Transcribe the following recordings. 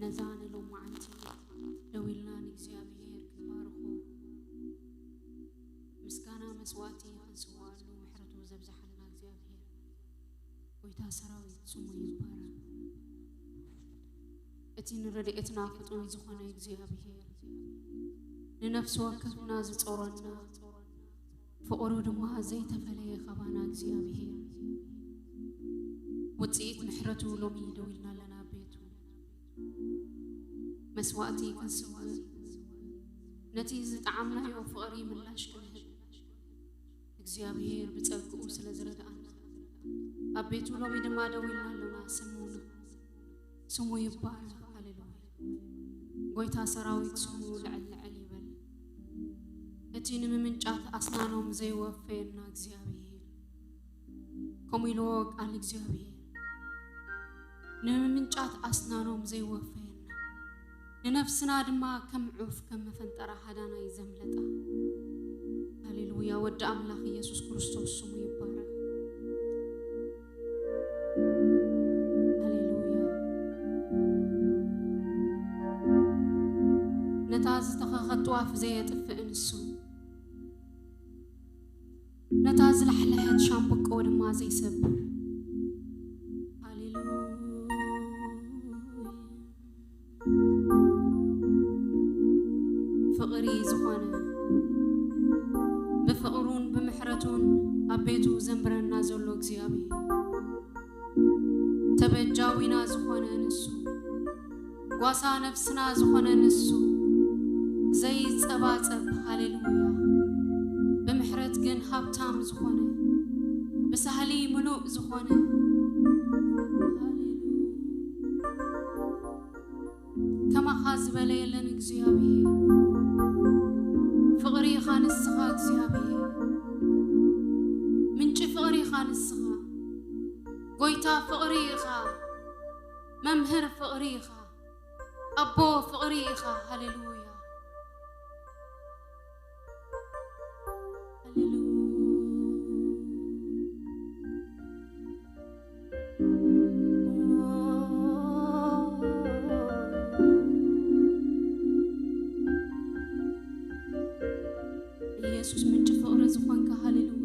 ነዛ ንሎማዓንቲ ደው ኢልና ንእግዚኣብሔር ክንባርኾ፣ ምስጋና መስዋዕቲ ክንስዋኣሉ ምሕረቱ ዘብዝሓልና እግዚኣብሔር፣ ጎይታ ሰራዊት ስሙ ይባረክ። እቲ ንረድኤትና ፍጡን ዝኾነ እግዚኣብሔር፣ ንነፍሲ ወከፍና ዝጾረና፣ ፍቕሩ ድማ ዘይተፈለየ ካባና እግዚኣብሔር፣ ውጽኢት ምሕረቱ ሎሚ ደው ኢልና ኣለና ኣብ ቤቱ። መስዋእቲ ክንስውእ፣ ነቲ ዝጠዓምናዮ ፍቕሪ ምላሽ ክንህብ እግዚኣብሔር ብጸግኡ ስለ ዝረድኣና፣ ኣብ ቤቱ ሎሚ ድማ ደው ኢልና ኣለና። ስሙ ስሙ ይባረክ። ሃሌሉያ። ጎይታ ሰራዊት ስሙ ልዕል ልዕል ይበል። እቲ ንምምንጫት ኣስናኖም ዘይወፈየና እግዚኣብሔር፣ ከምኡ ኢልዎ ቃል እግዚኣብሔር፣ ንምምንጫት ኣስናኖም ዘይወፈየና፣ ንነፍስና ድማ ከም ዑፍ ከም መፈንጠራ ሃዳናይ ዘምለጣ። ሃሌሉያ። ወዲ ኣምላኽ ኢየሱስ ክርስቶስ ስሙ ይባረክ። ሃሌሉያ። ነታ ዝተኸኸት ጥዋፍ ዘየጥፍእ ንሱ፣ ነታ ዝላሕለሐት ሻምብቆ ድማ ዘይሰብር። ሃሌሉያ። ፍቕሪ ዝኾነ፣ ብፍቕሩን ብምሕረቱን ኣብ ቤቱ ዘንብረና ዘሎ እግዚኣብሔር፣ ተበጃዊና ዝኾነ ንሱ፣ ጓሳ ነፍስና ዝኾነ ንሱ፣ ዘይጸባጸብ፣ ሃሌሉያ፣ ብምሕረት ግን ሃብታም ዝኾነ፣ ብሳህሊ ምሉእ ዝኾነ፣ ሃሌሉያ። ከማኻ ዝበለ የለን እግዚኣብሔር። ፍቕሪ ኢኻ ንስኻ እግዚኣብሔር። ምንጪ ፍቕሪ ኢኻ ንስኻ። ጎይታ ፍቕሪ ኢኻ። መምህር ፍቕሪ ኢኻ። ኣቦ ፍቕሪ ኢኻ። ሃሌሉያ። ሃሌሉያ። ኢየሱስ ምንጪ ፍቕሪ ዝኾንካ፣ ሃሌሉያ፣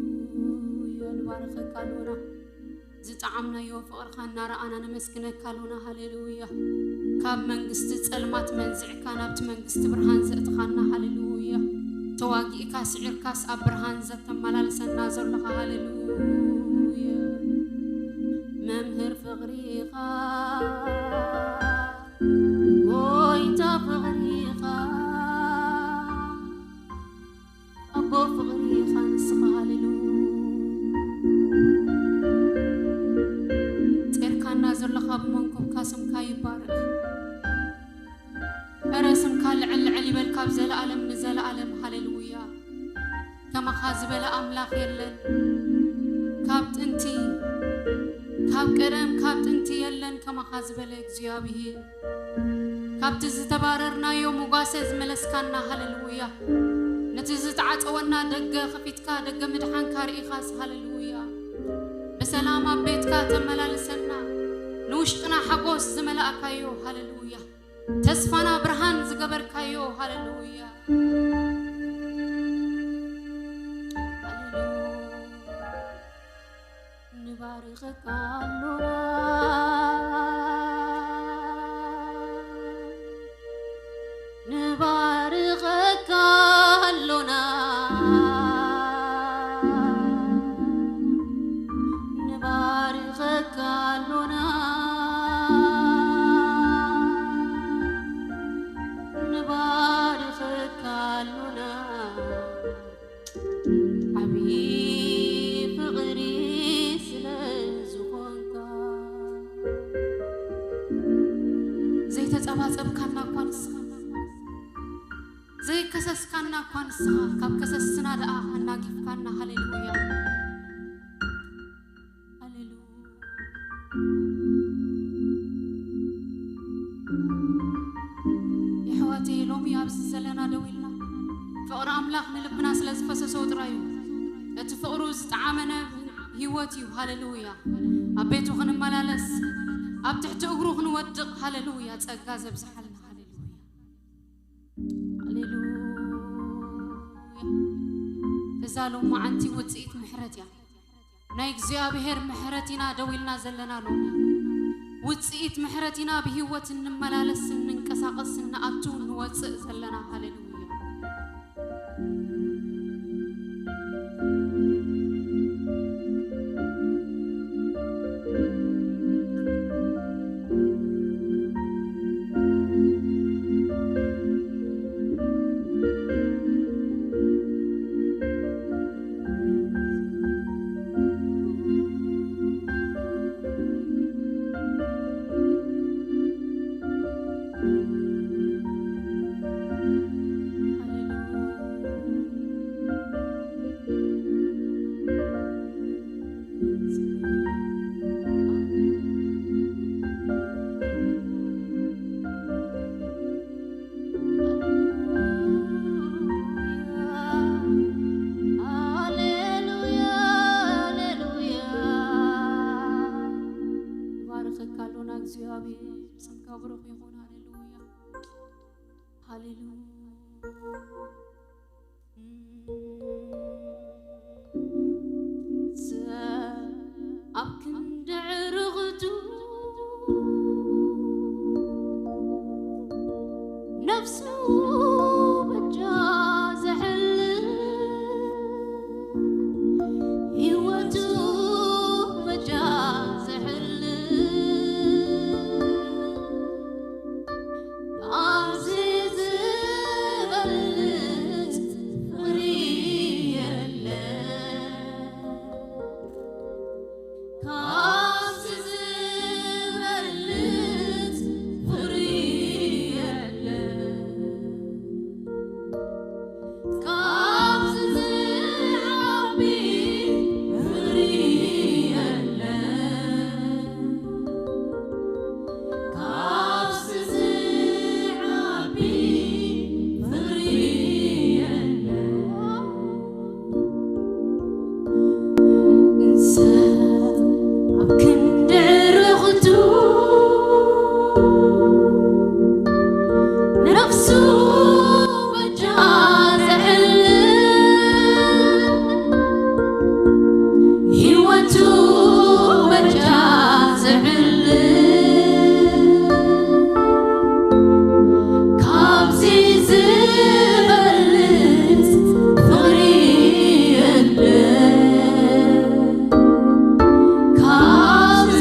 ንባርኸካ ኣሎና። ዝጠዓምናዮ ፍቕርኻ እናረኣና ነመስግነካ ኣሎና፣ ሃሌሉያ። ካብ መንግስቲ ጸልማት መንዚዕካ ናብቲ መንግስቲ ብርሃን ዘእትኻና፣ ሃሌሉያ። ተዋጊእካ ስዒርካስ ኣብ ብርሃን ዘተመላልሰና ዘለኻ፣ ሃሌሉያ። መምህር ፍቕሪኻ፣ ጎይታ ፍቕሪኻ፣ ኣቦ ፍቕሪ ኢኻ ንስኻ፣ ሃሌሉያ። ጼርካና ዘለኻ ብመንኩብካ ስምካ ይባረኽ። እረ ስምካ ልዕል ልዕል ይበል ካብ ዘለኣለም ንዘለኣለም፣ ሃሌሉያ። ከማኻ ዝበለ ኣምላኽ የለን። ካብ ጥንቲ፣ ካብ ቀደም፣ ካብ ጥንቲ የለን ከማኻ ዝበለ እግዚኣብሔር። ካብቲ ዝተባረርናዮ ምጓሰ ዝመለስካና፣ ሃሌሉያ። ነቲ ዝተዓጸወና ደገ ከፊትካ፣ ደገ ምድሓንካ ርኢኻስ፣ ሃሌሉያ። ብሰላም ኣብ ቤትካ ተመላልሰና፣ ንውሽጥና ሓጎስ ዝመላእካዮ፣ ሃሌሉያ። ተስፋና ብርሃን ዝገበርካዮ፣ ሃሌሉያ። ሃሌሉያ። ንባርኸካ ኣሎና፣ ንባርኸካ ኣሎና፣ ንባርኸካ ኣሎና፣ ንባርኸካ ኣሎና። ዓብዪ ፍቕሪ ስለ ዝኾንካ። ዘይተጸባጸብካና እኳ ንስኻ፣ ዘይከሰስካና እኳ ንስኻ፣ ካብ ከሰስና ደኣ ኣናጊፍካና። ሃሌሉያ፣ ሃሌሉያ። የሕዋተይ፣ ሎሚ ኣብዚ ዘለና ደው ኢልና፣ ፍቕሪ ኣምላኽ ንልብና ስለ ዝፈሰሶ ጥራይ እዩ። እቲ ፍቕሩ ዝጠዓመነ ህይወት እዩ። ሃሌሉያ። ኣብ ቤቱ ክንመላለስ፣ ኣብ ትሕቲ እግሩ ክንወድቕ፣ ሃሌሉያ፣ ጸጋ ዘብዝሓልና፣ ሃሌሉያ፣ ሃሌሉያ። እዛ ሎማዓንቲ ውጽኢት ምሕረት እያ። ናይ እግዚኣብሔር ምሕረት ኢና ደው ኢልና ዘለና ሎሚ። ውጽኢት ምሕረት ኢና ብህይወት እንመላለስ፣ እንንቀሳቐስ፣ እንኣቱ፣ እንወጽእ ዘለና። ሃሌሉያ። ሃሌሉያ፣ ሃሌሉያ። ንባርኸካ ኣሎና እግዚኣብሔር፣ ስምካ ብሩኽ ይኹን። ሃሌሉያ፣ ሃሌሉያ። ኣብ ክንዲ ዕርኽቱ ነፍሱ በጃ ዘሕልፍ፣ ህይወቱ በጃ ዘሕልፍ፣ ኣብዚ ዝበልጽ ፍቕሪ የለን። ካብዚ ዝበልጽ ፍቕሪ የለን። ካብዚ ዝዓቢ ፍቕሪ የለን። ካብዚ ዝዓቢ ፍቕሪ የለን። ሰብ ኣብ ክንዲ ዕርኽቱ ነፍሱ በጃ ዘሕልፍ፣ ህይወቱ በጃ ዘሕልፍ፣ ካብዚ ዝበልጽ ፍቕሪ የለን። ካብዚ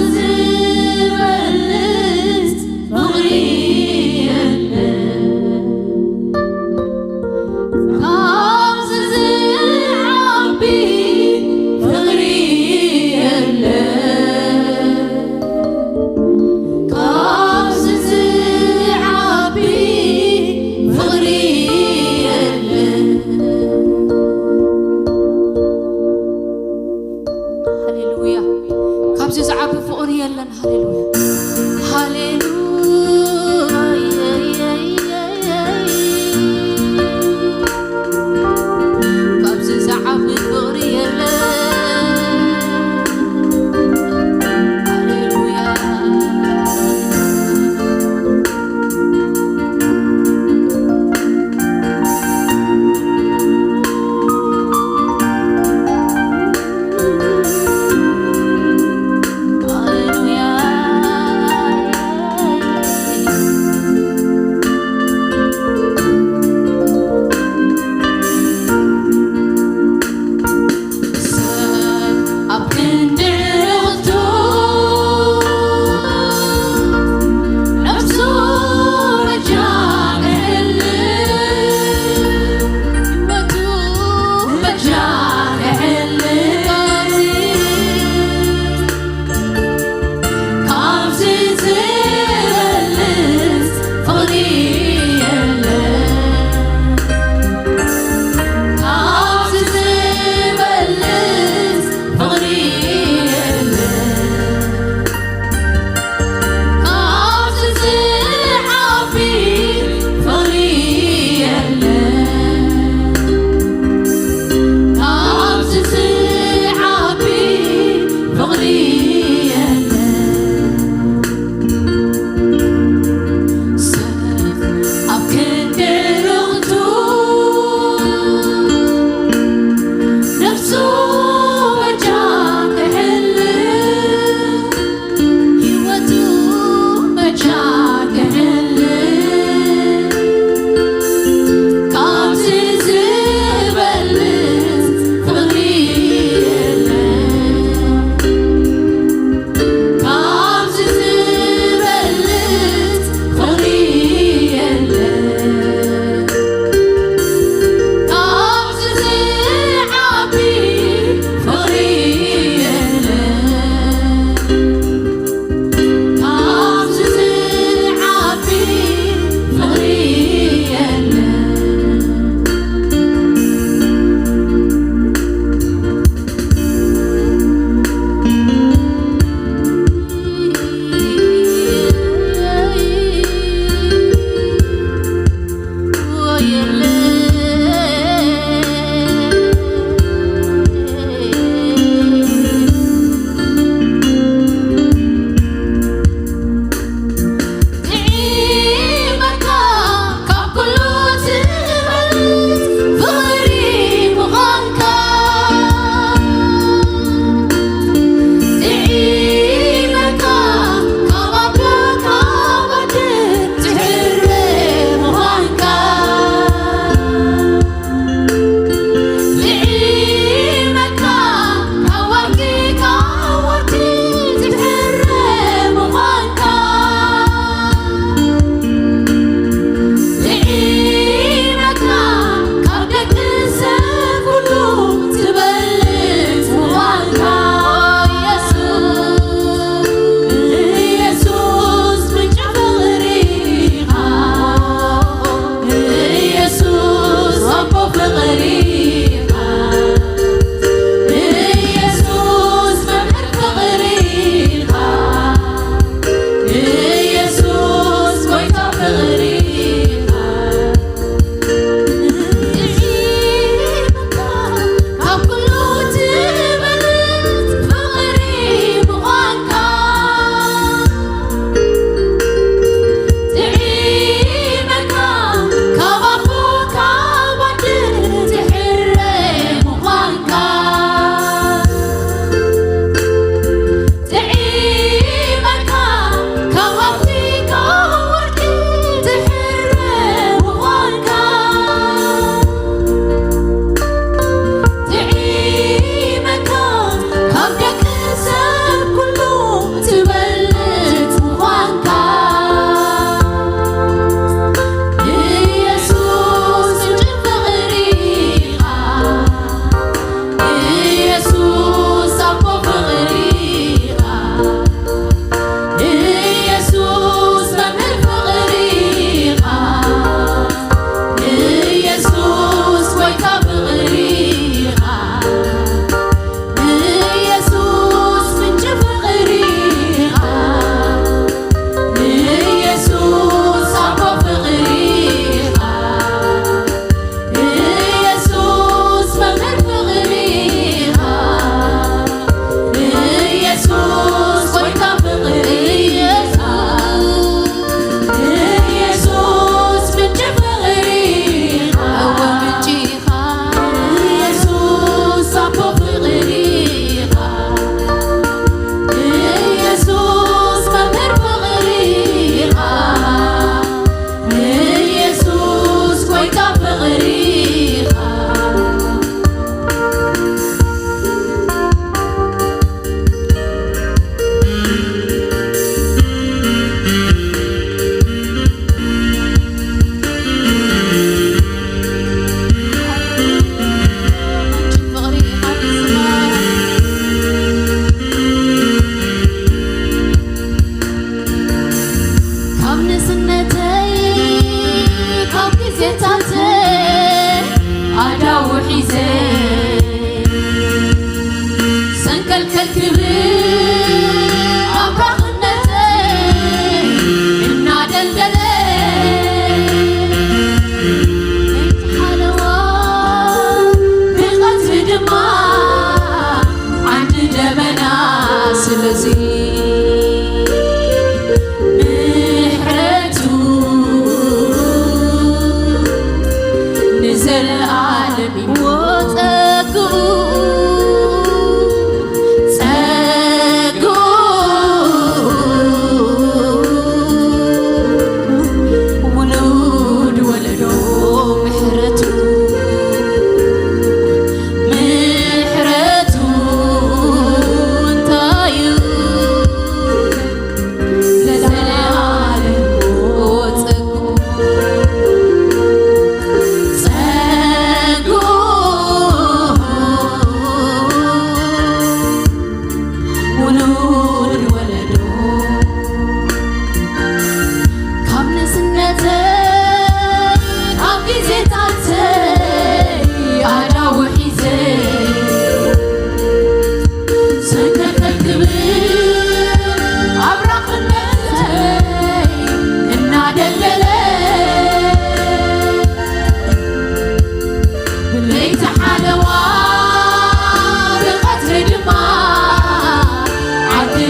ዝበልጽ ፍቕሪ የለን። ካብዚ ዝዓቢ ፍቕሪ የለን። ካብዚ ዝዓቢ ፍቕሪ የለን። ሃሌሉያ። ካብዚ ዝዓቢ ፍቕሪ የለን። ሃሌሉያ። ሃሌሉያ። ካብዚ ዝዓቢ ፍቕሪ የለን። ሃሌሉያ።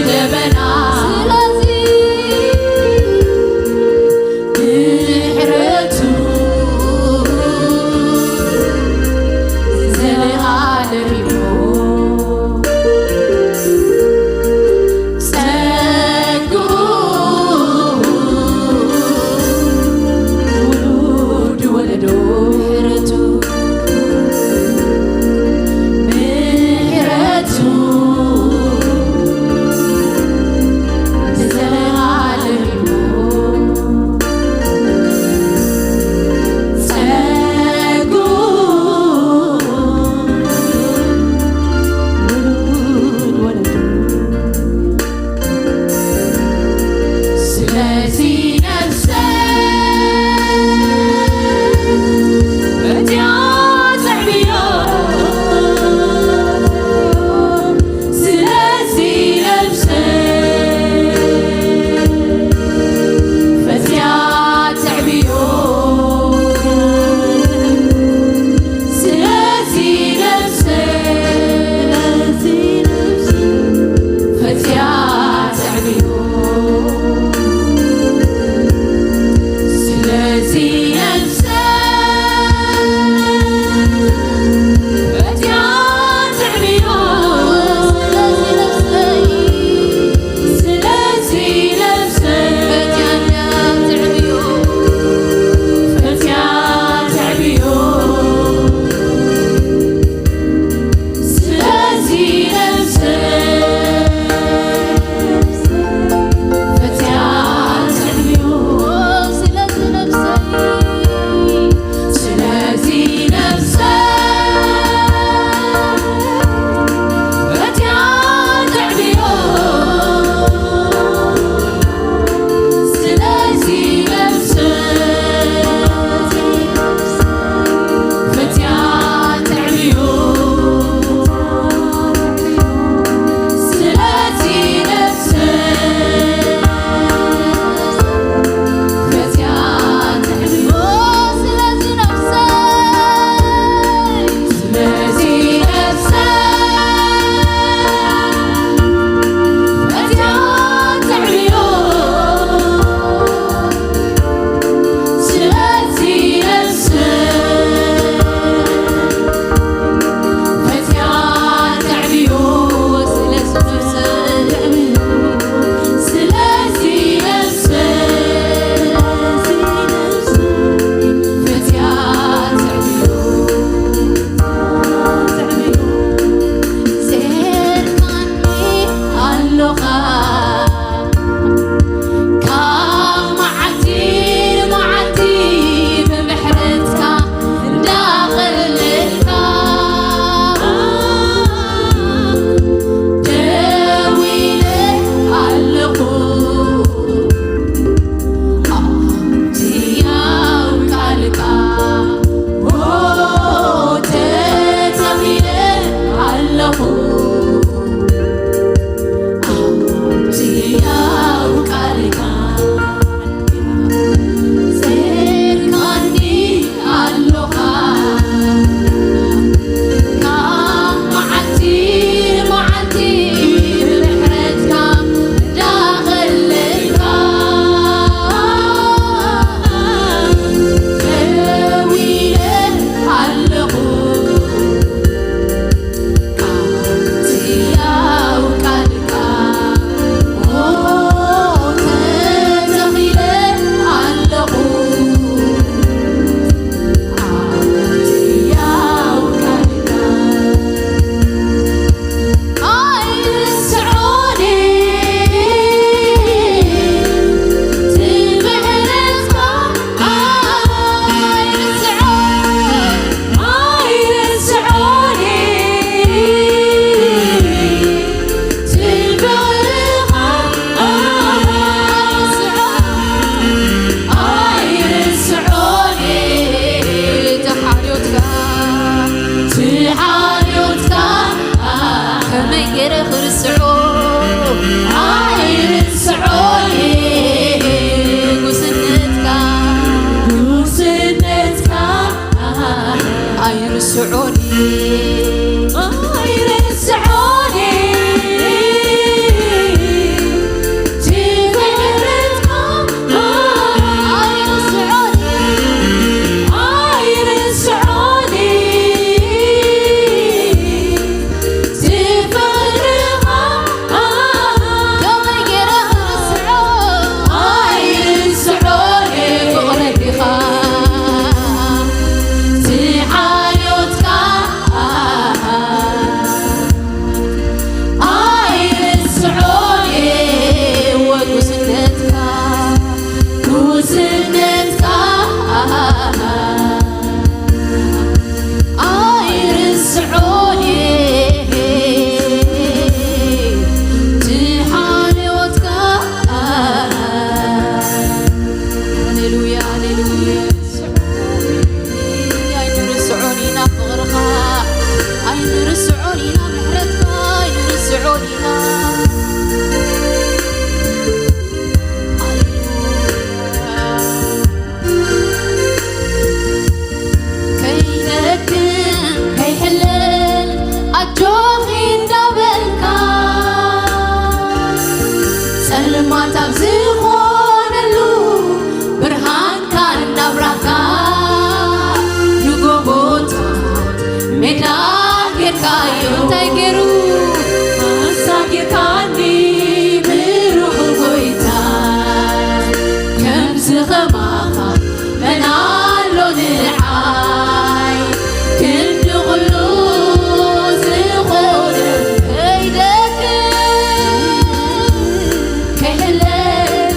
ደበና። ስለዚ ምሕረቱ ዘለኣለም እዩ። ጸግኡ ውሉድ ወለዶ ምሕረቱ ምሕረቱ ጸልማት ኣብ ዝኾነሉ ብርሃንካ እናብራህካ ንጎቦታት ሜዳ ጌርካዮ። እንታይ ገይሩ ኣሳጊርካኒ ብሩኽ ጎይታ፣ ከምዚ ኸማኻ መን ኣሎ ንዓይ? ክንዲ ኹሉ ዝኾነ ከይደክም ከይሕለፍ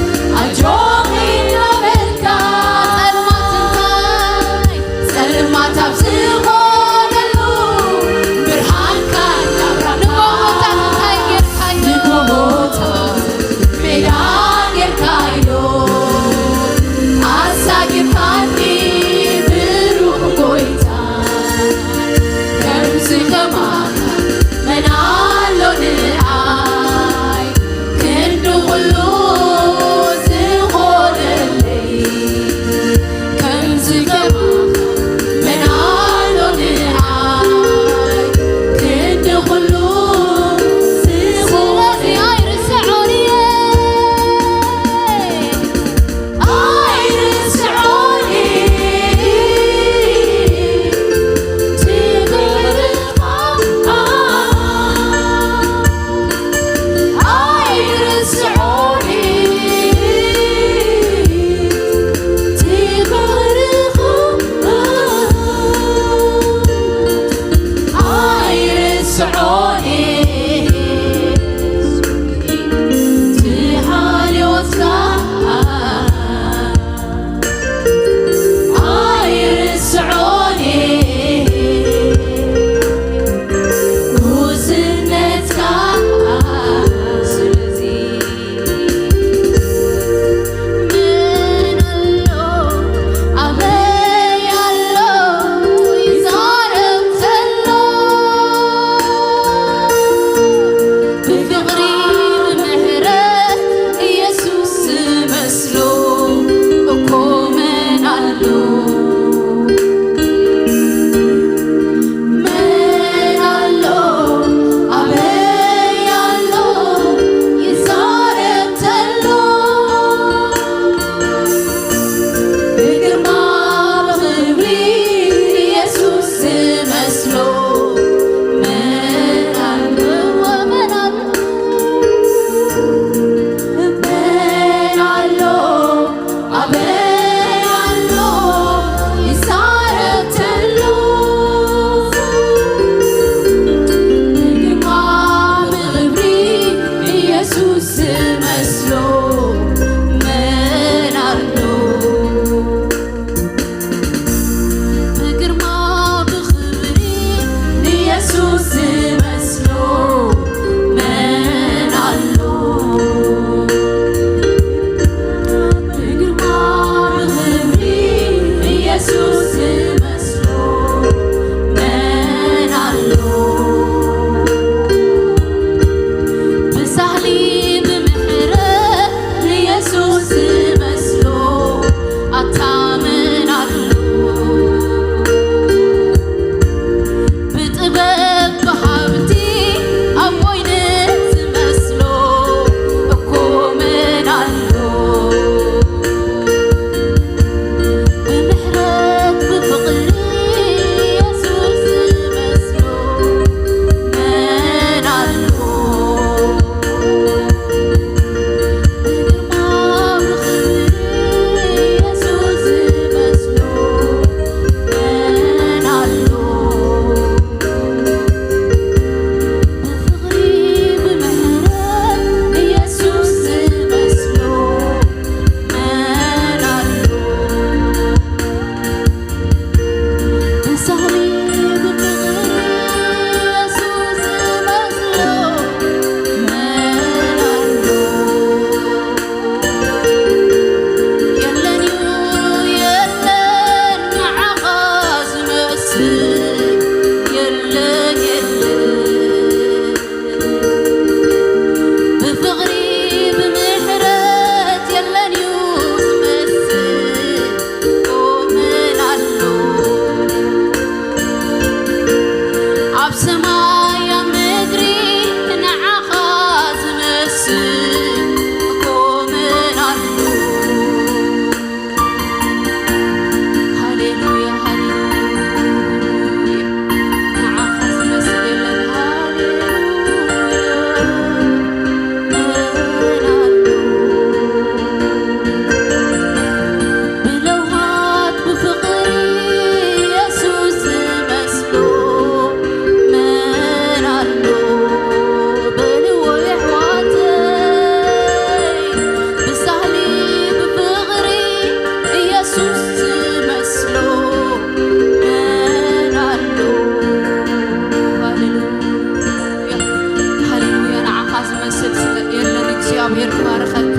እግዚኣብሔር ይባርከካ።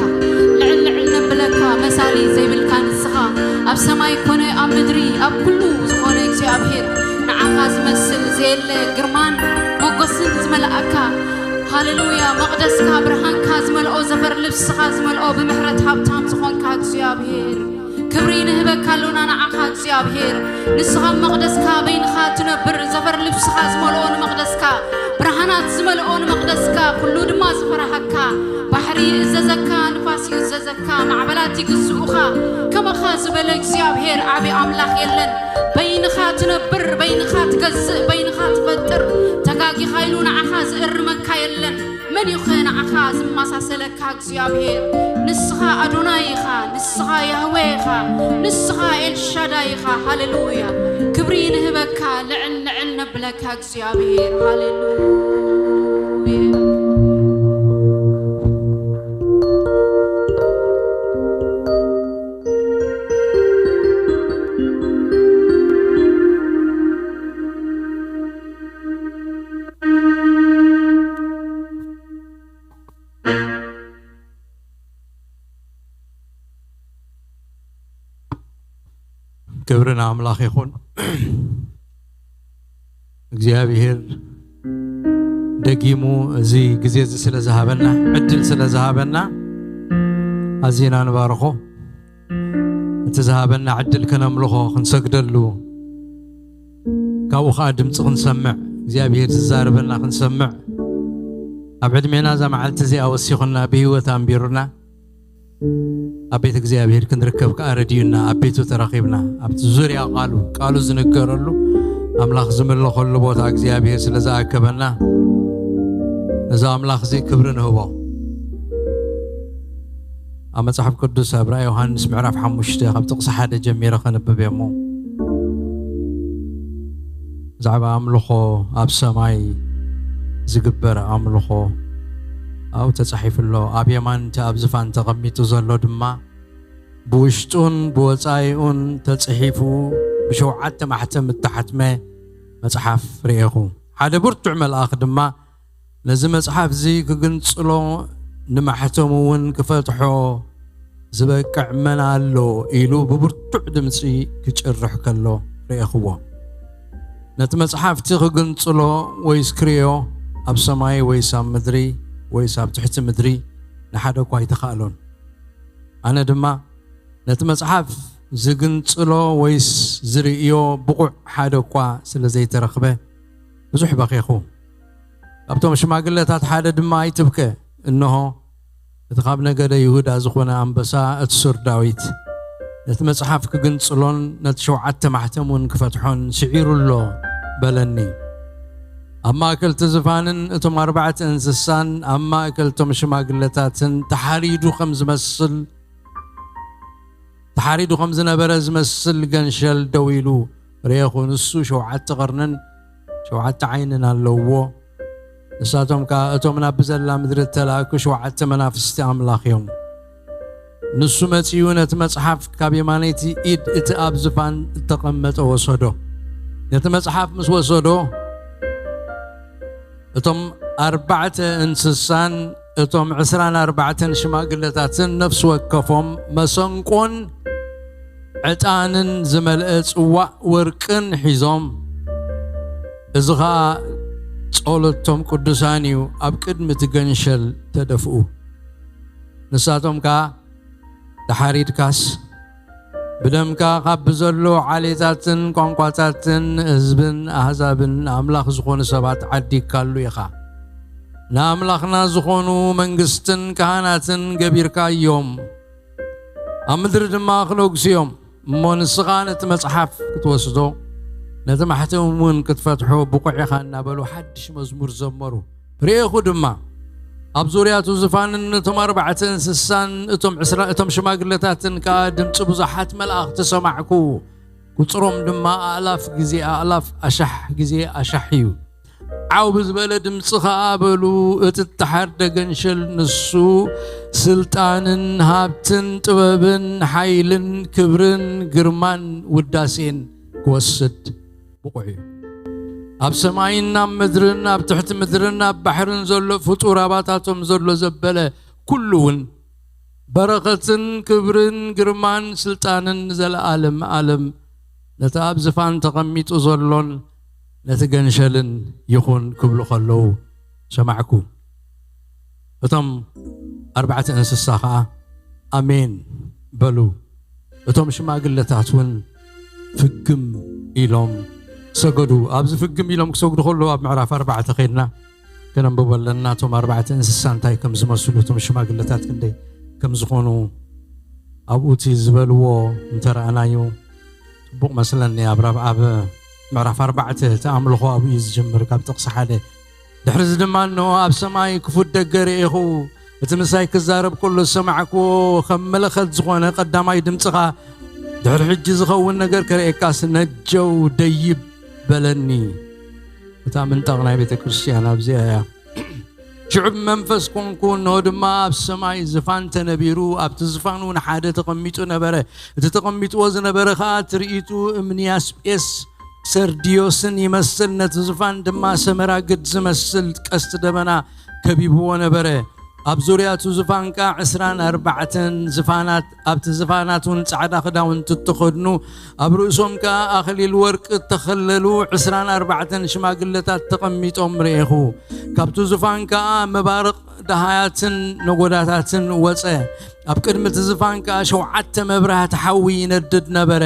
ልዕል ልዕል ነብለካ፣ መሳሊ ዘይብልካ ንስኻ፣ ኣብ ሰማይ ኮነ ኣብ ምድሪ፣ ኣብ ኩሉ ዝኾነ እግዚኣብሔር፣ ንዓኻ ዝመስል ዘየለ፣ ግርማን ሞገስን ዝመልኣካ፣ ሃሌሉያ፣ መቕደስካ ብርሃንካ ዝመልኦ፣ ዘፈር ልብስኻ ዝመልኦ፣ ብምሕረት ሃብታም ዝኾንካ እግዚኣብሔር፣ ክብሪ ንህበካ ኣሎና ንዓኻ እግዚኣብሔር። ንስኻ ኣብ መቕደስካ በይንኻ ትነብር፣ ዘፈር ልብስኻ ዝመልኦ ንመቕደስካ፣ ብርሃናት ዝመልኦ ንመቕደስካ፣ ኩሉ ድማ ዝፈርሃካ፣ ባሕሪ ይእዘዘካ፣ ንፋስ ይእዘዘካ፣ ማዕበላት ይግዝኡኻ። ከማኻ ዝበለ እግዚኣብሔር ዓቢ ኣምላኽ የለን። በይንኻ ትነብር፣ በይንኻ ትገዝእ፣ በይንኻ ትፈጥር። ተጋጊኻ ኢሉ ንዓኻ ዝእርመካ የለን። መን እዩ ኸ ንዓኻ ዝመሳሰለካ እግዚኣብሔር? ንስኻ ኣዶናይ ኢኻ፣ ንስኻ ያህዌ ኢኻ፣ ንስኻ ኤልሻዳይ ኢኻ። ሃሌሉያ! ክብሪ ንህበካ፣ ልዕል ልዕል ነብለካ እግዚኣብሔር። ሃሌሉያ! ክብሪ ንኣምላኽ ይኹን። እግዚኣብሔር ደጊሙ እዚ ግዜ እዚ ስለ ዝሃበና፣ ዕድል ስለ ዝሃበና ኣዚና ንባርኾ። እቲ ዝሃበና ዕድል ከነምልኾ፣ ክንሰግደሉ፣ ካብኡ ኸዓ ድምፂ ክንሰምዕ፣ እግዚኣብሔር ዝዛረበና ክንሰምዕ፣ ኣብ ዕድሜና እዛ መዓልቲ እዚኣ ወሲኹና ብህይወት ኣንቢሩና ኣብ ቤት እግዚኣብሔር ክንርከብ ከኣ ረድዩና ኣብ ቤቱ ተረኺብና፣ ኣብቲ ዙርያ ቃሉ፣ ቃሉ ዝንገረሉ፣ ኣምላኽ ዝምለኸሉ ቦታ እግዚኣብሔር ስለ ዝኣከበና፣ ነዚ ኣምላኽ እዚ ክብሪ ንህቦ። ኣብ መጽሓፍ ቅዱስ ኣብ ራእይ ዮሃንስ ምዕራፍ ሓሙሽተ ካብ ጥቕሲ ሓደ ጀሚረ ከንብብ እየ እሞ፣ ብዛዕባ ኣምልኾ ኣብ ሰማይ ዝግበር ኣምልኾ ኣብኡ ተጻሒፉ ኣሎ። ኣብ የማን እቲ ኣብ ዝፋን ተቐሚጡ ዘሎ ድማ ብውሽጡን ብወጻኢኡን ተጽሒፉ ብሸውዓተ ማሕተም እተሓትመ መጽሓፍ ርኤኹ። ሓደ ብርቱዕ መልኣኽ ድማ ነዚ መጽሓፍ እዚ ክግንጽሎ ንማሕተሙ እውን ክፈትሖ ዝበቅዕ መን ኣሎ ኢሉ ብብርቱዕ ድምጺ ክጭርሕ ከሎ ርኤኽዎ። ነቲ መጽሓፍቲ ክግንጽሎ ወይስ ክርእዮ ኣብ ሰማይ ወይስ ኣብ ምድሪ ወይስ ኣብ ትሕቲ ምድሪ ንሓደ እኳ ኣይተኻእሎን። ኣነ ድማ ነቲ መጽሓፍ ዝግንጽሎ ወይስ ዝርእዮ ብቑዕ ሓደ እኳ ስለ ዘይተረኽበ ብዙሕ በኼኹ። ካብቶም ሽማግለታት ሓደ ድማ ኣይትብከ፣ እንሆ እቲ ካብ ነገደ ይሁዳ ዝኾነ ኣንበሳ እቲ ሱር ዳዊት ነቲ መጽሓፍ ክግንጽሎን ነቲ ሸውዓተ ማሕተም እውን ክፈትሖን ስዒሩ ኣሎ በለኒ። ኣብ ማእከል እቲ ዝፋንን እቶም ኣርባዕተ እንስሳን ኣብ ማእከል እቶም ሽማግለታትን ተሓሪዱ ከም ዝመስል ተሓሪዱ ከም ዝነበረ ዝመስል ገንሸል ደው ኢሉ ርኤኹ። ንሱ ሸውዓተ ቐርንን ሸውዓተ ዓይንን ኣለውዎ። ንሳቶም ከኣ እቶም ናብ ብዘላ ምድሪ እተላእኩ ሸውዓተ መናፍስቲ ኣምላኽ እዮም። ንሱ መጺኡ ነቲ መጽሓፍ ካብ የማነይቲ ኢድ እቲ ኣብ ዝፋን እተቐመጠ ወሰዶ። ነቲ መጽሓፍ ምስ ወሰዶ እቶም ኣርባዕተ እንስሳን እቶም ዕስራን ኣርባዕተን ሽማግለታትን ነፍሲ ወከፎም መሰንቆን ዕጣንን ዝመልአ ጽዋእ ወርቅን ሒዞም፣ እዚ ኸኣ ጸሎቶም ቅዱሳን እዩ፣ ኣብ ቅድሚ እቲ ገንሸል ተደፍኡ። ንሳቶም ከኣ ተሓሪድካስ ብደምካ ካብ ብዘሎ ዓሌታትን ቋንቋታትን ህዝብን ኣህዛብን ኣምላኽ ዝኾኑ ሰባት ዓዲግካሉ ኢኻ። ንኣምላኽና ዝኾኑ መንግስትን ካህናትን ገቢርካዮም። ኣብ ምድሪ ድማ ክነግሱ እዮም። እሞ ንስኻ ነቲ መጽሓፍ ክትወስዶ፣ ነቲ ማሕተም እውን ክትፈትሖ ብቑዕ ኢኻ እናበሉ ሓድሽ መዝሙር ዘመሩ። ርኤኹ ድማ፣ ኣብ ዙርያ እቲ ዝፋንን እቶም ኣርባዕተ እንስሳን እቶም ዕስራ እቶም ሽማግለታትን ከኣ ድምጺ ብዙሓት መላእኽቲ ሰማዕኩ። ቁጽሮም ድማ ኣእላፍ ግዜ ኣእላፍ፣ ኣሻሕ ግዜ ኣሻሕ እዩ። ዓው ብዝበለ ድምጺ ኸኣ በሉ፣ እቲ እተሓርደ ገንሸል ንሱ ስልጣንን ሃብትን ጥበብን ሓይልን ክብርን ግርማን ውዳሴን ክወስድ ብቑዕ እዩ። ኣብ ሰማይን ኣብ ምድርን ኣብ ትሕቲ ምድርን ኣብ ባሕርን ዘሎ ፍጡር፣ ኣባታቶም ዘሎ ዘበለ ኩሉ እውን በረኸትን ክብርን ግርማን ስልጣንን ንዘለኣለም ኣለም ነቲ ኣብ ዝፋን ተቐሚጡ ዘሎን ነቲ ገንሸልን ይኹን ክብሉ ከለዉ ሰማዕኩ። እቶም ኣርባዕተ እንስሳ ኸኣ ኣሜን በሉ። እቶም ሽማግለታት እውን ፍግም ኢሎም ሰገዱ። ኣብዚ ፍግም ኢሎም ክሰግዱ ከለዉ ኣብ ምዕራፍ ኣርባዕተ ኸይድና ከነንብቦ ኣለና። እቶም ኣርባዕተ እንስሳ እንታይ ከም ዝመስሉ እቶም ሽማግለታት ክንደይ ከም ዝኾኑ ኣብኡ እቲ ዝበልዎ እንተረኣናዩ ጽቡቕ መስለኒ። ኣብ ራብ ኣብ ምዕራፍ ኣርባዕተ እቲ ኣምልኾ ኣብኡ እዩ ዝጅምር ካብ ጥቕሲ ሓደ። ድሕሪዚ ድማ እንሆ ኣብ ሰማይ ክፉት ደገ ርኤኹ፣ እቲ ምሳይ ክዛረብ ከሎ ዝሰማዕክዎ ከም መለኸት ዝኾነ ቀዳማይ ድምፅኻ ድሕሪ ሕጂ ዝኸውን ነገር ከርእየካስ ነጀው ደይብ በለኒ። እታ ምንጣቕ ናይ ቤተ ክርስቲያን ኣብዚኣ እያ። ሽዑ ብመንፈስ ኮንኩ፣ እንሆ ድማ ኣብ ሰማይ ዝፋን ተነቢሩ፣ ኣብቲ ዝፋን እውን ሓደ ተቐሚጡ ነበረ። እቲ ተቐሚጥዎ ዝነበረ ኸኣ ትርኢቱ እምንያስጴስ ሰርድዮስን ይመስል፣ ነቲ ዝፋን ድማ ሰመራግድ ዝመስል ቀስቲ ደበና ከቢብዎ ነበረ። ኣብ ዙርያ እቲ ዝፋን ከኣ ዕስራን ኣርባዕተን ዝፋናት፣ ኣብቲ ዝፋናት እውን ጻዕዳ ክዳውንቲ እተኸድኑ፣ ኣብ ርእሶም ከኣ ኣኽሊል ወርቂ እተኸለሉ ዕስራን ኣርባዕተን ሽማግለታት ተቐሚጦም ርኤኹ። ካብቲ ዙፋን ከኣ መባርቕ ደሃያትን ነጎዳታትን ወጸ። ኣብ ቅድሚ እቲ ዝፋን ከኣ ሸውዓተ መብራህቲ ሓዊ ይነድድ ነበረ።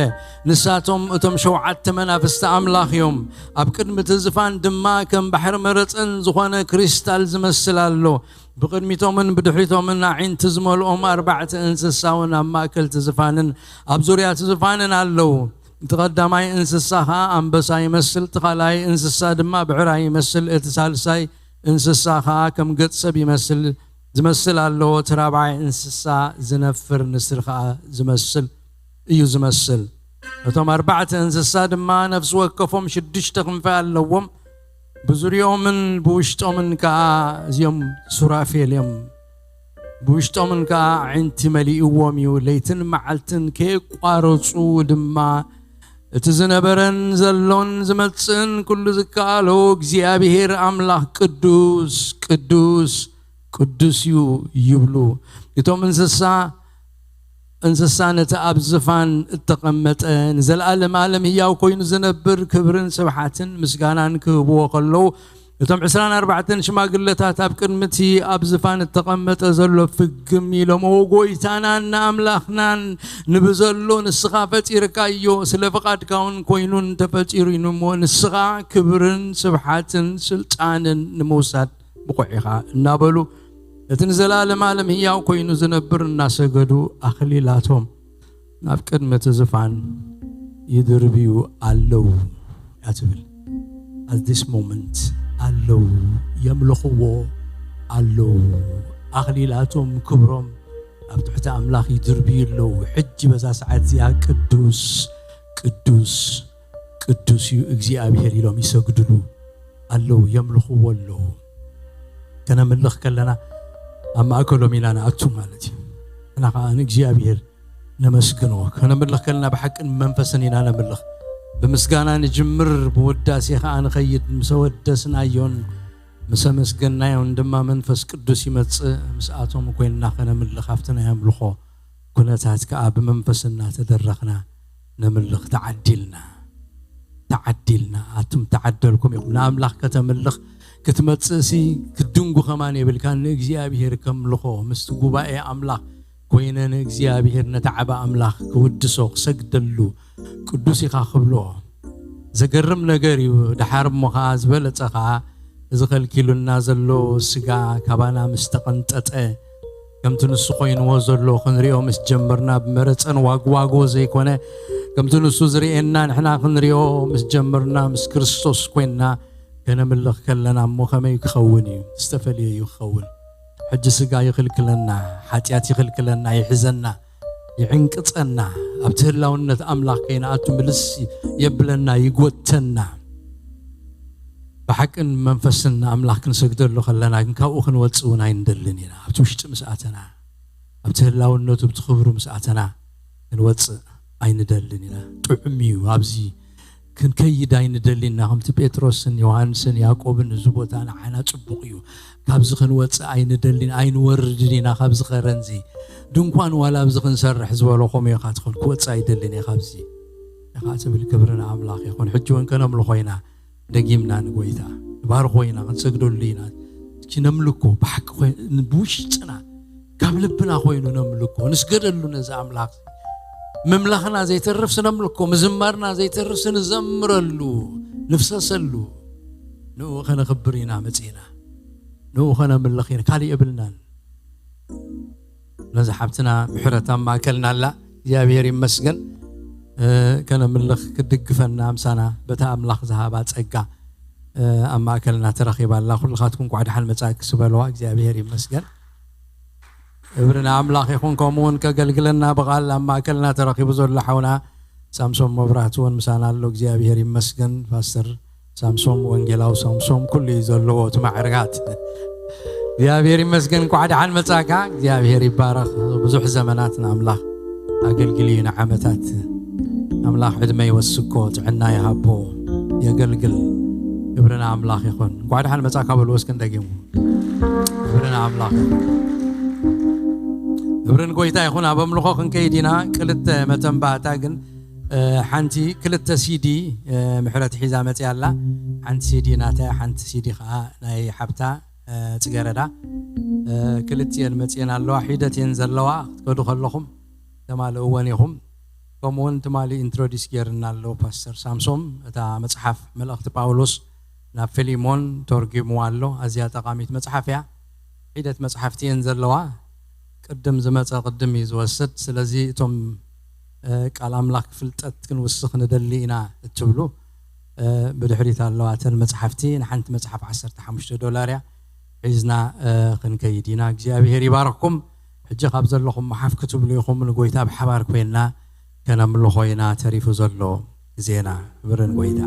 ንሳቶም እቶም ሸውዓተ መናፍስቲ ኣምላኽ እዮም። ኣብ ቅድሚ እቲ ዝፋን ድማ ከም ባሕሪ መረጸን ዝኾነ ክሪስታል ዝመስል ኣሎ። ብቕድሚቶምን ብድሕሪቶምን ኣዒንቲ ዝመልኦም ኣርባዕተ እንስሳውን ኣብ ማእከል እቲ ዝፋንን ኣብ ዙርያ እቲ ዝፋንን ኣለዉ። እቲ ቀዳማይ እንስሳ ኸኣ ኣንበሳ ይመስል፣ እቲ ካልኣይ እንስሳ ድማ ብዕራይ ይመስል፣ እቲ ሳልሳይ እንስሳ ኸኣ ከም ገጽ ሰብ ይመስል፣ ዝመስል ኣለዎ። እቲ ራብዓይ እንስሳ ዝነፍር ንስር ኸኣ ዝመስል እዩ ዝመስል። እቶም ኣርባዕተ እንስሳ ድማ ነፍሲ ወከፎም ሽዱሽተ ክንፊ ኣለዎም። ብዙሪኦምን ብውሽጦምን ከኣ እዚኦም ሱራፌል እዮም። ብውሽጦምን ከኣ ኣዒንቲ መሊእዎም እዩ። ለይትን መዓልትን ከየቋረጹ ድማ እቲ ዝነበረን ዘሎን ዝመጽእን ኩሉ ዝከኣሎ እግዚኣብሔር ኣምላኽ ቅዱስ፣ ቅዱስ፣ ቅዱስ እዩ ይብሉ። እቶም እንስሳ፣ እንስሳ ነቲ ኣብ ዝፋን እተቐመጠ ንዘለኣለም ኣለም ህያው ኮይኑ ዝነብር ክብርን ስብሓትን ምስጋናን ክህብዎ ከለዉ፣ እቶም ዕስራን ኣርባዕተን ሽማግለታት ኣብ ቅድሚ እቲ ኣብ ዝፋን እተቐመጠ ዘሎ ፍግም ኢሎም፣ "ኦ ጎይታናን ንኣምላኽናን ንብዘሎ ንስኻ ፈጢርካዮ፣ ስለ ፍቓድካ እውን ኮይኑን ተፈጢሩን እሞ ንስኻ ክብርን ስብሓትን ስልጣንን ንምውሳድ ብቑዕ ኢኻ" እናበሉ፣ እቲ ንዘለኣለም ኣለም ህያው ኮይኑ ዝነብር እናሰገዱ ኣኽሊላቶም ናብ ቅድሚ እቲ ዝፋን ይድርብዩ ኣለዉ እያ ትብል። At this moment ኣለዉ፣ የምልኽዎ ኣለዉ። ኣኽሊላቶም ክብሮም ኣብ ትሕቲ ኣምላኽ ይድርብዩ ኣለዉ። ሕጂ በዛ ሰዓት እዚኣ ቅዱስ፣ ቅዱስ፣ ቅዱስ እዩ እግዚኣብሔር ኢሎም ይሰግድሉ ኣለዉ፣ የምልኽዎ ኣለዉ። ከነምልኽ ከለና ኣብ ማእከሎም ኢና ንኣቱ ማለት እዩ። ንሕና ከኣ ንእግዚኣብሔር ነመስግኖ። ከነምልኽ ከለና ብሓቅን መንፈስን ኢና ነምልኽ። ብምስጋና ንጅምር፣ ብውዳሴ ከኣ ንኸይድ። ምስ ኣወደስናዮን ምስ ኣመስገንናዮን ድማ መንፈስ ቅዱስ ይመጽእ። ምስኣቶም ኮይንና ከነምልኽ ኣብቲ ናይ ኣምልኾ ኩነታት ከኣ ብመንፈስ እናተደረኽና ነምልኽ። ተዓዲልና፣ ተዓዲልና። ኣቱም ተዓደልኩም ኢኹም። ንኣምላኽ ከተምልኽ ክትመጽእሲ ክትድንጉ ከማን የብልካን። ንእግዚኣብሔር ከምልኾ ምስቲ ጉባኤ ኣምላኽ ኮይነ ንእግዚኣብሔር ነቲ ዓቢ ኣምላኽ ክውድሶ ክሰግደሉ ቅዱስ ኢኻ ክብሎ ዘገርም ነገር እዩ። ደሓር እሞ ኸዓ ዝበለጸ ኸዓ እዚ ኸልኪሉና ዘሎ ስጋ ካባና ምስ ተቐንጠጠ፣ ከምቲ ንሱ ኮይንዎ ዘሎ ክንሪኦ ምስ ጀመርና፣ ብመረጸን ዋግዋጎ ዘይኮነ፣ ከምቲ ንሱ ዝርእየና ንሕና ክንሪኦ ምስ ጀመርና፣ ምስ ክርስቶስ ኮይንና ከነምልኽ ከለና እሞ ከመይ ክኸውን እዩ? ዝተፈልየ እዩ ክኸውን። ሕጂ ስጋ ይኽልክለና፣ ሓጢኣት ይኽልክለና፣ ይሕዘና፣ ይዕንቅጸና፣ ኣብቲ ህላውነት ኣምላኽ ከይንኣቱ ምልስ የብለና፣ ይጎተና። ብሓቅን መንፈስን ንኣምላኽ ክንሰግደሉ ከለና ግን ካብኡ ክንወጽእ እውን ኣይንደልን ኢና። ኣብቲ ውሽጢ ምስ ኣተና፣ ኣብቲ ህላውነቱ፣ ኣብቲ ክብሩ ምስ ኣተና ክንወጽእ ኣይንደልን ኢና። ጥዑም እዩ ኣብዚ ክንከይድ ኣይንደሊና። ከምቲ ጴጥሮስን ዮሃንስን ያዕቆብን፣ እዚ ቦታ ንዓና ጽቡቕ እዩ፣ ካብዚ ክንወጽእ ኣይንደሊን፣ ኣይንወርድን ኢና ካብዚ ከረንዚ። ድንኳን ዋላ ኣብዚ ክንሰርሕ ዝበሎ ከምኡ ኢኻ ትኾን፣ ክወጽእ ኣይደልን እየ ካብዚ ኢኻ ትብል። ክብሪ ንኣምላኽ ይኹን። ሕጂ እውን ከነምልኾ ኢና፣ ደጊምና ንጎይታ ንባርኾ ኢና፣ ክንሰግደሉ ኢና። እስኪ ነምልኮ ብሓቂ ኮይኑ፣ ብውሽጥና ካብ ልብና ኮይኑ ነምልኮ፣ ንስገደሉ ነዚ ኣምላኽ። ምምላኽና ዘይተርፍ ስነምልኮ፣ ምዝማርና ዘይተርፍ ስንዘምረሉ፣ ንፍሰሰሉ። ንኡ ከነኽብር ኢና መጺእና፣ ንኡ ከነምልኽ ኢና፣ ካልእ የብልናን። ነዚ ሓብትና ምሕረት ኣብ ማእከልና ኣላ፣ እግዚኣብሔር ይመስገን። እ፣ ከነምልኽ ክትድግፈና ምሳና በታ ኣምላኽ ዝሃባ ጸጋ፣ እ፣ ኣብ ማእከልና ተረኺባ ኣላ። ኩልኻትኩም እንቋዕ ደሓን መጻእኪ ስበልዋ፣ እግዚኣብሔር ይመስገን። ክብሪ ንኣምላኽ ይኹን። ከምኡ እውን ከገልግለና ብቓል ኣብ ማእከልና ተረኺቡ ዘሎ ሓውና ሳምሶም መብራህቱ እውን ምሳና ኣሎ። እግዚኣብሔር ይመስገን። ፓስተር ሳምሶም፣ ወንጌላዊ ሳምሶም፣ ኩሉ እዩ ዘለዎ እቲ ማዕርጋት። እግዚኣብሔር ይመስገን። እንኳዕ ደሓን መጻካ። እግዚኣብሔር ይባረኽ። ብዙሕ ዘመናት ንኣምላኽ ኣገልግል እዩ፣ ንዓመታት። ኣምላኽ ዕድመ ይወስኮ፣ ጥዕና ይሃቦ፣ የገልግል። ክብሪ ንኣምላኽ ይኹን። እንኳዕ ደሓን መጻካ በልዎ እስኪ እንደጊሙ። ክብሪ ንኣምላኽ ይኹን። ክብሪ ንጎይታ ይኹን። ኣብ ኣምልኾ ክንከይድ ኢና። ክልተ መተንባእታ ግን፣ እ፣ ሓንቲ ክልተ ሲዲ፣ እ፣ ምሕረት ሒዛ መጽያ ኣላ። ሓንቲ ሲዲ ናታ፣ ሓንቲ ሲዲ ኸዓ ናይ ሓብታ፣ እ፣ ጽገረዳ። እ፣ ክልቲኤን መጽየን ኣለዋ፣ ሒደት እየን ዘለዋ። ክትከዱ ከለኹም ተማልእወን ኢኹም። ከምኡ እውን ትማሊ ኢንትሮዲስ ጌርና ኣሎ ፓስተር ሳምሶም፣ እታ መጽሓፍ መልእኽቲ ጳውሎስ ናብ ፊሊሞን ተርጒምዋ ኣሎ። ኣዝያ ጠቓሚት መጽሓፍ እያ። ሒደት መጽሓፍቲ እየን ዘለዋ። ቅድም ዝመጸ ቅድም እዩ ዝወስድ። ስለዚ እቶም፣ እ፣ ቃል ኣምላኽ ፍልጠት ክንውስኽ ንደሊ ኢና እትብሉ፣ እ፣ ብድሕሪት ኣለዋ እተን መጽሓፍቲ። ንሓንቲ መጽሓፍ ዓሰርተ ሓሙሽተ ዶላር እያ። ሒዝና፣ እ፣ ክንከይድ ኢና። እግዚኣብሔር ይባርኽኩም። ሕጂ ካብ ዘለኹም መሓፍ ክትብሉ ኢኹም። ንጎይታ ብሓባር ኮይንና ከነምልኾ ኢና። ተሪፉ ዘሎ ዜና። ክብርን ጎይታ።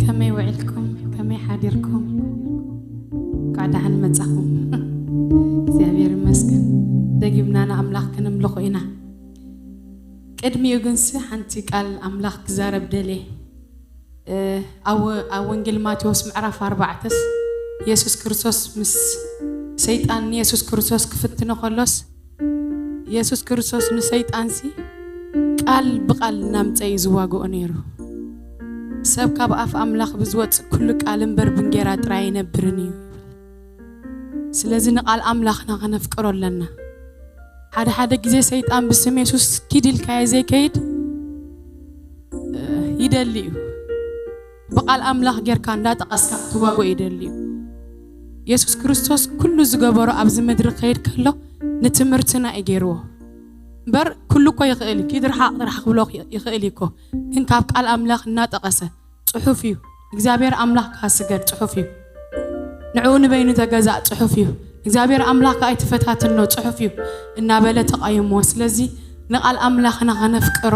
ከመይ ውዒልኩም? ከመይ ሓዲርኩም? እንኳዕ ደሓን መጻኹም። እግዚኣብሔር ይመስገን። ደጊምና ንኣምላኽ ክነምልኾ ኢና። ቅድሚኡ ግንሲ ሓንቲ ቃል ኣምላኽ ክዛረብ ደልየ። እ፣ ኣብ ወ-፣ ኣብ ወንጌል ማቴዎስ ምዕራፍ ኣርባዕተስ የሱስ ክርስቶስ ምስ ሰይጣን፣ ንየሱስ ክርስቶስ ክፍትኖ ከሎስ፣ የሱስ ክርስቶስ ንሰይጣንሲ ቃል ብቓል እናምጸ እዩ ዝዋግኦ ነይሩ። "ሰብ ካብ ኣፍ ኣምላኽ ብዝወጽእ ኩሉ ቃል እምበር ብእንጌራ ጥራይ ኣይነብርን እዩ" ይብል። ስለዚ ንቓል ኣምላኽና ከነፍቅሮ ኣለና። ሓደ ሓደ ግዜ ሰይጣን ብስም የሱስ ኪድ ኢልካዮ ዘይከይድ፣ እ፣ ይደሊ እዩ። ብቓል ኣምላኽ ጌርካ እንዳጠቐስካ ክትዋግኦ ይደሊ እዩ። የሱስ ክርስቶስ ኩሉ ዝገበሮ ኣብዚ ምድሪ ክኸይድ ከሎ ንትምህርትና እዩ ገይርዎ። እምበር ኩሉ እኮ ይኽእል እዩ። ኪድ ርሓቕ ጥራሕ ክብሎ ይኽእል እዩ እኮ። ግን ካብ ቃል ኣምላኽ እናጠቐሰ ጽሑፍ እዩ። እግዚኣብሔር ኣምላኽ ከኣ ስገድ ጽሑፍ እዩ። ንዕኡ ንበይኑ ተገዛእ ጽሑፍ እዩ። እግዚኣብሔር ኣምላኽ ከኣ ኣይትፈታትኖ ጽሑፍ እዩ እናበለ ተቓይሞ። ስለዚ ንቓል ኣምላኽና ከነፍቅሮ፣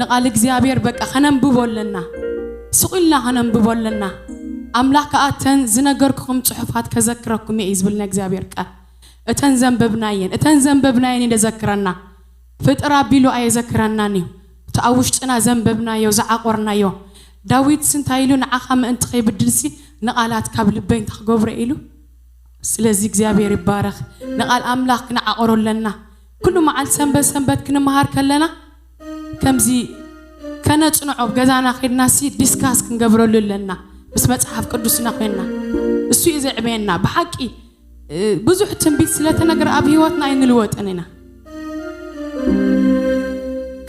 ንቓል እግዚኣብሔር በቃ ከነንብቦ ኣለና። ስቕ ኢልና ከነንብቦ ኣለና። ኣምላኽ ከኣ እተን ዝነገርኩኹም ጽሑፋት ከዘክረኩም እየ እዩ ዝብል ናይ እግዚኣብሔር ቃል። እተን ዘንበብናየን፣ እተን ዘንበብናየን እዩ ዘክረና። ፍጥር ኣቢሉ ኣየዘክረናን እዩ። እቲ ኣብ ውሽጥና ዘንበብናዮ፣ ዝዓቆርናዮ። ዳዊትስ እንታይ ኢሉ? "ንዓኻ ምእንቲ ከይብድልሲ ንቓላት ካብ ልበይ እንታይ ክገብሮ?" ኢሉ። ስለዚ እግዚኣብሔር ይባረኽ። ንቓል ኣምላኽ ክንዓቆሮ ኣለና። ኩሉ መዓልቲ ሰንበት ሰንበት ክንመሃር ከለና ከምዚ ከነጽንዖ፣ ኣብ ገዛና ኬድናሲ ዲስካስ ክንገብረሉ ኣለና። ምስ መጽሓፍ ቅዱስና ኮይንና። እሱ እዩ ዘዕበየና። ብሓቂ እ፣ ብዙሕ ትንቢት ስለተነግረ ኣብ ህይወትና ኣይንልወጥን ኢና።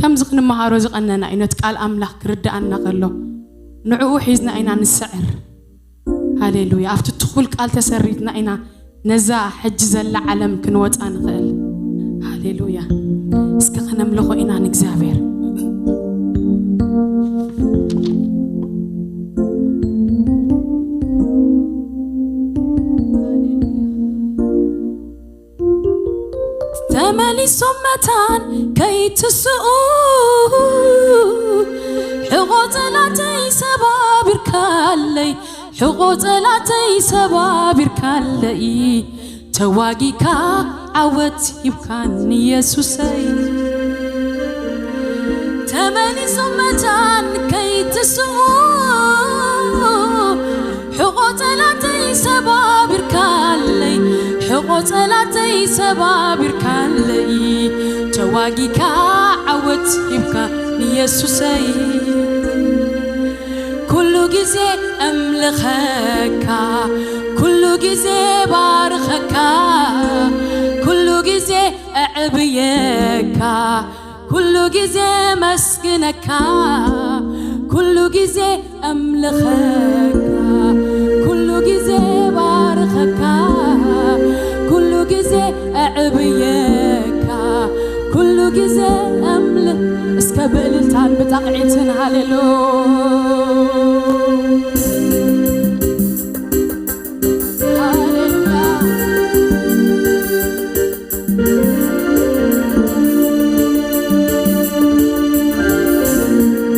ከምዚ ክንመሃሮ ዝቐነና እዩ፣ ነቲ ቃል ኣምላኽ ክርድኣና ከሎ ንዕኡ ሒዝና ኢና ንስዕር። ሃሌሉያ። ኣብቲ ትኹል ቃል ተሰሪትና ኢና ነዛ ሕጂ ዘላ ዓለም ክንወጻ ንኽእል። ሃሌሉያ። እስኪ ከነምልኾ ኢና ንእግዚኣብሔር። ተመሊሶም መታን ከይትስኡ፣ ሕቖ ጸላተይ ሰባቢር ካለይ ሕቆ ጸላተይ ሰባቢርካለይ ተዋጊካ ዓወት ሂብካኒ የሱሰይ ተመሊሶም መታን ከይትስኡ ሕቆ ጸላተይ ሰባቢርካለይ ሕቆ ጸላተይ ሰባቢርካለይ ተዋጊካ ዓወት ሂብካ ንየሱሰይ ኩሉ ግዜ እምልኸካ ኩሉ ግዜ ባርኸካ ኩሉ ግዜ እዕብየካ ኩሉ ግዜ መስግነካ ኩሉ ግዜ እምልኸካ ኩሉ ግዜ ባርኸካ ኩሉ ግዜ እዕብየካ ኩሉ ግዜ እምል እስከ ብእልልታን ብጣቕዒትን ሃሌሉ ሃሌሉያ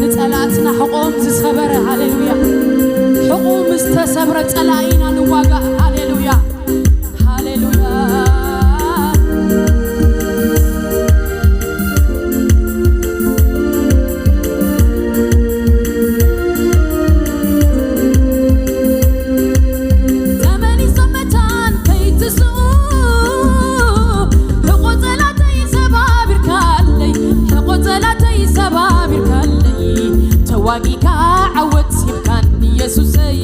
ንጸላእትና ሕቆም ዝሰበረ ሃሌሉያ ሕቁ ምስ ተሰብረ ጸላኢና ንዋጋእ ሃሌሉያ ሃሌሉያ ተመሊሶም መታን ከይትስኡ ሕቆ ጸላተይ ሰባቢርካለይ ሕቆ ጸላተይ ሰባቢርካለይ ተዋጊካ ዓወት ሂብካኒ የሱሰይ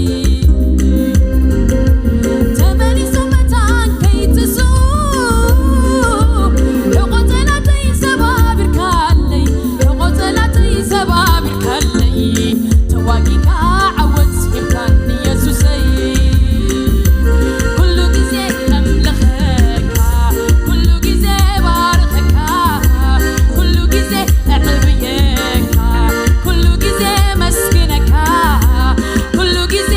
ተመሊሶም መታን ከይትስኡ ሕቆ ጸላተይ ሰባቢርካለይ ሕቆ ጸላተይ ሰባቢርካለይ ተዋጊካ ዓወት ሂብካኒ የሱሰይ ኩሉ ግዜ እምልኸካ ኩሉ ግዜ ባርኸካ ኩሉ ግዜ እዕብየካ ኩሉ ግዜ መስግነካ ኩሉ ግዜ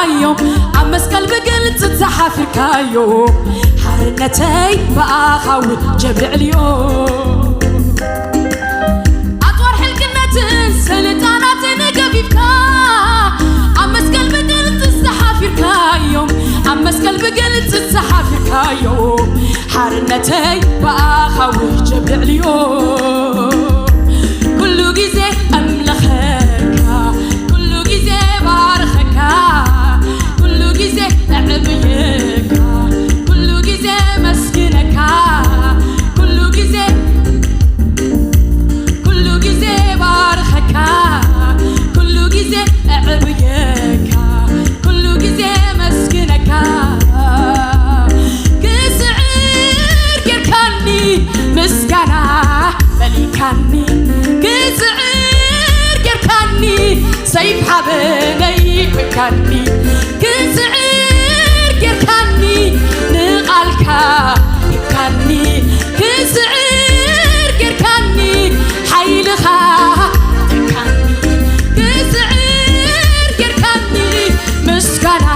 እዮም ኣብ መስቀል ብግልጽ ተሓፊርካዮ ሓርነተይ ብኣኻዊ ጀብሊ ዕልዮ ኣጽዋር ሕልቅነትን ስልጣናትን ገፊፍካ ኣብ መስቀል ብግልጽ ተሓፊርካዮም ኣብ መስቀል ብግልጽ ተሓፊርካዮ ሓርነተይ ብኣኻዊ ጀብሊ ዕልዮ ኩሉ ግዜ እምለኸካ ኩሉ ግዜ ባርኸካ ኩሉ ግዜ እዕብየካ ኩሉ ግዜ መስግነካ ኩሉ ግዜ ኩሉ ግዜ ባርኸካ ኩሉ ግዜ እዕብየካ ኩሉ ግዜ መስግነካ ክስዕር ጌርካኒ ምስጋና መሊካኒ ክስዕር ጌርካኒ ሰይፍ ሓበነይ ኮይካኒ ክስዕር ጌርካኒ ንቓልካ ሂብካኒ ክስዕር ጌርካኒ ሓይልኻ ተካኒ ክስዕር ጌርካኒ ምስጋና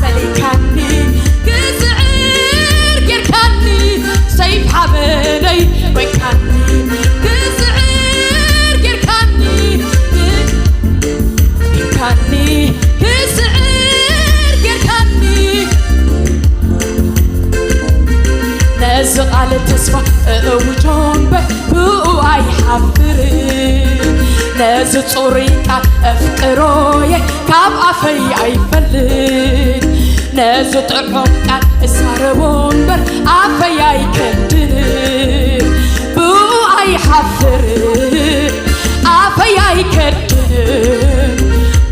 መሊካኒ ክስዕር ጌርካኒ ሰይፍ ሓበነይ ኮይካኒ ክስዕር ጌርካኒ ሂብካኒ ክስዕር ጌርካኒ ነዚ ቃል ተስፋ እእውጆ እምበር ብኡ ኣይሓፍር ነዚ ጽሩይ ቃል እፍቅሮየ ካብ ኣፈይ ኣይፈልድ ነዚ ጥዑም ቃል እዛረቦ እምበር ኣፈይ ኣይከድን ብኡ ኣይሓፍር ኣፈይ ኣይከድን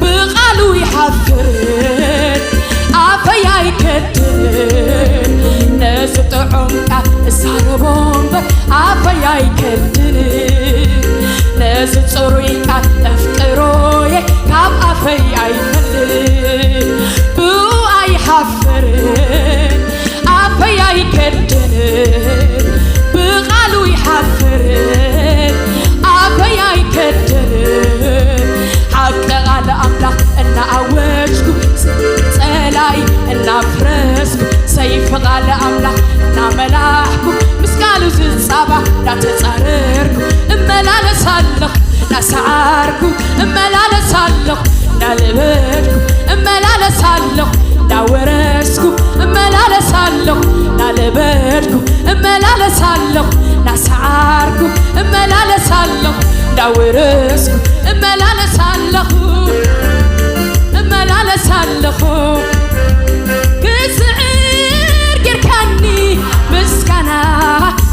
ብቓሉ ይሓፍር ኣፈይ ኣይከድን ነዚ ጥዑም ቃል እዛረቦ እምበር ኣፈይ ኣይከድን ነዚ ጽሩይ ቃል እፍቅሮየ ካብ ኣፈይ ኣይፈልድ ብኡ ኣይሓፍር ኣፈይ ኣይከድን ብቓሉ ይሓፍር ኣፈይ ኣይከድን ሓቂ ቃል ኣምላኽ እናኣወጅኩ ጸላኢ እናፍረስኩ ሰይፍ ቃል ኣምላኽ እናመላሕኩ ምስ ቃሉ ዝጻባ እናተጻረርኩ እመላለስ ኣለኹ እናሰዓርኩ እመላለስ ኣለኹ እናለበድኩ እመላለስ ኣለኹ እናወረስኩ እመላለስ ኣለኹ እናለበድኩ እመላለስ ኣለኹ እናሰዓርኩ እመላለስ ኣለኹ እንዳወረስኩ እመላለስ ኣለኹ እመላለስ ኣለኹ ክስዕር ጌርካኒ ምስጋና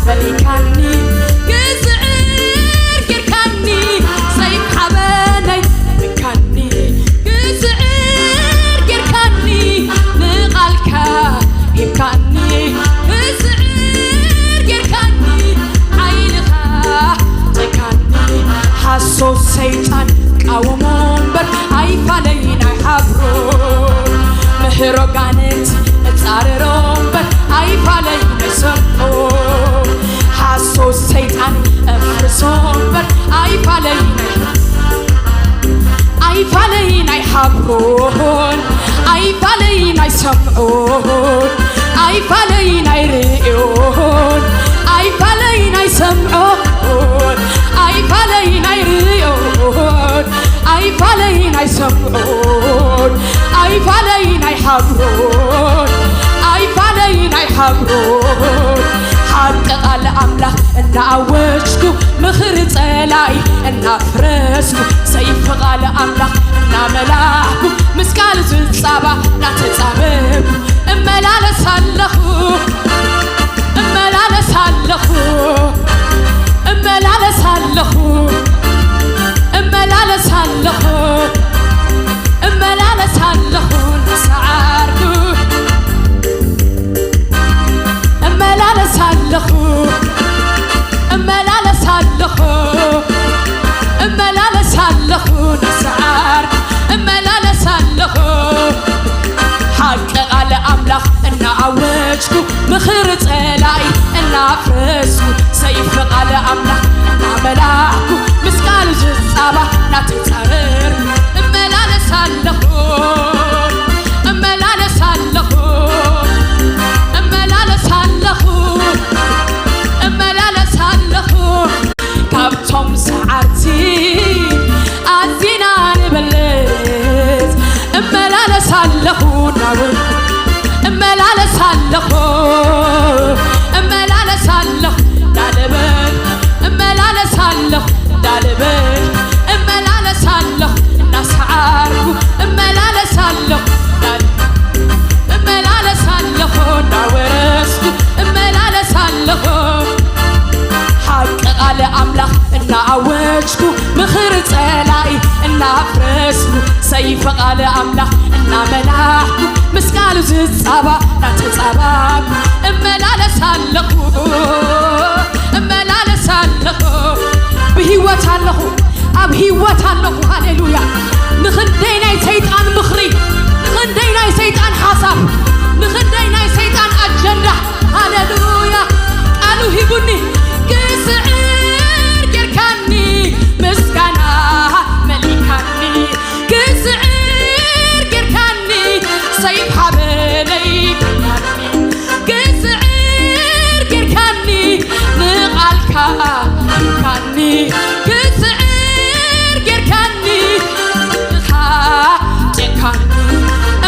መሊካኒ ክስዕር ጌርካኒ ሰይፍ ሓበነይ ሂብካኒ ክስዕር ጌርካኒ ንቓልካ ሂብካኒ ክስዕር ጌርካኒ ሓይልኻ ተካኒ ሓሶት ሰይጣን ቃወሞ እምበር ኣይፋለይ ናይ ሓብሮ ምህሮ ጋንንቲ እጻረሮ እምበር ኣይፋለይ ናይ ሰምዖ ሓሶት ሰይጣን እፍርሶ እምበር ኣይፋለይ ናይ ኣይፋለይ ናይ ሓብሮን ኣይፋለይ ናይ ሰምዖን ኣይፋለይ ናይ ርእዮን ኣይፋለይ ናይ ሰምዖን ኣይፋለይ ናይ ርእዮን ኣይፋለይ ናይ ሰምዖን ኣይፋለይ ናይ ሓብሮን ኣይፋለይ ናይ ሓብሮን ሓቂ ቃል ኣምላኽ እናኣወጅኩ ምኽሪ ጸላኢ እናፍረስኩ ሰይፊ ቃል ኣምላኽ እናመላኽኩ ምስ ቃል ዝጻባ እናተጻበብኩ እመላለስ ኣለኹ እመላለስ ኣለኹ እመላለስ ኣለኹ እመላለስ ኣለኹ እመላለስ ኣለኹ ንሰዓርኩ እመላለስ ኣለኹ እመላለስ ኣለኹ እመላለስ ኣለኹ ንሰዓር እመላለስ ኣለኹ ሓቂ ቃል ኣምላኽ እናኣወጅኩ ምኽሪ ጸላኢ እናፍረስኩ ሰይፊ ቃል ኣምላኽ እናመላኽኩ ምስ ቃሉ ዝጻባ እናተጻረርኩ እመላለስ ኣለኹ ጸላኢ እናፍረስኩ፣ ሰይፈ ቃል ኣምላኽ እናመላኽኩ፣ ምስ ቃሉ ዝጻባ እናተጻባኩ እመላለስ ኣለኹ፣ እመላለስ ኣለኹ። ብህይወት ኣለኹ፣ ኣብ ህይወት ኣለኹ። ሃሌሉያ። ንኽንደይ ናይ ሰይጣን ምኽሪ፣ ንኽንደይ ናይ ሰይጣን ሓሳብ፣ ንኽንደይ ናይ ሰይጣን ኣጀንዳ፣ ሃሌሉያ። ቃሉ ሂቡኒ፣ ክስዕር ጌርካኒ፣ ምስጋና መሊካኒ። ክስዕር ጌርካኒ፣ ሰይፍ ሓበነይ ጌርካኒ። ክስዕር ጌርካኒ፣ ንቓልካ ጌርካኒ። ክስዕር ጌርካኒ፣ ንኻ ጨካኒ።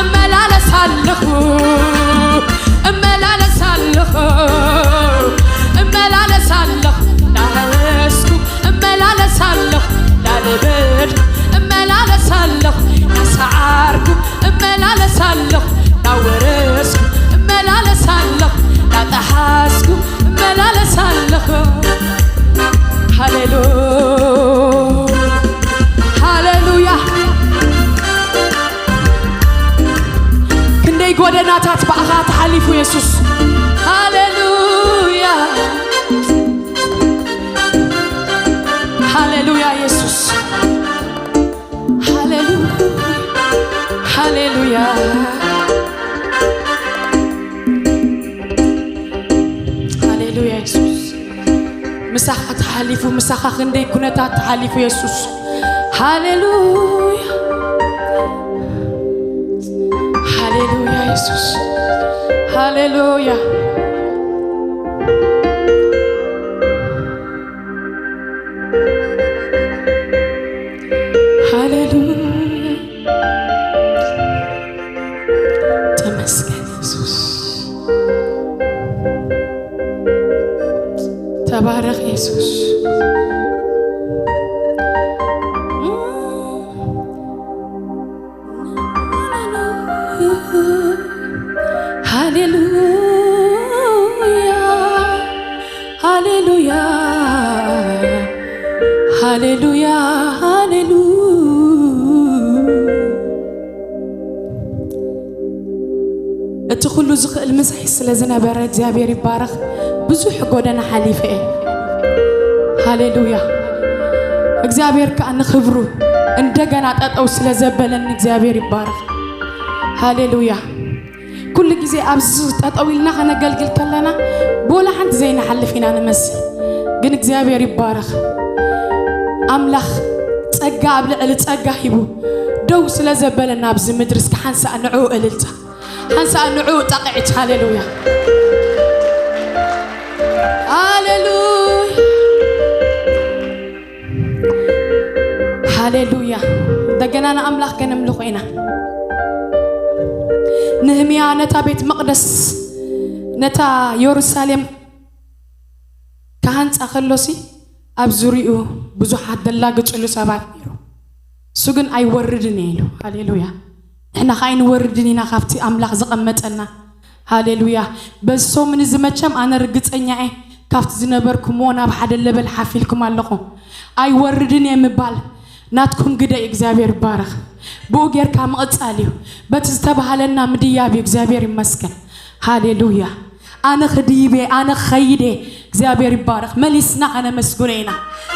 እመላለስ ኣለኹ፣ እመላለስ ኣለኹ፣ እመላለስ ኣለኹ፣ እናረስኩ እመላለስ ኣለኹ፣ እናለበድኩ እመላለስ ኣለኹ፣ እናሰዓርኩ እመላለስ ኣለኹ፣ እናወረስኩ እመላለስ ኣለኹ፣ እናጠሓስኩ እመላለስ ኣለኹ። ሃሌሉ-፣ ሃሌሉያ። ክንደይ ጎደናታት ብኣኻ ተሓሊፉ የሱስ። ሃሌሉያ፣ ሃሌሉያ የሱስ። ሃሌሉያ፣ ሃሌሉያ፣ ሃሌሉያ የሱስ። ምሳኻ ተሓሊፉ፣ ምሳኻ ክንደይ ኩነታት ተሓሊፉ የሱስ። ሃሌሉያ፣ ሃሌሉያ የሱስ፣ ሃሌሉያ፣ ሃሌሉያ። ተመስገን የሱስ። ተባረኽ የሱስ። ሃሌሉያ፣ ሃሌሉያ፣ ሃሌሉያ፣ ሃሌሉ-፣ እቲ ኩሉ ዝኽእል ምሳይ ስለ ዝነበረ እግዚኣብሔር ይባረኽ። ብዙሕ ጎደና ሓሊፈ እየ። ሃሌሉያ። እግዚኣብሔር ከኣ ንኽብሩ እንደገና ጠጠው ስለ ዘበለኒ እግዚኣብሔር ይባረኽ። ሃሌሉያ። ኩሉ ግዜ ኣብዚ ጠጠው ኢልና ከነገልግል ከለና፣ ቦላ ሓንቲ ዘይንሓልፍ ኢና ንመስል። ግን እግዚኣብሔር ይባረኽ። ኣምላኽ ጸጋ ኣብ ልዕሊ ጸጋ ሂቡ ደው ስለ ዘበለና ኣብዚ ምድሪ፣ እስኪ ሓንሳእ ንዕኡ እልልታ፣ ሓንሳእ ንዕኡ ጣቕዒት። ሃሌሉያ። ሃሌሉያ። ሃሌሉያ። እንደገና ንኣምላኽ ከነምልኾ ኢና። ነህምያ ነታ ቤት መቕደስ፣ ነታ የሩሳሌም ክሃንጻ ከሎሲ፣ ኣብ ዙሪኡ ብዙሓት ደላግጽሉ ሰባት ነይሩ። እሱ ግን ኣይወርድን እየ ኢሉ። ሃሌሉያ። ንሕና ኸዓ ኣይንወርድን ኢና ካብቲ ኣምላኽ ዘቐመጠና። ሃሌሉያ። በዚ ሰሙን እዚ መቸም ኣነ ርግጸኛ እየ፣ ካብቲ ዝነበርኩምዎ ናብ ሓደ ለበል ሓፍ ኢልኩም ኣለኹም። ኣይወርድን እየ ምባል ናትኩም ግደ እዩ። እግዚኣብሔር ይባረኽ። ብኡ ጌርካ ምቕጻል እዩ። በቲ ዝተባህለና ምድያብ እዩ። እግዚኣብሔር ይመስገን። ሃሌሉያ። ኣነ ክድይብ እየ፣ ኣነ ክኸይድ እየ። እግዚኣብሔር ይባረኽ። መሊስና ከነመስግኖ ኢና።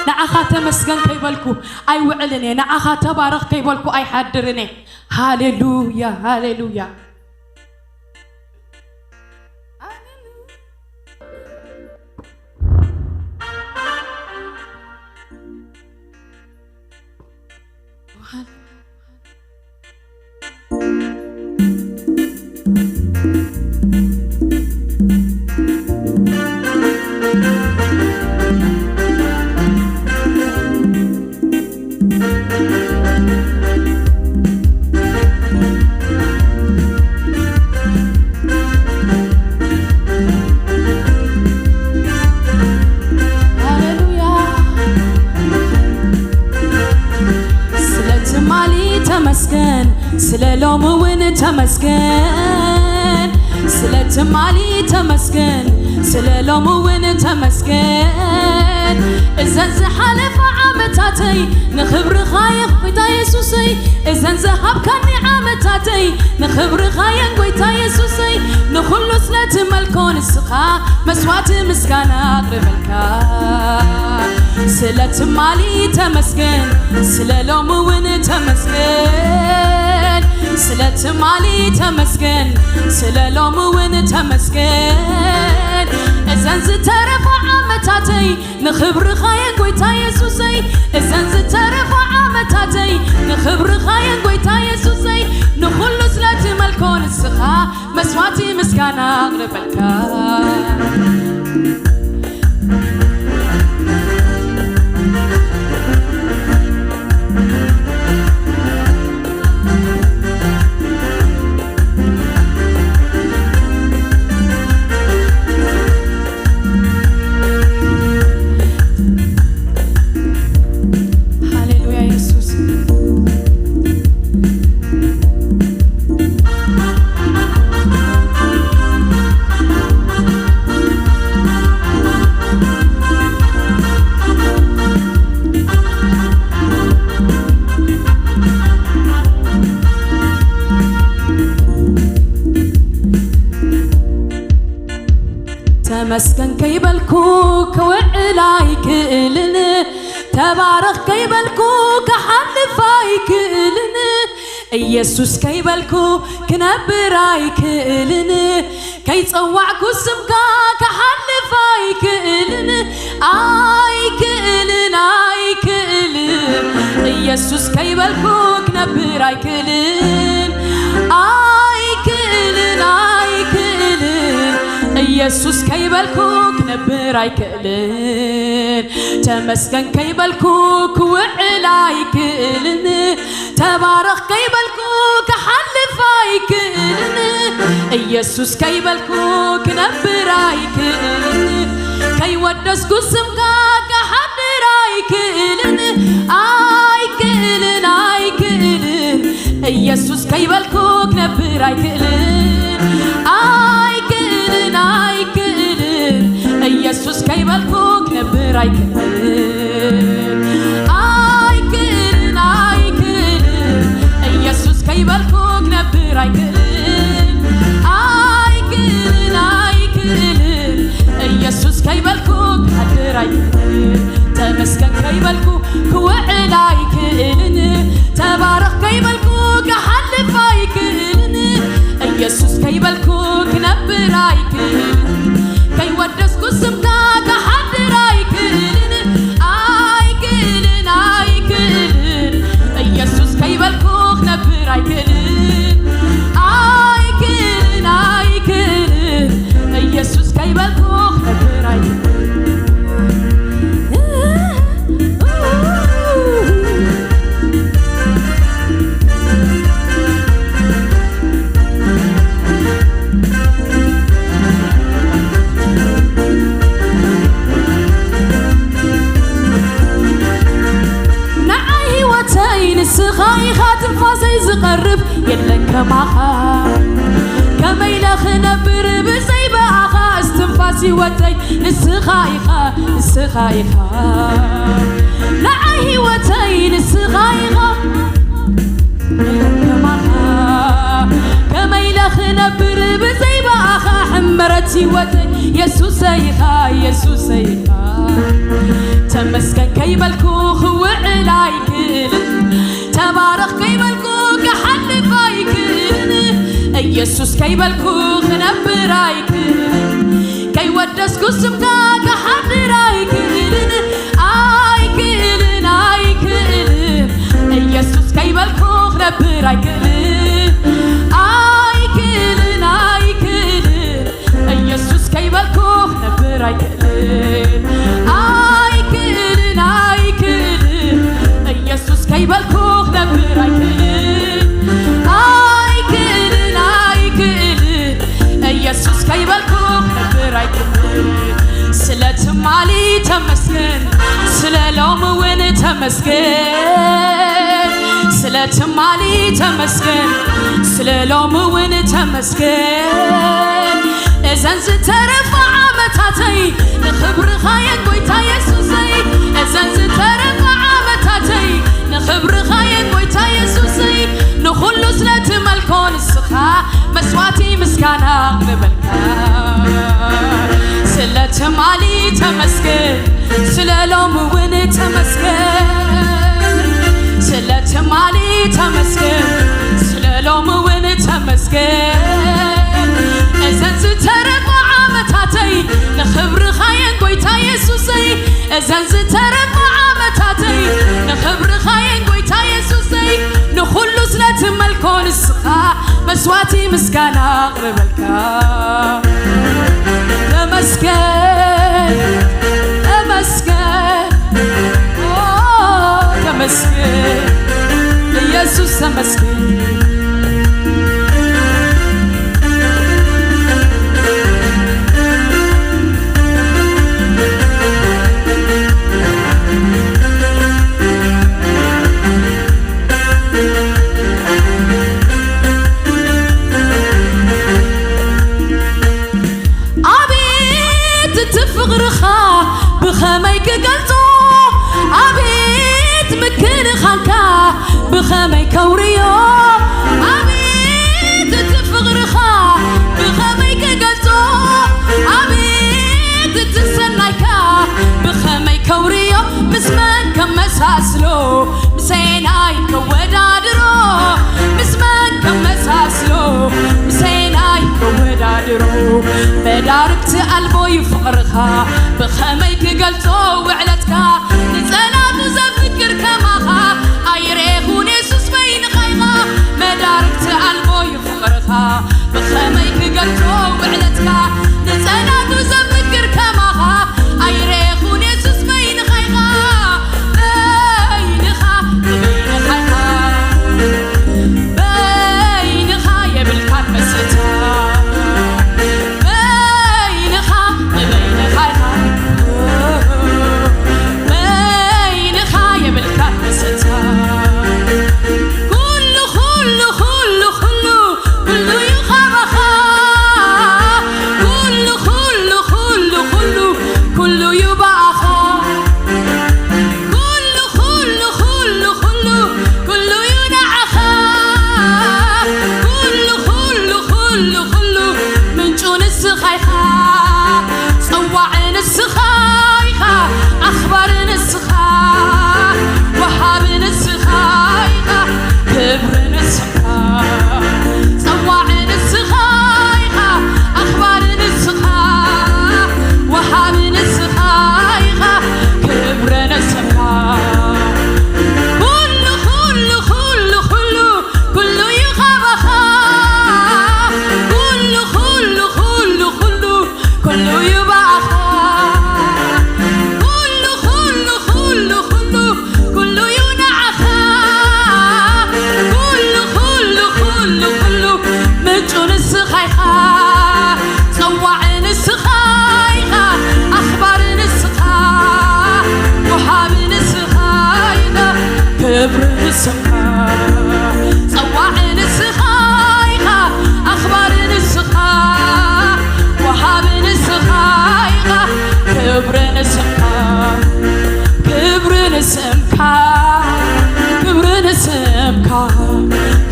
ንዓኻ ተመስገን ከይበልኩ ኣይውዕልን እየ። ንዓኻ ተባረኽ ከይበልኩ ኣይሓድርን እየ። ሃሌሉያ፣ ሃሌሉያ። ሃሌሉያ። ስለ ትማሊ ተመስገን፣ ስለ ሎሚ እውን ተመስገን፣ ስለ ትማሊ ተመስገን፣ ስለ ሎሚ እውን ተመስገን። እዘን ዝሓለፋ ዓመታተይ ንኽብርኻ እየን ጎይታ የሱሰይ። እዘን ዝሃብካኒ ዓመታተይ ንኽብርኻ እየን ጎይታ የሱሰይ። ንኹሉ ስለ ትመልኮ ንስኻ መስዋዕቲ ምስጋና ኣቕርበልካ። ስለ ትማሊ ተመስገን፣ ስለ ሎሚ እውን ተመስገን። ስለ ትማሊ ተመስገን፣ ስለ ሎሚ እውን ተመስገን። እዘን ዝተረፋ ዓመታተይ ንኽብርኻ እየን ጎይታ የሱሰይ። እዘን ዝተረፋ ዓመታተይ ንኽብርኻ እየን ጎይታ የሱሰይ። ንኹሉ ስለ ትመልኮ ንስኻ መስዋዕቲ ምስጋና ኣቕርበልካ። ሃሌሉያ የሱስ። ተመስገን ከይበልኩ ክውዕል ኣይክእልን፣ ተባረኽ ከይበልኩ ክሓልፍ ኣይክእልን፣ ኢየሱስ ከይበልኩ ክነብር ኣይክእልን፣ ከይጸዋዕኩ ስምካ ክሓልፍ ኣይክእልን፣ ኣይክእልን፣ ኣይክእልን፣ ኢየሱስ ከይበልኩ ክነብር ኣይክእልን፣ ኣይክእልን፣ ኣይክእልን፣ ኢየሱስ ከይበልኩ ክነብር ኣይክእልን፣ ተመስገን ከይበልኩ ክውዕል ኣይክእልን፣ ተባረኽ ከይበልኩ ክሓልፍ ኣይክእልን፣ ኢየሱስ ከይበልኩ ክነብር ኣይክእልን፣ ከይወደስኩ ስምካ ክሓድር ኣይክእልን፣ ኣይክእልን፣ ኣይክእልን፣ ኢየሱስ ከይበልኩ ክነብር ኣይክእልን፣ ኣይክእልን፣ ኣይክእልን፣ ኢየሱስ ከይበልኩ ክነብር ኣይክእልን፣ ኣይክእልን፣ ኣይክእልን፣ ኢየሱስ ከይበልኩ ክነብር ኣይክእልን፣ ኣይክእልን፣ ኣይክእልን፣ ኢየሱስ ከይበልኩ ክሓድር ኣይክእልን፣ ተመስገን ከይበልኩ ክውዕል ኣይክእልን፣ ተባረኽ ከይበልኩ ክሓልፍ ኣይክእልን፣ ኢየሱስ ከይበልኩ ክነብር ኣይክእልን፣ ከይወደስኩ ስምካ ክሓድር ኣይክእልን፣ ኣይክእልን፣ ኣይክእልን፣ ኢየሱስ ከይበልኩ ክነብር ኣይክእልን፣ ኣይክእልን፣ ኣይክእልን፣ ኢየሱስ ከይበልኩ ክነብር ኣይክእልን። ንዓይ ህይወተይ ንስኻ ኢኻ፣ ትንፋሰይ ዝቐርብ የለን ከማኻ። ከመይ ኢለ ክነብር ብዘይ ብኣኻ? እስትንፋስ ህይወተይ ንስኻ ኢኻ፣ ንስኻ ኢኻ። ንዓይ ህይወተይ ንስኻ ኢኻ፣ የለን ከማኻ። ከመይ ኢለ ክነብር ብዘይ ብኣኻ? ሕመረት ህይወተይ የሱሰይ ኢኻ፣ የሱሰይ ኢኻ። ተመስገን ከይበልኩ ክውዕል ኣይክእልን፣ ተባረኽ ከይበልኩ ክሓልፍ ኣይክእልን፣ ኢየሱስ ከይበልኩ ክነብር ኣይክእልን፣ ከይወደስኩ ስምካ ክሓድር ኣይክእልን፣ ኣይክእልን፣ ኣይክእልን፣ ኢየሱስ ከይበልኩ ክነብር ኣይክእልን፣ ኣይክእልን፣ ኣይክእልን፣ ኢየሱስ ከይበልኩ ክነብር ኣይክእልን፣ ኣይክእልን፣ ኣይክእልን፣ ኢየሱስ ከይበልኩ ክነብር ኣይክእልን፣ ኣይክእልን፣ ኣይክእልን፣ ኢየሱስ ከይበልኩ ክነብር ኣይክእልን። ስለ ትማሊ ተመስገን፣ ስለ ሎሚ እውን ተመስገን። ስለ ትማሊ ተመስገን፣ ስለ ሎሚ እውን ተመስገን። እዘን ዝተረፋ ዓመታተይ ንኽብርኻ የን ጎይታ የሱሰይ። እዘን ዝተረፋ ዓመታተይ ንኽብርኻ የን ጎይታ የሱሰይ። ንኹሉ ስለ ትመልኮ ንስኻ መስዋዕቲ ምስጋና ኣቕርበልካ። ስለ ትማሊ ተመስገን። ስለ ሎሚ እውን ተመስገን። ስለ ትማሊ ተመስገን። ስለ ሎሚ እውን ተመስገን። እዘን ዝተረፋ ዓመታተይ ንኽብርኻ የን ጎይታ የሱሰይ። እዘን ዝተረፋ ዓመታተይ ንኽብርኻ የን ጎይታ የሱሰይ። ንኹሉ ስለ ትመልኮ ንስኻ መስዋዕቲ ምስጋና ኣቕርበልካ። ተመስገን፣ ተመስገን፣ ኦ፣ ተመስገን፣ ኢየሱስ ተመስገን። ኣቤት እቲ ፍቕርኻ ብኸመይ ክገልጾ፣ ኣቤት ምክንኻንካ ብኸመይ ከውርዮ፣ ኣቤት እቲ ፍቕርኻ ብኸመይ ክገልጾ፣ ኣቤት እቲ ሰናይካ ብኸመይ ከውርዮ፣ ምስ መን ከመሳስሎ፣ ምሰየናይ ከወዳድሮ፣ ምስ መን ከመሳስሎ፣ ምሰየናይ ከወዳድሮ፣ መዳርግቲ ኣልቦ እዩ ፍቕርኻ፣ ብኸመይ ክገልጾ ውዕለትካ፣ ንጸላቱ ዘፍቅር ከማኻ ኣይረኤኹን የሱስ በይንኻ ኢኻ፣ መዳርግቲ ኣልቦ እዩ ፍቕርኻ፣ ብኸመይ ክገልጾ ውዕለትካ፣ ንጸላቱ ዘፍቅር ከማኻ ኣይረኤኹን የሱስ በይንኻ ኢኻ፣ በይንኻ፣ በይንኻ ኢኻ፣ በይንኻ የብልካን መስታ፣ በይንኻ፣ በይንኻ ኢኻ፣ በይንኻ የብልካን መስታ። ኩሉ፣ ኩሉ፣ ኩሉ፣ ኩሉ፣ ኩሉ ዩ ኻባኻ። ኩሉ፣ ኩሉ፣ ኩሉ፣ ኩሉ፣ ኩሉ ዩ ብኣኻ። ኩሉ፣ ኩሉ፣ ኩሉ፣ ኩሉ፣ ኩሉ ዩ ንዓኻ። ኩሉ፣ ኩሉ፣ ኩሉ፣ ኩሉ፣ ምንጩ ንስኻ ኢኻ። ጸዋዒ ንስኻ ኢኻ። ኣኽባሪ ንስኻ። ወሃቢ ንስኻ ኢኻ። ክብሪ ንስኻ። ጸዋዒ ንስኻ ኢኻ። ኣኽባሪ ንስኻ። ወሃቢ ንስኻ ኢኻ። ክብሪ ንስኻ። ኩሉ፣ ኩሉ፣ ኩሉ፣ ኩሉ፣ ኩሉ ዩ ኻባኻ። ኩሉ፣ ኩሉ፣ ኩሉ፣ ኩሉ፣ ኩሉ ዩ ብኣኻ። ኩሉ፣ ኩሉ፣ ኩሉ፣ ኩሉ፣ ኩሉ ዩ ንዓኻ። ኩሉ፣ ኩሉ፣ ኩሉ፣ ኩሉ፣ ምንጩ ንስኻ ኢኻ። ጸዋዒ ንስኻ ኢኻ። ኣኽባሪ ንስኻ። ወሃቢ ንስኻ ኢኻ። ክብሪ ንስኻ። ጸዋዒ ንስኻ ኢኻ። ኣኽባሪ ንስኻ። ወሃቢ ንስኻ ኢኻ። ክብሪ ንስኻ። ክብሪ ንስኻ። ክብሪ ንስምካ፣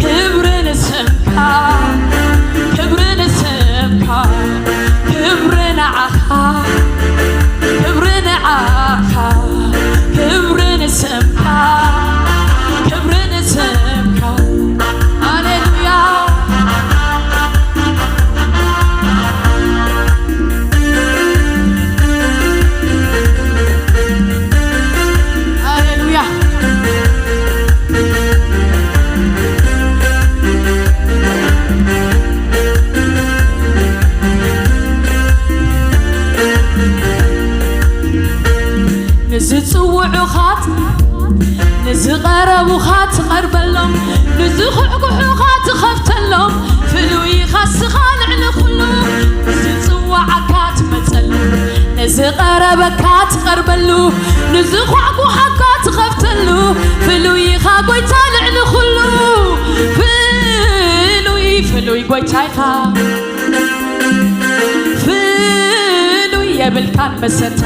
ክብሪ ንስምካ፣ ክብሪ ንስምካ፣ ክብሪ ንዓኻ፣ ክብሪ ንዓኻ፣ ክብሪ ንስምካ፣ ክብሪ ንስምካ። ሃሌሉያ። ሃሌሉያ። ንዝጽውዑኻ፣ ንዝቐረቡኻ ትቐርበሎም፣ ንዝኹሕኩሑኻ ትኸፍተሎም፣ ፍሉይ ኢኻ ንስኻ ልዕሊ ኩሉ። ንዝጽውዓካ ትመጸሉ፣ ንዝቐረበካ ትቐርበሉ፣ ንዝኳዕኩሓካ ትኸፍተሉ፣ ፍሉይ ኢኻ ጎይታ ልዕሊ ኩሉ። ፍሉይ ፍሉይ ጎይታይኻ ፍሉይ የብልካን መሰታ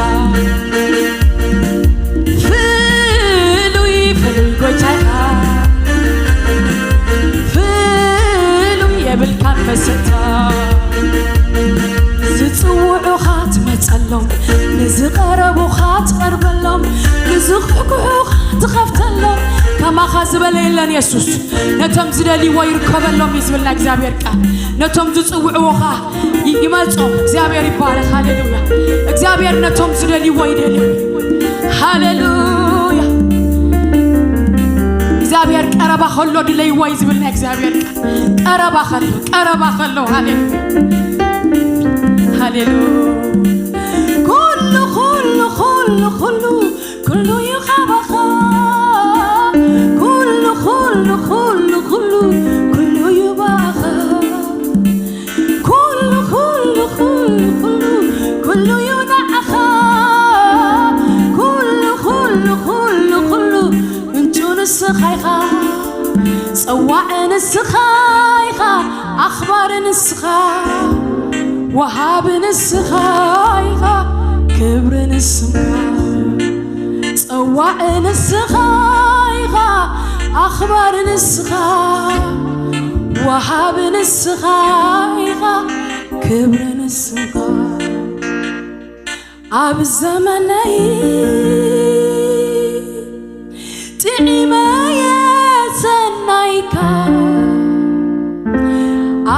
ፍሉይ ፍሉይ ጎይታይኻ ፍሉይ የብልካን መሰታ ዝጽውዑኻ ትመጸሎም ንዝቐረቡኻ ትቐርበሎም ንዝኽሕኩሑኻ ትኸፍተሎም ከማኻ ዝበለ የለን የሱስ ነቶም ዝደልይዎ ይርከበሎም እዩ ዝብልና እግዚኣብሔር ቃል ነቶም ዝጽውዕዎ ኸዓ ይመጾም እግዚኣብሔር ይባረክ ሃሌሉያ እግዚኣብሔር ነቶም ዝደልይዎ ይደልዩ ሃሌሉያ እግዚኣብሔር ቀረባ ከሎ ድለይዎ እዩ ዝብልና እግዚኣብሔር ቃል ቀረባ ከሎ ቀረባ ከሎ ሃሌሉያ ሃሌሉያ ኩሉ ኩሉ ኩሉ ኩሉ ኩሉ ይኻባኻ ኩሉ ኩሉ ኩሉ ኩሉ ኩሉ ይባኻ ኩሉ ኩሉ ኩሉ ኩሉ ኩሉ ይናዓኻ ኩሉ ኩሉ ኩሉ ኩሉ ምንጩ ንስኻ ኢኻ ጸዋዕ ንስኻ ኢኻ ኣኽባር ንስኻ ወሃብ ንስኻ ኢኻ ክብሪ ንስኻ ጸዋዕ ንስኻ ኢኻ ኣኽባር ንስኻ ወሃብ ንስኻ ኢኻ ክብሪ ንስኻ ኣብ ዘመነይ ጥዒመየ ሰናይካ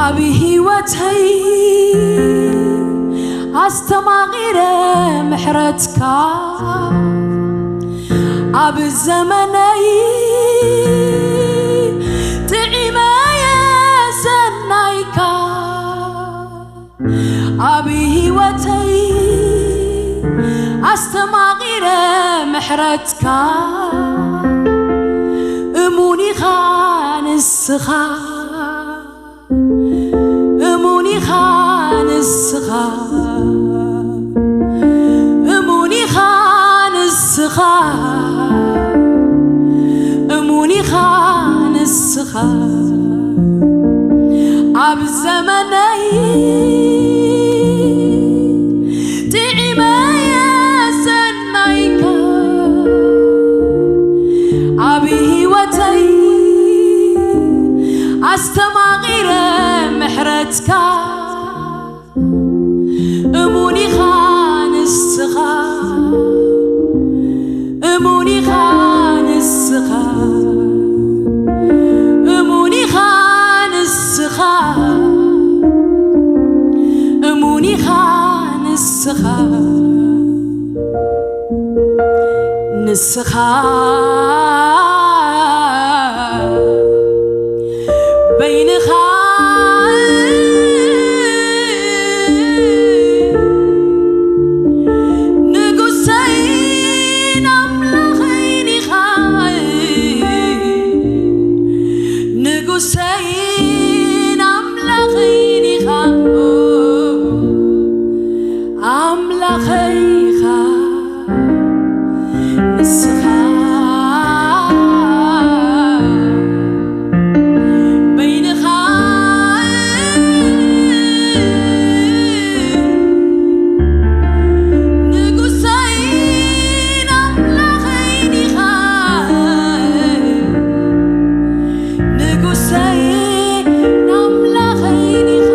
ኣብ ህይወተይ ኣስተማቒረ ምሕረትካ ኣብ ዘመነይ ጥዒመየ ሰናይካ ኣብ ህይወተይ ኣስተማቒረ ምሕረትካ እሙን ኢኻ ንስኻ እሙን ኢኻ ንስኻ እሙን ኢኻ ንስኻ እሙን ኢኻ ንስኻ ኣብ ዘመነይ ጥዒመየ ሰናይካ ኣብ ህይወተይ ኣስተማቒረ ምሕረትካ እሙን ኢኻ ንስኻ እሙን ኢኻ ንስኻ እሙን ኢኻ ንስኻ እሙን ኢኻ ንስኻ ንስኻ በይንኻ ንጉሰይን ኣምላኸይን ኢኻ ንጉሰይን ኣምላኸይን ኢኻ ኣምላኸይ ኢኻ ንስኻ በይንኻ ንጉሰይን ኣምላኸይን ኢኻ ንጉሰይን ኣምላኸይን ኢኻ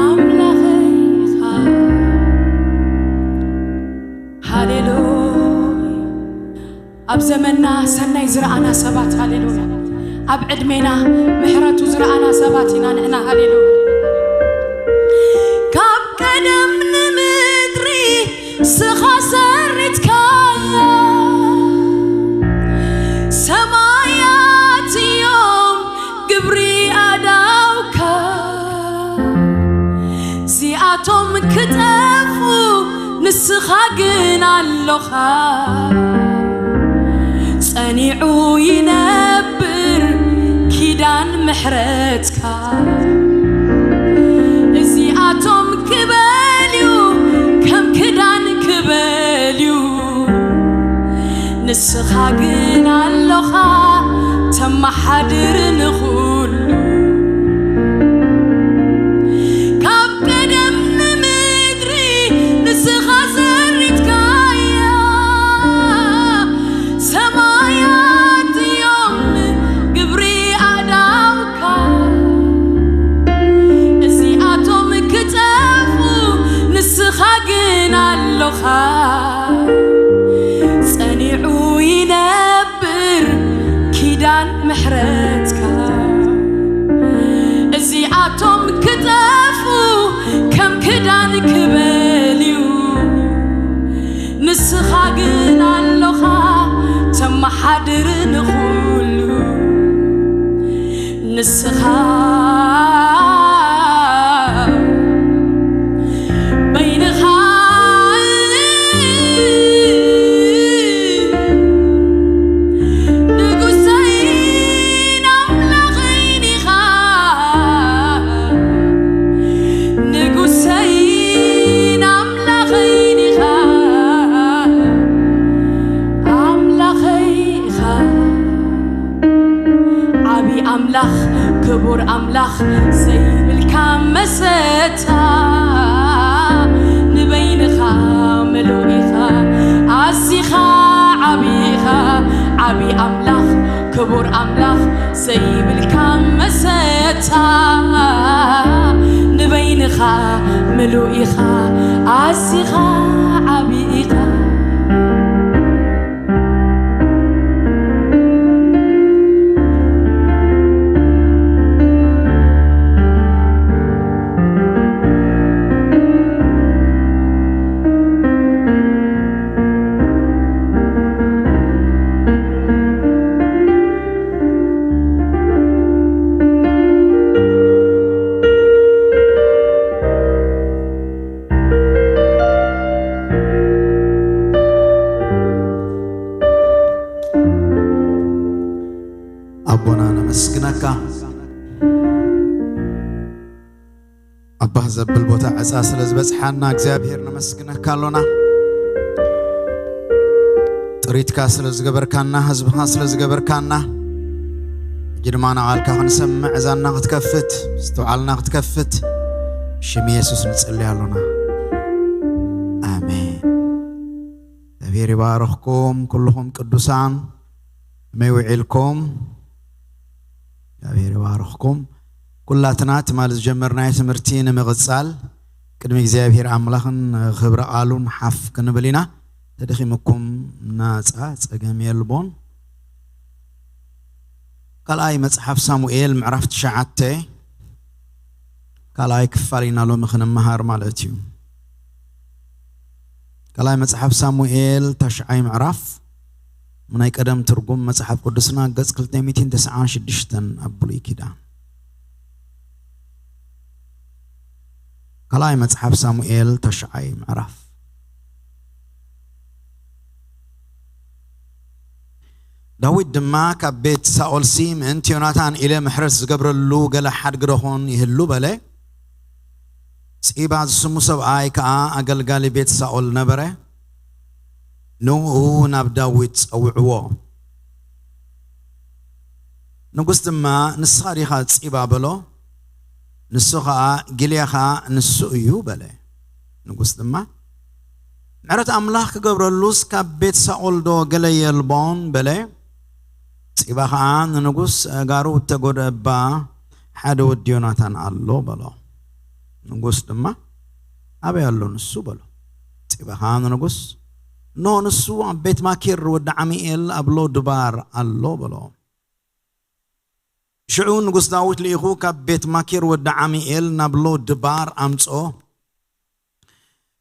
ኣምላኸይ ኢኻ ሃሌሉያ ኣብ ዘመንና ሰናይ ዝረኣና ሰባት ሃሌሉያ ኣብ ዕድሜና ምሕረቱ ዝረኣና ሰባት ኢና ንሕና ሃሌሉያ ካብ ቀደም ንምድሪ ስኻ ሰሪትካያ ሰማያት እዮም ግብሪ ኣዳውካ እዚኣቶም ክጠፉ ንስኻ ግን ኣለኻ ጸኒዑ ይነብር ኪዳን ምሕረትካ እዚኣቶም ክበልዩ ከም ክዳን ክበልዩ ንስኻ ግን ኣለኻ ተማ መሓድር ንኹሉ ካብ ቀደም ንምድሪ ንስኻ ዘሪትካያ ሰማያት እዮም ግብሪ ኣእዳውካ። እዚኣቶም ክጠፉ ንስኻ ግን ኣሎኻ። ጸኒዑ ይነብር ኪዳን ምሕረትካ። እዚኣቶም ክጠፉ ከም ክዳን ክበልዩ ንስኻ ግን ኣሎኻ ተመሓድር ንኹሉ። ንስኻ በይንኻ ንጉሰይን ኣምላኸይን ኢኻ። ንጉሰይን ኣምላኸይን ኢኻ። ኣምላኸይ ኢኻ። ዓቢ ኣምላኽ፣ ክቡር ኣምላኽ፣ ዘይብልካ መሰታ። ንበይንኻ ምሉእ ኢኻ። ኣዚኻ ዓቢ ኢኻ። ዓቢ ኣምላኽ፣ ክቡር ኣምላኽ፣ ዘይብልካ መሰታ። ንበይንኻ ምሉእ ኢኻ። ኣዚኻ ዓቢ ኢኻ። ኣቦና ነመስግነካ። ኣባ ዘብል ቦታ ዕፃ ስለ ዝበፅሓና እግዚኣብሔር ነመስግነካ ኣሎና። ጥሪትካ ስለ ዝገበርካና፣ ህዝብኻ ስለ ዝገበርካና፣ ሕጂ ድማ ንቓልካ ክንሰምዕ እዛና ክትከፍት፣ ምስትውዓልና ክትከፍት፣ ሽም የሱስ ንጽሊ ኣሎና። ኣሜን። እግዚኣብሔር ይባርኽኩም ኩልኹም ቅዱሳን። ከመይ ውዒልኩም? እግዚኣብሔር ይባርኽኩም። ኩላትና ትማሊ ዝጀመርናዮ ትምህርቲ ንምቕጻል ቅድሚ እግዚኣብሔር ኣምላኽን ክብሪ ቃሉን ሓፍ ክንብል ኢና። ተደኺምኩም ናጻ፣ ጸገም የልቦን። ካልኣይ መጽሓፍ ሳሙኤል ምዕራፍ ትሽዓተ ካልኣይ ክፋል ኢና ሎሚ ክንመሃር ማለት እዩ። ካልኣይ መጽሓፍ ሳሙኤል ተሽዓይ ምዕራፍ፣ ናይ ቀደም ትርጉም መጽሓፍ ቅዱስና ገጽ ክልተ ሚእትን ተስዓን ሽዱሽተን ኣብ ብሉይ ኪዳን። ካልኣይ መጽሓፍ ሳሙኤል ተሽዓይ ምዕራፍ። ዳዊት ድማ፣ ካብ ቤት ሳኦልሲ ምእንቲ ዮናታን ኢለ ምሕረት ዝገብረሉ ገለ ሓድጊ ደኾን ይህሉ? በለ። ጺባ ዝስሙ ሰብኣይ ከኣ ኣገልጋሊ ቤት ሳኦል ነበረ። ንኡ ናብ ዳዊት ጸውዕዎ። ንጉስ ድማ፣ "ንስኻ ዲኻ ጺባ?" በሎ። ንሱ ኸኣ፣ "ጊልያ ኸኣ ንሱ እዩ" በለ። ንጉስ ድማ፣ "ምሕረት ኣምላኽ ክገብረሉስ ካብ ቤት ሳኦል ዶ ገለ የልቦን?" በለ። ጺባ ኸኣ ንንጉስ፣ "ኣእጋሩ እተጎድአ እባ ሓደ ወዲ ዮናታን ኣሎ" በሎ። ንጉስ ድማ፣ "ኣበይ ኣሎ ንሱ?" በሎ። ጺባ ኸኣ ንንጉስ፣ "እንሆ ንሱ ኣብ ቤት ማኪር ወዲ ዓሚኤል ኣብ ሎ ድባር ኣሎ" በሎ። ሽዑ ንጉስ ዳዊት ልኢኹ ካብ ቤት ማኪር ወዲ ዓሚኤል ናብ ሎ ድባር ኣምጽኦ።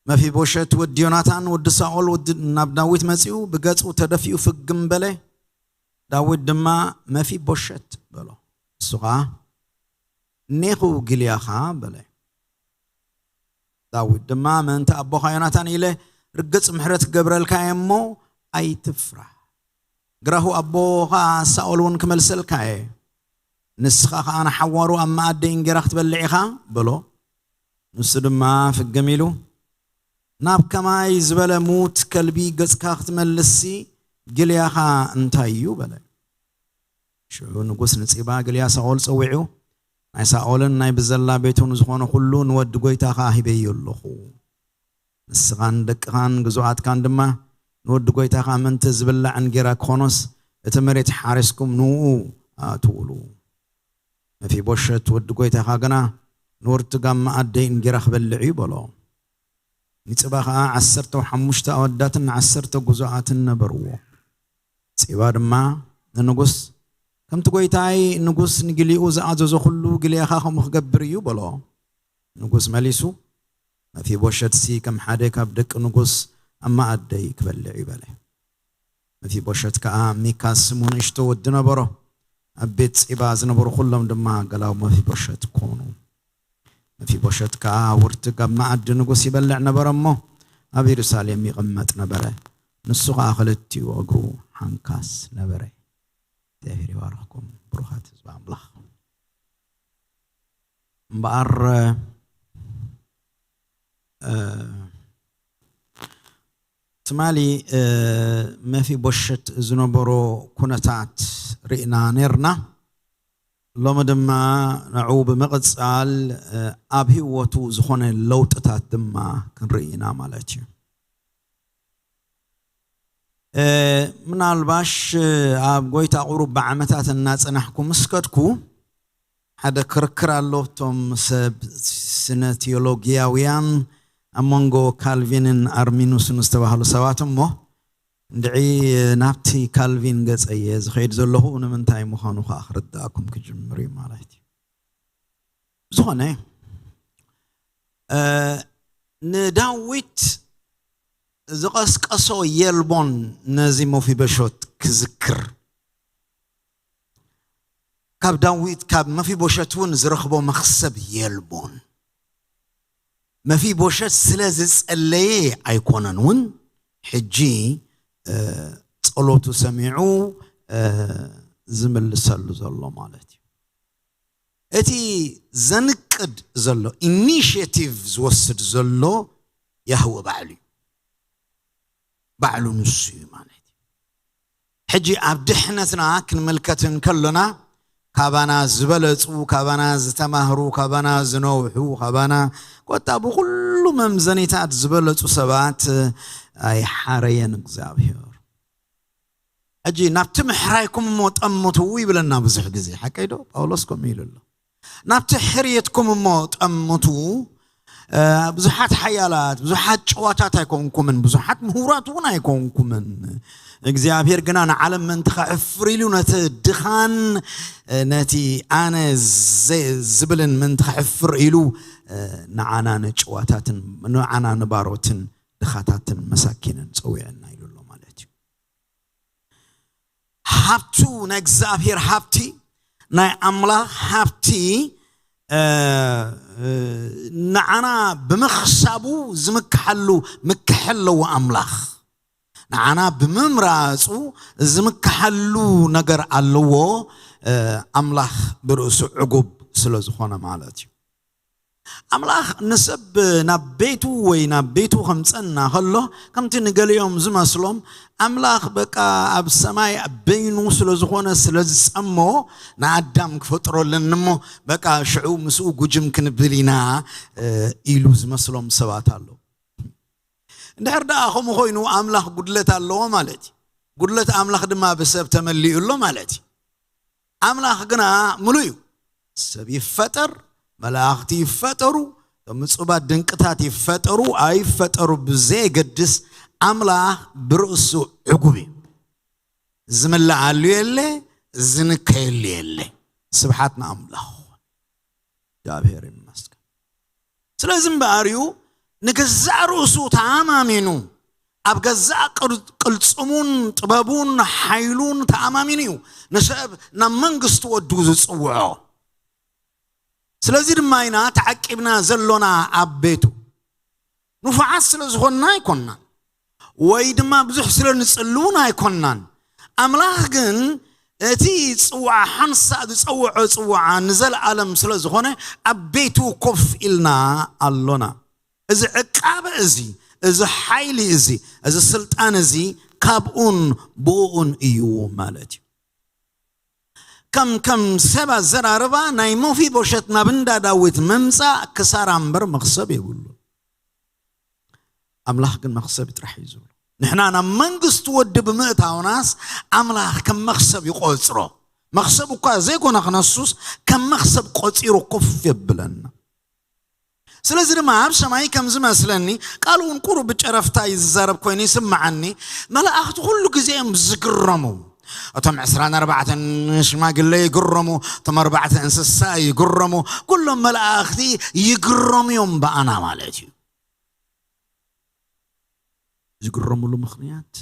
መፊቦሸት ወዲ ዮናታን ወዲ ሳኦል ወዲ ናብ ዳዊት መጺኡ፣ ብገጹ ተደፊኡ ፍግም በለ። ዳዊት ድማ፣ "መፊቦሸት" በሎ። ንሱ ኸኣ፣ "እኔኹ ጊልያኻ" በለ። ዳዊት ድማ፣ "ምእንቲ ኣቦኻ ዮናታን ኢለ ርግጽ ምሕረት ክገብረልካ እየ እሞ ኣይትፍራህ። ግራሁ ኣቦኻ ሳኦል እውን ክመልሰልካ እየ። ንስኻ ኸኣ ንሓዋሩ ኣብ መኣዲ እንጌራ ክትበልዕ ኢኻ" በሎ። ንሱ ድማ ፍግም ኢሉ፣ "ናብ ከማይ ዝበለ ሙት ከልቢ ገጽካ ክትመልስሲ ጊልያኻ እንታይ እዩ?" በለ። ሽዑ ንጉስ ንጺባ ግልያ ሳኦል ጸዊዑ፣ ናይ ሳኦልን ናይ ብዘላ ቤቱን ዝኾነ ኩሉ ንወዲ ጎይታኻ ሂበዮ ኣለኹ። ንስኻን ደቅኻን ግዙኣትካን ድማ ንወዲ ጎይታኻ ምእንቲ ዝብላዕ እንጌራ ክኾኖስ እቲ መሬት ሓሪስኩም ንኡ ኣእትውሉ። መፊቦሸት ወዲ ጎይታኻ ግና ንወርቲ ጋማ ኣደይ እንጌራ ክበልዕ እዩ በሎ። ንጽባ ኸዓ ዓሰርተ ሓሙሽተ ኣወዳትን ዓሰርተ ግዙኣትን ነበርዎ። ጺባ ድማ ንንጉስ፣ ከምቲ ጎይታይ ንጉስ ንግሊኡ ዝኣዘዞ ኩሉ ግልያኻ ከምኡ ክገብር እዩ በሎ። ንጉስ መሊሱ፣ መፊቦሸትሲ ከም ሓደ ካብ ደቂ ንጉስ ኣብ መኣደይ ክበልዕ እዩ በለ። መፊቦሸት ከኣ ሚካ ስሙ ንእሽቶ ወዲ ነበሮ። ኣብ ቤት ጺባ ዝነበሩ ኩሎም ድማ ገላው መፊቦሸት ኮኑ። መፊቦሸት ከኣ ውርትግ ኣብ መኣዲ ንጉስ ይበልዕ ነበረ እሞ ኣብ የሩሳሌም ይቕመጥ ነበረ። ንሱ ኸኣ ክልቲኡ እግሩ ሓንካስ ነበረ። እግዚኣብሔር ይባርኽኩም ብሩኻት ህዝቢ ኣምላኽ። እምበኣር እ፣ ትማሊ እ፣ መፊቦሸት ዝነበሮ ኩነታት ርኢና ነርና። ሎሚ ድማ ንዕኡ ብምቕጻል እ፣ ኣብ ህይወቱ ዝኾነ ለውጥታት ድማ ክንርኢ ኢና ማለት እዩ። እ፣ ምናልባሽ እ፣ ኣብ ጎይታ ቁሩብ ብዓመታት እናጸናሕኩ ምስ ከድኩ ሓደ ክርክር ኣሎ። እቶም ሰብ ስነ ቴዎሎጊያውያን ኣብ መንጎ ካልቪንን ኣርሚኑስን ዝተባህሉ ሰባት እሞ እንድዒ ናብቲ ካልቪን ገጸ እየ ዝኸይድ ዘለኹ። ንምንታይ ምዃኑ ከዓ ክርዳእኩም ክጅምር እዩ ማለት እዩ። ዝኾነ እ፣ ንዳዊት ዝቐስቀሶ የልቦን ነዚ መፊበሾት ክዝክር፣ ካብ ዳዊት ካብ መፊቦሸት እውን ዝረኽቦ መኽሰብ የልቦን። መፊቦሸት ስለ ዝጸለየ ኣይኮነን እውን ሕጂ እ፣ ጸሎቱ ሰሚዑ እ፣ ዝምልሰሉ ዘሎ ማለት እዩ። እቲ ዘንቅድ ዘሎ ኢኒሽቲቭ ዝወስድ ዘሎ ያህወ ባዕሉ እዩ። ባዕሉ ንሱ እዩ ማለት እዩ። ሕጂ ኣብ ድሕነትና ክንምልከት እንከሎና ካባና ዝበለጹ፣ ካባና ዝተማህሩ፣ ካባና ዝነውሑ፣ ካባና ኮታ ብኩሉ መምዘኒታት ዝበለጹ ሰባት ኣይሓረየን እግዚኣብሔር። ሕጂ ናብቲ ምሕራይኩም እሞ ጠምቱ ይብለና ብዙሕ ግዜ፣ ሓቀይ ዶ? ጳውሎስ ከምኡ ኢሉ ኣሎ። ናብቲ ሕርየትኩም እሞ ጠምቱ። እ፣ ብዙሓት ሓያላት፣ ብዙሓት ጨዋታት ኣይኮንኩምን፣ ብዙሓት ምሁራት እውን ኣይኮንኩምን። እግዚኣብሔር ግና ንዓለም ምእንቲ ከዕፍር ኢሉ ነቲ ድኻን እ፣ ነቲ ኣነ ዘ-፣ ዝብልን ምእንቲ ከዕፍር ኢሉ እ፣ ንዓና ንጭዋታትን ንዓና ንባሮትን ድኻታትን መሳኪንን ጸዊዕና ኢሉ ኣሎ ማለት እዩ። ሃብቱ ናይ እግዚኣብሔር ሃብቲ፣ ናይ ኣምላኽ ሃብቲ እ፣ እ፣ ንዓና ብምኽሳቡ ዝምክሓሉ ምክሐ ኣለዎ ኣምላኽ። ንዓና ብምምራጹ ዝምክሓሉ ነገር ኣለዎ። እ፣ ኣምላኽ ብርእሱ ዕጉብ ስለ ዝኾነ ማለት እዩ። ኣምላኽ ንሰብ ናብ ቤቱ ወይ ናብ ቤቱ ከምጸና ከሎ ከምቲ ንገሊኦም ዝመስሎም ኣምላኽ በቃ ኣብ ሰማይ ኣብ በይኑ ስለ ዝኾነ ስለ ዝጸሞ ንኣዳም ክፈጥሮ ኣለኒ እሞ በቃ ሽዑ ምስኡ ጉጅም ክንብል ኢና እ፣ ኢሉ ዝመስሎም ሰባት ኣለዉ። እንድሕር ደኣ ከምኡ ኮይኑ ኣምላኽ ጉድለት ኣለዎ ማለት እዩ። ጉድለት ኣምላኽ ድማ ብሰብ ተመሊኡ ኣሎ ማለት እዩ። ኣምላኽ ግና ምሉእ እዩ። ሰብ ይፈጠር፣ መላእኽቲ ይፈጠሩ፣ እቶም ምጹባት ድንቅታት ይፈጠሩ ኣይፈጠሩ ብዘየገድስ ኣምላኽ ብርእሱ ዕጉብ እዩ። ዝምልኣሉ የለ፣ ዝንከየሉ የለ። ስብሓት ንኣምላኽ። እግዚኣብሔር ይመስገን። ስለዚ እምበኣር እዩ ንገዛእ ርእሱ ተኣማሚኑ ኣብ ገዛእ ቅር-፣ ቅልጽሙን ጥበቡን ሓይሉን ተኣማሚኑ እዩ ንሰብ ናብ መንግስቲ ወዱ ዝጽውዖ። ስለዚ ድማ ኢና ተዓቂብና ዘሎና ኣብ ቤቱ። ንፉዓት ስለ ዝኾንና ኣይኮንናን፣ ወይ ድማ ብዙሕ ስለ ንጽሊ እውን ኣይኮንናን። ኣምላኽ ግን እቲ ጽውዓ ሓንሳእ ዝጸውዖ ጽውዓ ንዘለኣለም ስለ ዝኾነ ኣብ ቤቱ ኮፍ ኢልና ኣሎና። እዚ ዕቃበ እዚ፣ እዚ ሓይሊ እዚ፣ እዚ ስልጣን እዚ ካብኡን ብኡኡን እዩ ማለት እዩ። ከም ከም ሰብ ኣዘራርባ ናይ መፊቦሸት ናብ እንዳ ዳዊት ምምፃእ ክሳራ እምበር መኽሰብ የብሉ። ኣምላኽ ግን መኽሰብ ጥራሕ እዩ ዝብሉ። ንሕና ናብ መንግስቲ ወዲ ብምእታውናስ ኣምላኽ ከም መኽሰብ ይቆፅሮ። መኽሰብ እኳ ዘይኮነ ክነሱስ ከም መኽሰብ ቆፂሩ ኮፍ የብለና። ስለዚ ድማ ኣብ ሰማይ ከም ዝመስለኒ፣ ቃል እውን ቁሩብ ብጨረፍታ እዩ ዝዛረብ ኮይኑ ይስምዓኒ። መላእኽቲ ኩሉ ግዜ እዮም ዝግረሙ። እቶም ዕስራን ኣርባዕተን ሽማግለ ይግረሙ፣ እቶም ኣርባዕተ እንስሳ ይግረሙ፣ ኩሎም መላእኽቲ ይግረሙ እዮም ብኣና ማለት እዩ። ዝግረሙሉ ምኽንያት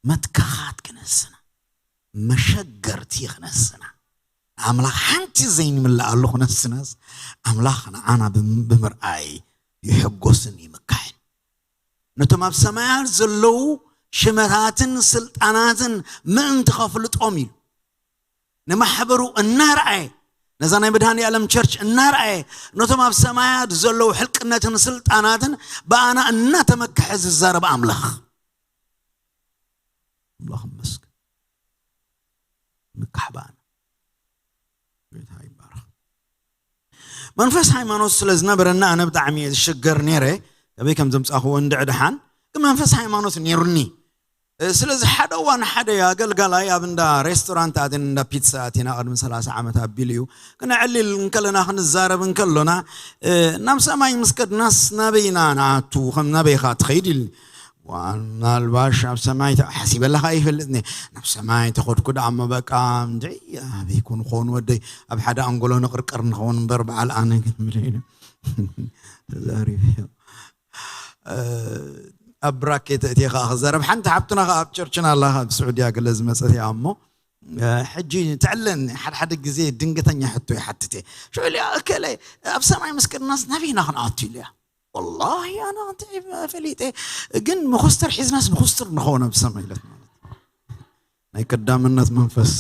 መትከኻት ክነስና፣ መሸገርቲ ክነስና፣ ኣምላኽ ሓንቲ ዘይንምልኣሉ ክነስናስ ኣምላኽ ንዓና ብም- ብምርኣይ ይሕጎስን ይምካሕን። ነቶም ኣብ ሰማያት ዘለዉ ሽመታትን ስልጣናትን ምእንቲ ከፍልጦም ኢሉ ንማሕበሩ እናርኣየ፣ ነዛ ናይ መድሃኒ ዓለም ቸርች እናርኣየ፣ ነቶም ኣብ ሰማያት ዘለዉ ሕልቅነትን ስልጣናትን ብኣና እናተመክሐ ዝዛረብ ኣምላኽ። ኣምላኽ ይመስገን። ምካሕ ብኣና። ጌታ ይባረኽ። መንፈስ ሃይማኖት ስለ ዝነበረና ኣነ ብጣዕሚ እየ ዝሽገር ነይረ። ከበይ ከም ዘምጻኽዎ እንድዒ ደሓን፣ ግን መንፈስ ሃይማኖት ነይሩኒ። ስለዚ ሓደ እዋን ሓደ ኣገልጋላይ ኣብ እንዳ ሬስቶራንት ኣትን እንዳ ፒትሳ ኣቲና ቅድሚ ሰላሳ ዓመት ኣቢሉ እዩ። ክነዕልል እንከለና ክንዛረብ እንከሎና ናብ ሰማይ ምስ ከድናስ ናበይ ኢና ንኣቱ፣ ከም ናበይ ኢኻ ትኸይድ ኢልኒ። ምናልባሽ ኣብ ሰማይ ሓሲበላኻ ይፈልጥኒ። ናብ ሰማይ ተኸድኩ ደኣ እሞ በቃ እንድዒ ኣበይ ኮን ኾን ወደይ፣ ኣብ ሓደ ኣንጎሎ ንቕርቀር ንኸውን እምበር በዓል ኣነ ግን ተዛሪበ። ኣብ ብራኬት እቲ ኸዓ ክዛረብ ሓንቲ ሓብትና ኸዓ ኣብ ቸርችና ኣላ ካብ ስዑድያ ገለ ዝመፀት እያ እሞ ሕጂ ትዕለኒ ሓደ ሓደ ግዜ ድንገተኛ ሕቶ ይሓትት እየ። ሽዑ ኢለያ እከለ ኣብ ሰማይ ምስ ከድናስ ናበይና ክንኣቱ ኢለያ። ወላሂ ኣነ ኣንተ ፈሊጠ ግን መኮስተር ሒዝናስ ንኮስተር ንኸውን ኣብ ሰማይ ኢለት ማለት ናይ ቀዳምነት መንፈስ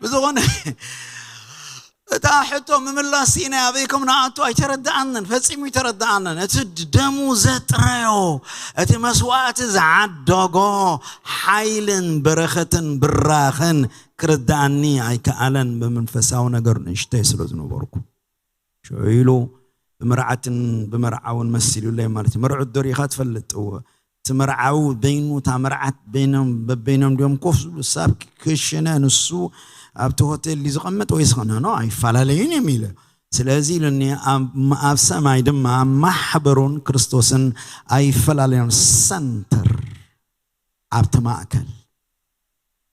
ብዝኾነ እታ ሕቶ ምምላስ ስኢነ ኣበይ ከም ንኣቱ ኣይተረድኣንን፣ ፈጺሙ ኣይተረድኣንን። እቲ ደሙ ዘጥረዮ፣ እቲ መስዋእቲ ዝዓደጎ ሓይልን በረኸትን ብራኽን ክርድኣኒ ኣይከኣለን። ብመንፈሳዊ ነገር ንእሽተይ ስለ ዝነበርኩ ሽዑ ኢሉ ብመርዓትን ብመርዓውን መሲሉለይ ማለት እዩ። መርዑት ዶ ሪኢኻ ትፈልጥ? እወ። እቲ መርዓዊ በይኑ እታ መርዓት በይኖም በበይኖም ድዮም ኮፍ ዝብሉ? ሳብ ክሽነ ንሱ ኣብቲ ሆቴል ድዩ ዝቐመጥ ወይስ ኸነኖ ኣይፈላለዩን እዮም ኢለ። ስለዚ ኢሉኒ ኣብ ኣብ ሰማይ ድማ ማሕበሩን ክርስቶስን ኣይፈላለዩን። ሰንተር ኣብቲ ማእከል።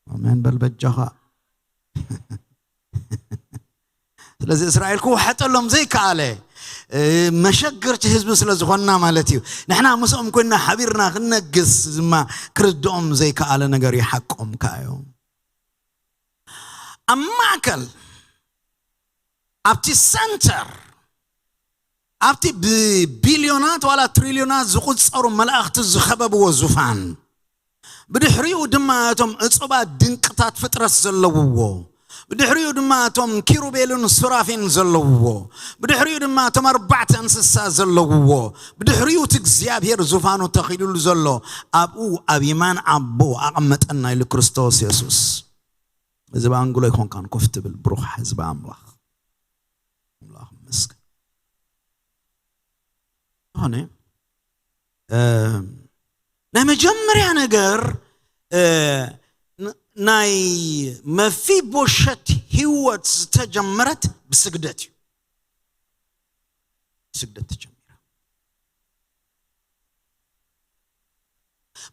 ኣሜን በል በጃኻ። ስለዚ እስራኤል ክውሓጠሎም ዘይከኣለ መሸገርቲ ህዝቢ ስለ ዝኾንና ማለት እዩ። ንሕና ምስኦም ኮይና ሓቢርና ክንነግስ ድማ ክርድኦም ዘይከኣለ ነገር ይሓቆም ከኣዮም ኣብ ማእከል ኣብቲ ሰንተር ኣብቲ ብቢልዮናት ዋላ ትሪልዮናት ዝቑጸሩ መላእኽቲ ዝኸበብዎ ዙፋን ብድሕሪኡ ድማ እቶም እጹባት ድንቅታት ፍጥረት ዘለውዎ ብድሕሪኡ ድማ እቶም ኪሩቤልን ሱራፌን ዘለውዎ ብድሕሪኡ ድማ እቶም ኣርባዕተ እንስሳ ዘለውዎ ብድሕሪኡ እቲ እግዚኣብሔር ዙፋኑ ተኺሉሉ ዘሎ ኣብኡ ኣብ የማን ኣቦ ኣቐመጠና ኢሉ ክርስቶስ የሱስ። እዚ ብኣንግሎ ኣይኮንካን ኮፍ ትብል ብሩኽ ህዝቢ ኣምላኽ። ኣምላኽ ይመስገን። ዝኾነ ናይ መጀመርያ ነገር ናይ መፊቦሸት ህይወት ዝተጀመረት ብስግደት እዩ። ስግደት ተጀሚራ።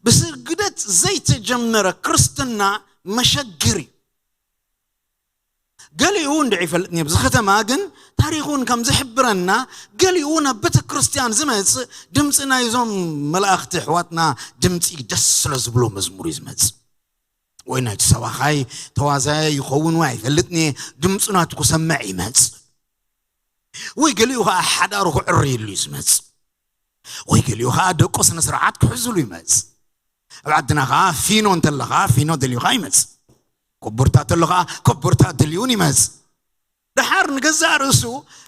ብስግደት ዘይተጀመረ ክርስትና መሸግር እዩ። ገሊኡ እንድዒ ይፈልጥ ኣብዚ ከተማ ግን ታሪኹን ከም ዝሕብረና ገሊኡ ናብ ቤተ ክርስቲያን ዝመጽእ ድምፂ ናይዞም መላእኽቲ ኣሕዋትና ድምፂ ደስ ስለ ዝብሎ መዝሙር እዩ ዝመጽእ። ወይ ናይቲ ሰባኻይ ተዋዛያይ ይኸውን ወይ ኣይፈልጥን እየ፣ ድምፁ ናቱ ክሰምዕ ይመጽእ። ወይ ገሊኡ ኸዓ ሓዳሩ ክዕርየሉ እዩ ዝመጽእ። ወይ ገሊኡ ኸዓ ደቆ ስነ ስርዓት ክሕዝሉ ይመጽእ። ኣብ ዓድና ኸዓ ፊኖ እንተለኻ ፊኖ ደልዩ ኸዓ ይመጽእ። ኮቦርታ እንተሎ ኸዓ ኮቦርታ ደልዩን ይመጽእ። ደሓር ንገዛእ ርእሱ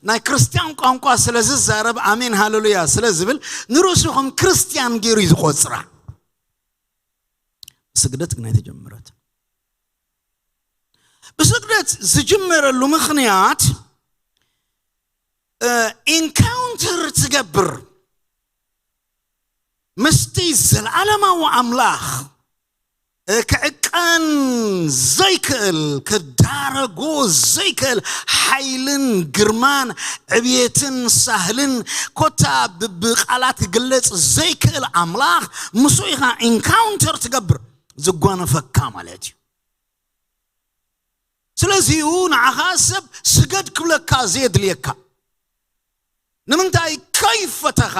ናይ ክርስትያን ቋንቋ ስለ ዝዛረብ ኣሜን ሃለሉያ ስለ ዝብል ንርእሱ ከም ክርስትያን ገይሩ እዩ ዝቖጽራ። ስግደት ግን ኣይተጀመረት። ብስግደት ዝጅመረሉ ምኽንያት ኢንካውንተር ትገብር ምስቲ ዘለዓለማዊ ኣምላኽ ክዕቀን ዘይክእል፣ ክዳረጎ ዘይክእል ሓይልን ግርማን ዕብየትን ሳህልን ኮታ ብቃላት ክግለጽ ዘይክእል ኣምላኽ ምስኡ ኢኻ ኢንካውንተር ትገብር። ዝጓነፈካ ማለት እዩ። ስለዚ እዩ ንዓኻ ሰብ ስገድ ክብለካ ዘየድልየካ። ንምንታይ? ከይፈተኻ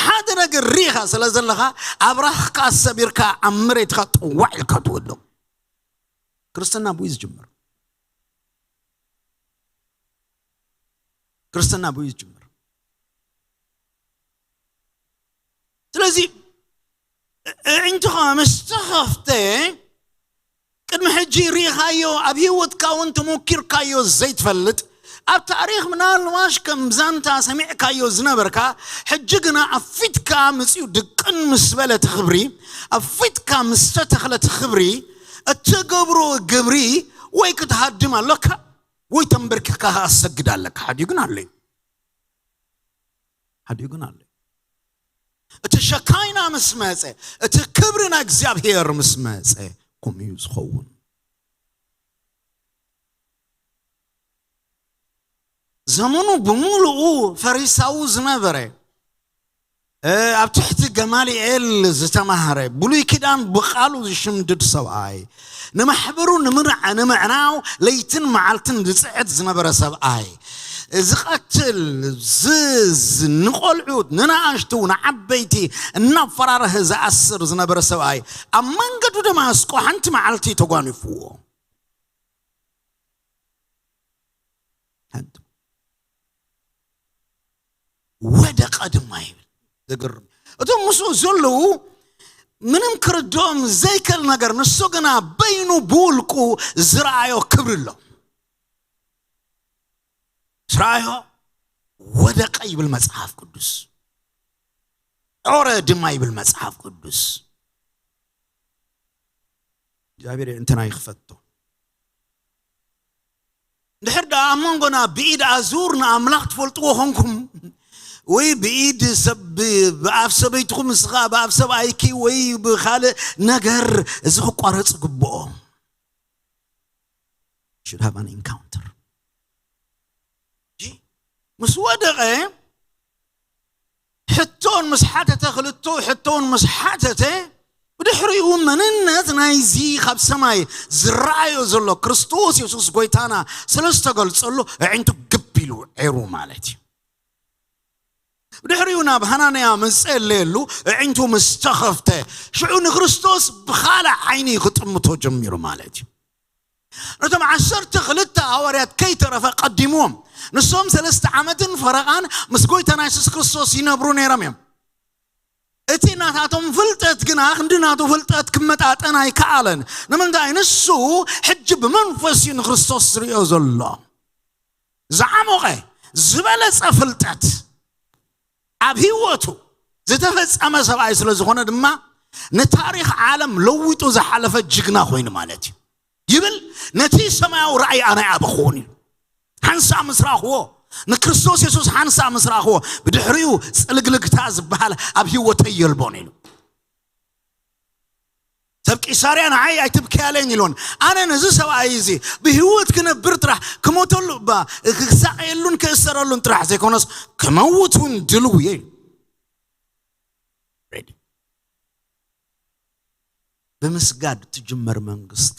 ሓደ ነገር ርኢኻ ስለ ዘለኻ ኣብራኽካ ሰቢርካ ኣብ መሬትካ ጥዋዕ ኢልካ ትወዶ። ክርስትና ብኡ ዝጅምር። ክርስትና ብኡ ዝጅምር። ስለዚ እዒንትኻ ምስ ተኸፍተ ቅድሚ ሕጂ ርኢኻዮ ኣብ ህይወትካ እውን ተሞኪርካዮ ዘይትፈልጥ ኣብ ታሪኽ ምናልባሽ ከም ዛንታ ሰሚዕካዮ ዝነበርካ ሕጂ ግና ኣብ ፊትካ መፅኡ ድቅን ምስ በለ እቲ ክብሪ ኣብ ፊትካ ምስ ተተኽለ እቲ ክብሪ እትገብሮ ግብሪ ወይ ክትሃድም ኣለካ ወይ ተንበርኪካ ኣሰግድ ኣለካ። ሓዲኡ ግን ኣሎ እዩ። ሓዲኡ ግን ኣሎ እዩ። እቲ ሸካይና ምስ መፀ እቲ ክብሪ ናይ እግዚኣብሔር ምስ መፀ ከምኡ እዩ ዝኸውን። ዘመኑ ብምሉኡ ፈሪሳዊ ዝነበረ ኣብ ትሕቲ ገማልኤል ዝተማህረ ብሉይ ኪዳን ብቃሉ ዝሽምድድ ሰብኣይ ንማሕበሩ ንምዕናው ለይትን መዓልትን ዝፅዕት ዝነበረ ሰብኣይ ዝቐትል ንቆልዑት ንነኣሽቱ ንዓበይቲ እናፈራረህ ዝኣስር ዝነበረ ሰብኣይ ኣብ መንገዱ ደማስቆ ሓንቲ መዓልቲ ተጓኒፍዎ። ወደቀ ድማ ይብል። ዘገርም። እቶም ምስኡ ዘለዉ ምንም ክርድኦም ዘይክእል ነገር ንሱ ግና በይኑ ብውልቁ ዝረኣዮ ክብሪ ኣሎ። ዝረኣዮ ወደቀ ይብል መጽሓፍ ቅዱስ። ዖረ ድማ ይብል መጽሓፍ ቅዱስ። እግዚኣብሔር እንትና ይኽፈቶ። እንድሕር ደኣ ኣብ መንጎና ብኢድ ኣዙር ንኣምላኽ ትፈልጥዎ ኾንኩም ወይ ብኢድ ሰብ ብኣፍ ሰበይትኹም ንስኻ ብኣፍ ሰብኣይኪ ወይ ብኻልእ ነገር እዚ ክቋረጽ ግብኦ። Should have an encounter. ምስ ወደቐ ሕቶን ምስ ሓተተ ክልቶ ሕቶን ምስ ሓተተ ብድሕሪኡ መንነት ናይዚ ካብ ሰማይ ዝረኣዮ ዘሎ ክርስቶስ የሱስ ጎይታና ስለ ዝተገልጸሉ ኣዒንቱ ግብ ኢሉ ዒሩ ማለት እዩ። ብድሕሪኡ ናብ ሃናንያ መጸለየሉ ኣዒንቱ ምስ ተኸፍተ ሽዑ ንክርስቶስ ብኻልእ ዓይኒ ክጥምቶ ጀሚሩ ማለት እዩ። ነቶም ዓሰርተ ክልተ ሃዋርያት ከይተረፈ ቀዲምዎም ንሶም ሰለስተ ዓመትን ፈረቓን ምስ ጎይታና የሱስ ክርስቶስ ይነብሩ ነይሮም እዮም። እቲ ናታቶም ፍልጠት ግና ክንዲ ናቱ ፍልጠት ክመጣጠን ኣይከኣለን። ንምንታይ? ንሱ ሕጂ ብመንፈስ እዩ ንክርስቶስ ዝርእዮ ዘሎ። ዝዓሞቐ ዝበለጸ ፍልጠት ኣብ ህይወቱ ዝተፈጸመ ሰብኣይ ስለ ዝኾነ ድማ ንታሪኽ ዓለም ለዊጡ ዝሓለፈ ጅግና ኮይኑ ማለት እዩ። ይብል ነቲ ሰማያዊ ራእይ ኣነ ኣበኽዎን ኢሉ ሓንሳእ ምስ ረኣኽዎ ንክርስቶስ የሱስ ሓንሳእ ምስ ረኣኽዎ ብድሕሪኡ ጽልግልግታ ዝበሃል ኣብ ህይወተይ የልቦን ኢሉ። ሰብ ቂሳርያ ንዓይ ኣይትብክያለኝ ኢሎን ኣነ ነዚ ሰብኣይ እዚ ብህይወት ክነብር ጥራሕ ክሞተሉ ክሳቀየሉን ክእሰረሉን ጥራሕ ዘይኮነስ ክመውት እውን ድልው እየ ኢሉ። Ready። ብምስጋድ ትጅመር መንግስት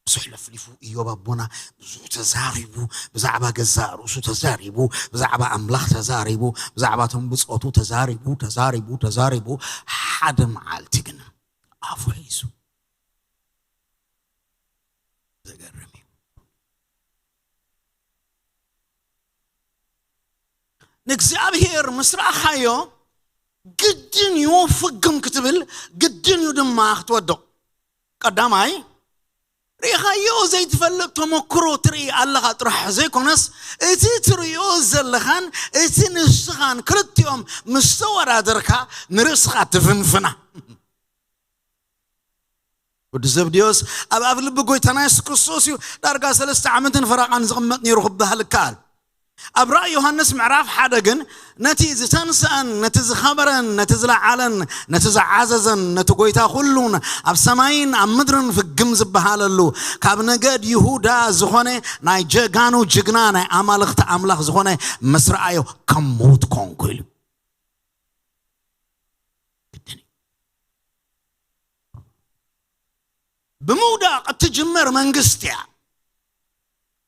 ብዙሕ ለፍሊፉ እዮብ ኣቦና ብዙሕ ተዛሪቡ ብዛዕባ ገዛእ ርእሱ ተዛሪቡ ብዛዕባ ኣምላኽ ተዛሪቡ ብዛዕባ ቶም ብጾቱ ተዛሪቡ ተዛሪቡ ተዛሪቡ ሓደ መዓልቲ ግን ኣፉ ሒዙ። ዘገርም እዩ። ንእግዚኣብሔር ምስ ረኣኻዮ ግድን እዩ ፍግም ክትብል ግድን እዩ ድማ ክትወድቕ። ቀዳማይ ርኢኻዮ ዘይትፈልጥ ተመክሮ ትርኢ ኣለኻ ጥራሕ ዘይኮነስ እቲ ትርእዮ ዘለኻን እቲ ንስኻን ክልቲኦም ምስ ተወዳደርካ ንርእስኻ ትፍንፍና። ወዲ ዘብድዮስ ኣብ ኣፍ ልቢ ጎይታና የሱስ ክርስቶስ እዩ ዳርጋ ሰለስተ ዓመትን ፈረቓን ዝቕመጥ ነይሩ ክበሃል ይከኣል። ኣብ ራእይ ዮሃንስ ምዕራፍ ሓደ ግን ነቲ ዝተንስአን ነቲ ዝኸበረን ነቲ ዝለዓለን ነቲ ዝዓዘዘን ነቲ ጎይታ ኩሉን ኣብ ሰማይን ኣብ ምድርን ፍግም ዝበሃለሉ ካብ ነገድ ይሁዳ ዝኾነ ናይ ጀጋኑ ጅግና ናይ ኣማልኽቲ ኣምላኽ ዝኾነ ምስ ረኣዮ ከም ምዉት ኮንኩ ኢሉ። ግድን እዩ። ብምውዳቕ እትጅመር መንግስቲ እያ።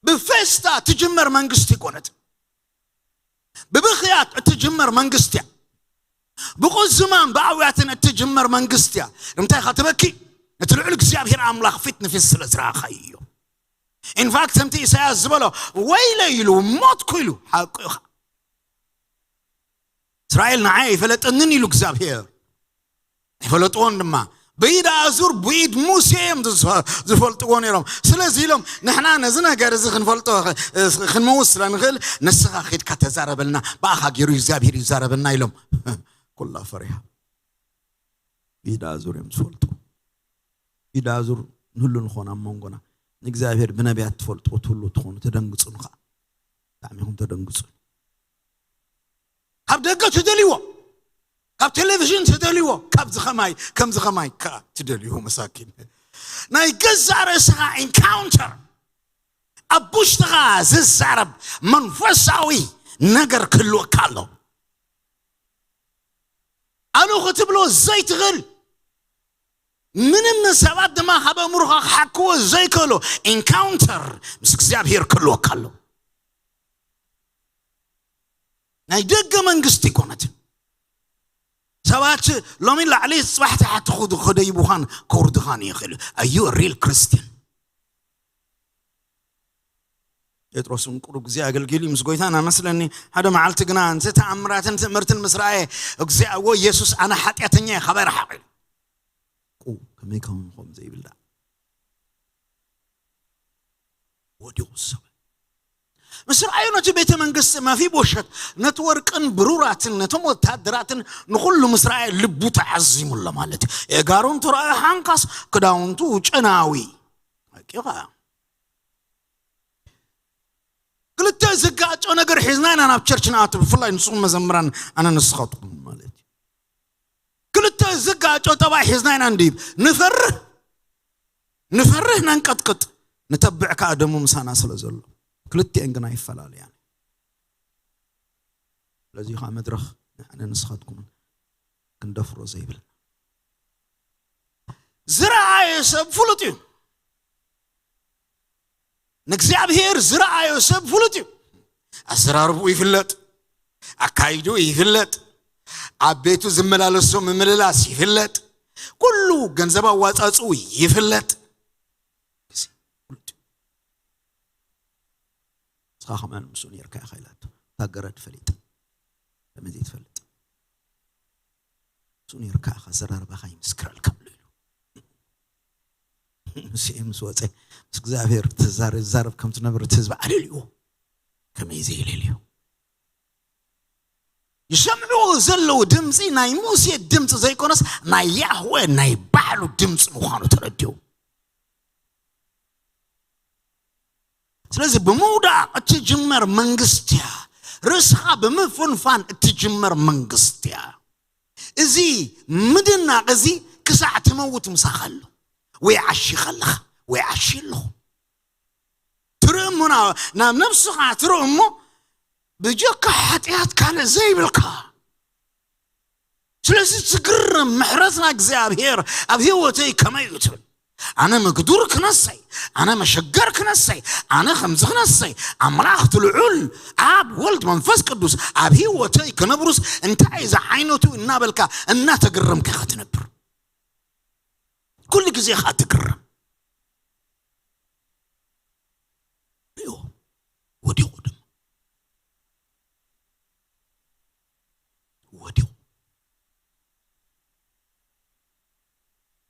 ብፌስታ እትጅመር መንግስቲ ይኮነት። ብብኽያት እትጅመር መንግስቲ እያ። ብቁዝማን ብኣውያትን እትጅመር መንግስቲ እያ። ንምንታይ ኢኻ ትበኪ? ነቲ ልዑል እግዚኣብሔር ኣምላኽ ፊት ንፊት ስለ ዝረኣኻዮ። ኢንፋክት ከምቲ ኢሳያስ ዝበሎ ወይለ ኢሉ ሞትኩ ኢሉ ሓቁ ኢኻ። እስራኤል ንዓይ ኣይፈለጠንን ኢሉ እግዚኣብሔር። ኣይፈለጥዎን ድማ። ብኢድ ኣዙር ብኢድ ሙሴ እዮም ዝፈ- ዝፈልጥዎ ነይሮም። ስለዚ ኢሎም ንሕና ነዚ ነገር እዚ ክንፈልጦ ክንምውስ ስለ ንኽእል ንስኻ ኺድካ ተዛረበልና፣ ብኣኻ ገይሩ እግዚኣብሔር ይዛረበና ኢሎም። ኩላ ፈሪሃ። ብኢድ ኣዙር እዮም ዝፈልጡ። ብኢድ ኣዙር ንህሉ ንኾን ኣብ መንጎና ንእግዚኣብሔር ብነቢያት ትፈልጥዎ ትህሉ ትኾኑ ተደንግጹ ንኻ ብጣዕሚ ኢኹም ተደንግጹ። ካብ ደገ ትደልይዎ፣ ካብ ቴሌቪዥን ትደልይዎ፣ ካብዚ ኸማይ ከምዚ ኸማይ ከኣ ትደልይዎ። መሳኪን ናይ ገዛእ ርእስኻ ኢንካውንተር ኣብ ውሽጥኻ ዝዛረብ መንፈሳዊ ነገር ክህልወካ ኣሎ። ኣሉ ክትብሎ ዘይትኽእል ምንም ሰባት ድማ ካብ ኣእምሮኻ ክሓክዎ ዘይክእሎ ኢንካውንተር ምስ እግዚኣብሔር ክህልወካ ኣሎ። ናይ ደገ መንግስቲ ኣይኮነትን። ሰባት ሎሚ ላዕሊ ጽባሕ ታሕቲ ክዱ- ክደይቡኻን ከውርድኻን ይኽእሉ። ኣዩ ሪል ክርስቲያን? ጴጥሮስ እንቁሩ ግዜ ኣገልጊሉ ምስ ጎይታ እናመስለኒ ሓደ መዓልቲ ግና ነቲ ተኣምራትን ትእምርትን ምስ ረኣየ እግዚኣብዎ ኢየሱስ ኣነ ሓጢኣተኛ እየ ካባይ ረሓቕ ኢሉ። ቁ ከመይ ከም ከም ዘይብል ደኣ ወዲቑ ዝሰበ ምስ ረኣዩ ነቲ ቤተ መንግስቲ መፊቦሸት ነቲ ወርቅን ብሩራትን ነቶም ወታደራትን ንኹሉ ምስ ረኣየ ልቡ ተዓዚሙሎ ማለት እዩ። ኤጋሩ እንተረኣዩ ሓንካስ ክዳውንቱ ጨናዊ ኣቂኻ ክልተ ዝጋጮ ነገር ሒዝና ኢና ናብ ቸርች ንኣቱ ብፍላይ ንስኹም መዘምራን ኣነ ንስኻትኩም ማለት እዩ። ክልተ ዝጋጮ ጠባይ ሒዝና ኢና እንድዩ ንፈርህ ንፈርህ ነንቀጥቅጥ ንተብዕ ከዓ ደሙ ምሳና ስለ ዘሎ ክልቲኤን ግና ይፈላለያን። ስለዚ ከዓ መድረኽ ንሕነ ንስኻትኩምን ክንደፍሮ ዘይብልና ዝረኣየ ሰብ ፍሉጥ እዩ። ንእግዚኣብሔር ዝረኣዮ ሰብ ፍሉጥ እዩ። ኣዘራርብኡ ይፍለጥ፣ ኣካይድኡ ይፍለጥ፣ ኣብ ቤቱ ዝመላለሶ ምምልላስ ይፍለጥ፣ ኩሉ ገንዘብ ኣዋፃፅኡ ይፍለጥ። ንስኻ ከማን ምስኡ ነርካ ኢኻ ኢላቶ። እታ ገረድ ፈሊጣ ከመይ ዘይትፈልጥ? ምስኡ ነርካ ኢኻ፣ ኣዘራርባኻ ይምስክረልካ ኣሎ ኢሉ ሙሴ ምስ ወፀ ምስ እግዚኣብሔር ትዛረብ ይዛረብ ከም ዝነበረ እቲ ህዝቢ ኣለልዎ። ከመይ ዘየለልዮ? ይሰምዕዎ ዘለዉ ድምፂ ናይ ሙሴ ድምፂ ዘይኮነስ ናይ ያህወ ናይ ባዕሉ ድምፂ ምዃኑ ተረድዮም። ስለዚ ብምውዳቕ እትጅመር መንግስቲ እያ። ርእስኻ ብምፍንፋን እትጅመር መንግስቲ እያ። እዚ ምድናቕ እዚ ክሳዕ ትመውት ምሳኻ ኣሎ ወይ ዓሺ ከለኻ ወይ ዓሺ ኣለኹ ትርኢ እሞ ናብ ነብስኻ ትርኢ እሞ ብጀካ ሓጢኣት ካልእ ዘይብልካ። ስለዚ ትግርም ምሕረትና እግዚኣብሔር ኣብ ህይወተይ ከመይ እዩ ትብል? ኣነ ምግዱር ክነሰይ፣ ኣነ መሸገር ክነሰይ፣ ኣነ ከምዚ ክነሰይ፣ ኣምላኽ ትልዑል ኣብ ወልድ መንፈስ ቅዱስ ኣብ ህይወተይ ክነብሩስ እንታይ እዚ ዓይነቱ እናበልካ እናተግረምካ ኢኻ ትነብር። ኩሉ ግዜ ኢኻ ትግረም። ሪኦ ወዲቑ ድማ ወዲቑ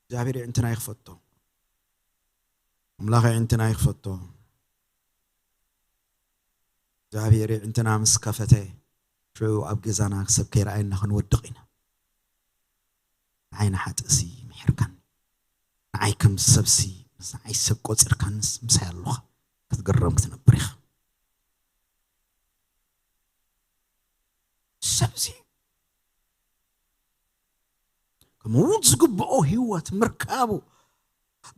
እግዚኣብሔር የዕንትና ይኽፈቶ። ኣምላኽ የዕንትና ይኽፈቶ። እግዚኣብሔር የዕንትና ምስ ከፈተ ሽዑ ኣብ ገዛና ሰብ ከይረኣየና ክንወድቕ ኢና። ንዓይ ንሓጥእሲ ምሕርካኒ። ንዓይ ከም ሰብሲ፣ ምስ ንዓይ ሰብ ቆጺርካንስ ምሳይ ኣለኻ ክትግረም ክትነብር ኢኻ። ሰብሲ ከምኡ ዝግብኦ ህይወት ምርካቡ፣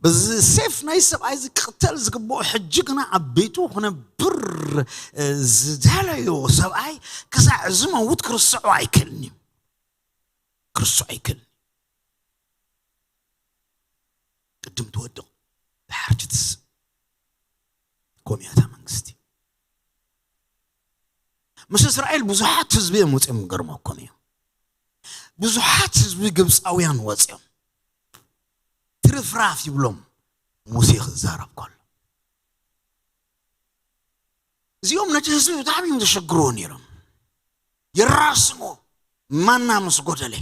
በዚ ሴፍ ናይ ሰብኣይ ዝቅተል ዝግብኦ፣ ሕጂ ግና ኣብ ቤቱ ክነብር ዝደለዮ ሰብኣይ ክሳዕ ዝመውት ክርስዖ ኣይክእልን እዩ። ክርስዖ ኣይክእልን። ቅድም ትወድቕ፣ ድሓር ትትስእ። ኮምያታ መንግስቲ ምስ እስራኤል ብዙሓት ህዝቢ እዮም ወፂኦም። ገርመኩም እዩ፣ ብዙሓት ህዝቢ ግብፃውያን ወፂኦም። ትርፍራፍ ይብሎም ሙሴ ክዛረብ ከሎ። እዚኦም ነቲ ህዝቢ ብጣዕሚ እዮም ዘሸግርዎ ነይሮም። የራስሞ ማና ምስ ጎደለ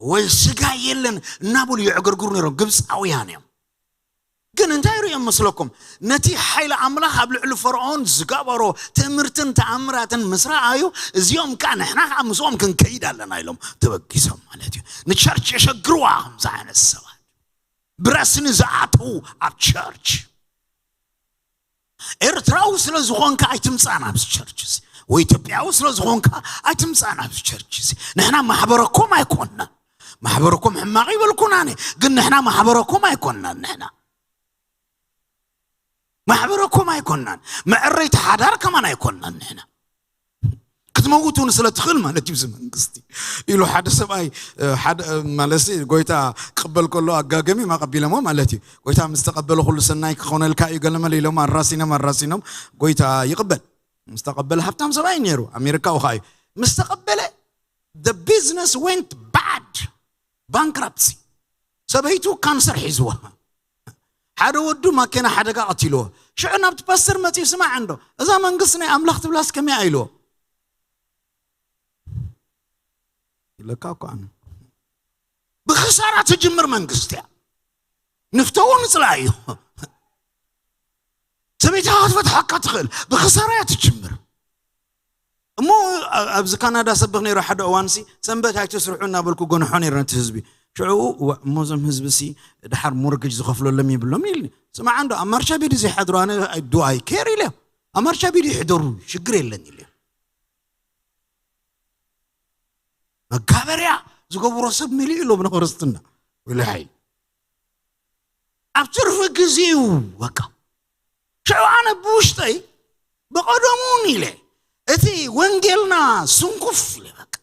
ወይ ስጋ የለን እናበሉ የዕገርግሩ ነይሮም። ግብፃውያን እዮም። ግን እንታይ ርእዮም መስለኩም? ነቲ ሓይሊ ኣምላኽ ኣብ ልዕሊ ፈርዖን ዝገበሮ ትእምርትን ተኣምራትን ምስ ረኣዩ፣ እዚኦም ከኣ ንሕና ከኣ ምስኦም ክንከይድ ኣለና ኢሎም ተበጊሶም ማለት እዩ። ንቸርች የሸግርዋ ከምዚ ዓይነት ሰባት። ብረስኒ ዝኣትዉ ኣብ ቸርች። ኤርትራዊ ስለ ዝኾንካ ኣይትምጻእ ናብዚ ቸርች እዚ፣ ወይ ኢትዮጵያዊ ስለ ዝኾንካ ኣይትምጻእ ናብዚ ቸርች እዚ። ንሕና ማሕበረኩም ኣይኮንና። ማሕበረኩም ሕማቕ ይበልኩና ኣነ፣ ግን ንሕና ማሕበረኩም ኣይኮንናን። ንሕና ማሕበረኩም ኣይኮንናን። መዕረይቲ ሓዳር ከማን ኣይኮንናን ንሕና። ክትመውት እውን ስለ ትኽእል ማለት እዩ። እዚ መንግስቲ ኢሉ ሓደ ሰብኣይ፣ እ፣ ሓደ፣ እ፣ ማለት ሲ፣ ጎይታ ክቕበል ከሎ ኣጋገሚ ኣቐቢለሞ ማለት እዩ። ጎይታ ምስ ተቐበለ ኩሉ ሰናይ ክኾነልካ እዩ ገለመለ ኢሎም ኣራሲኖም፣ ኣራሲኖም። ጎይታ ይቕበል። ምስ ተቐበለ ሃብታም ሰብኣይ ነይሩ፣ ኣሜሪካዊ ኸዓ እዩ። ምስ ተቐበለ፣ the business went bad, bankruptcy። ሰበይቱ ካንሰር ሒዝዋ። ሓደ ወዱ ማኪና ሓደጋ ቀቲልዎ። ሽዑ ናብቲ ፓስተር መጺኡ፣ ስማዕ እንዶ፣ እዛ መንግስቲ ናይ ኣምላኽ ትብላስ ከመይ ኢልዎ። ይለካ እኮ ኣነ። ብኽሳራ ትጅምር መንግስቲ እያ። ንፍተዎ ንጽላእ እዩ። ሰበይትኻ ክትፈትሓካ ትኽእል። ብኽሳራ እያ ትጅምር። እሞ ኣ-፣ ኣብዚ ካናዳ ሰብኽ ነይሩ ሓደ እዋንሲ፣ ሰንበት ኣይትስርሑ እናበልኩ ጎንሖ ነይረ ነቲ ህዝቢ። ሽዑ፣ እዋ፣ እሞ እዞም ህዝቢሲ ድሓር ሞርግጅ ዝኸፍለሎም ይብሎም ኢልኒ። ስማዕ እንዶ፣ ኣብ ማርሻ ቤዲ ዘይሓድሩ ኣነ፣ ኣይ፣ do I care ኢለ። ኣብ ማርሻ ቤዲ ይሕደሩ፣ ሽግር የለን ኢለ። መጋበርያ ዝገብሮ ሰብ መሊኡ ኣሎ ብነኸርስትና። ወላሂ። ኣብ ትርፊ ግዜኡ በቃ። ሽዑ ኣነ ብውሽጠይ ብቐደሙ እውን ኢለ፣ እቲ ወንጌልና ስንኩፍ ኢለ በቃ።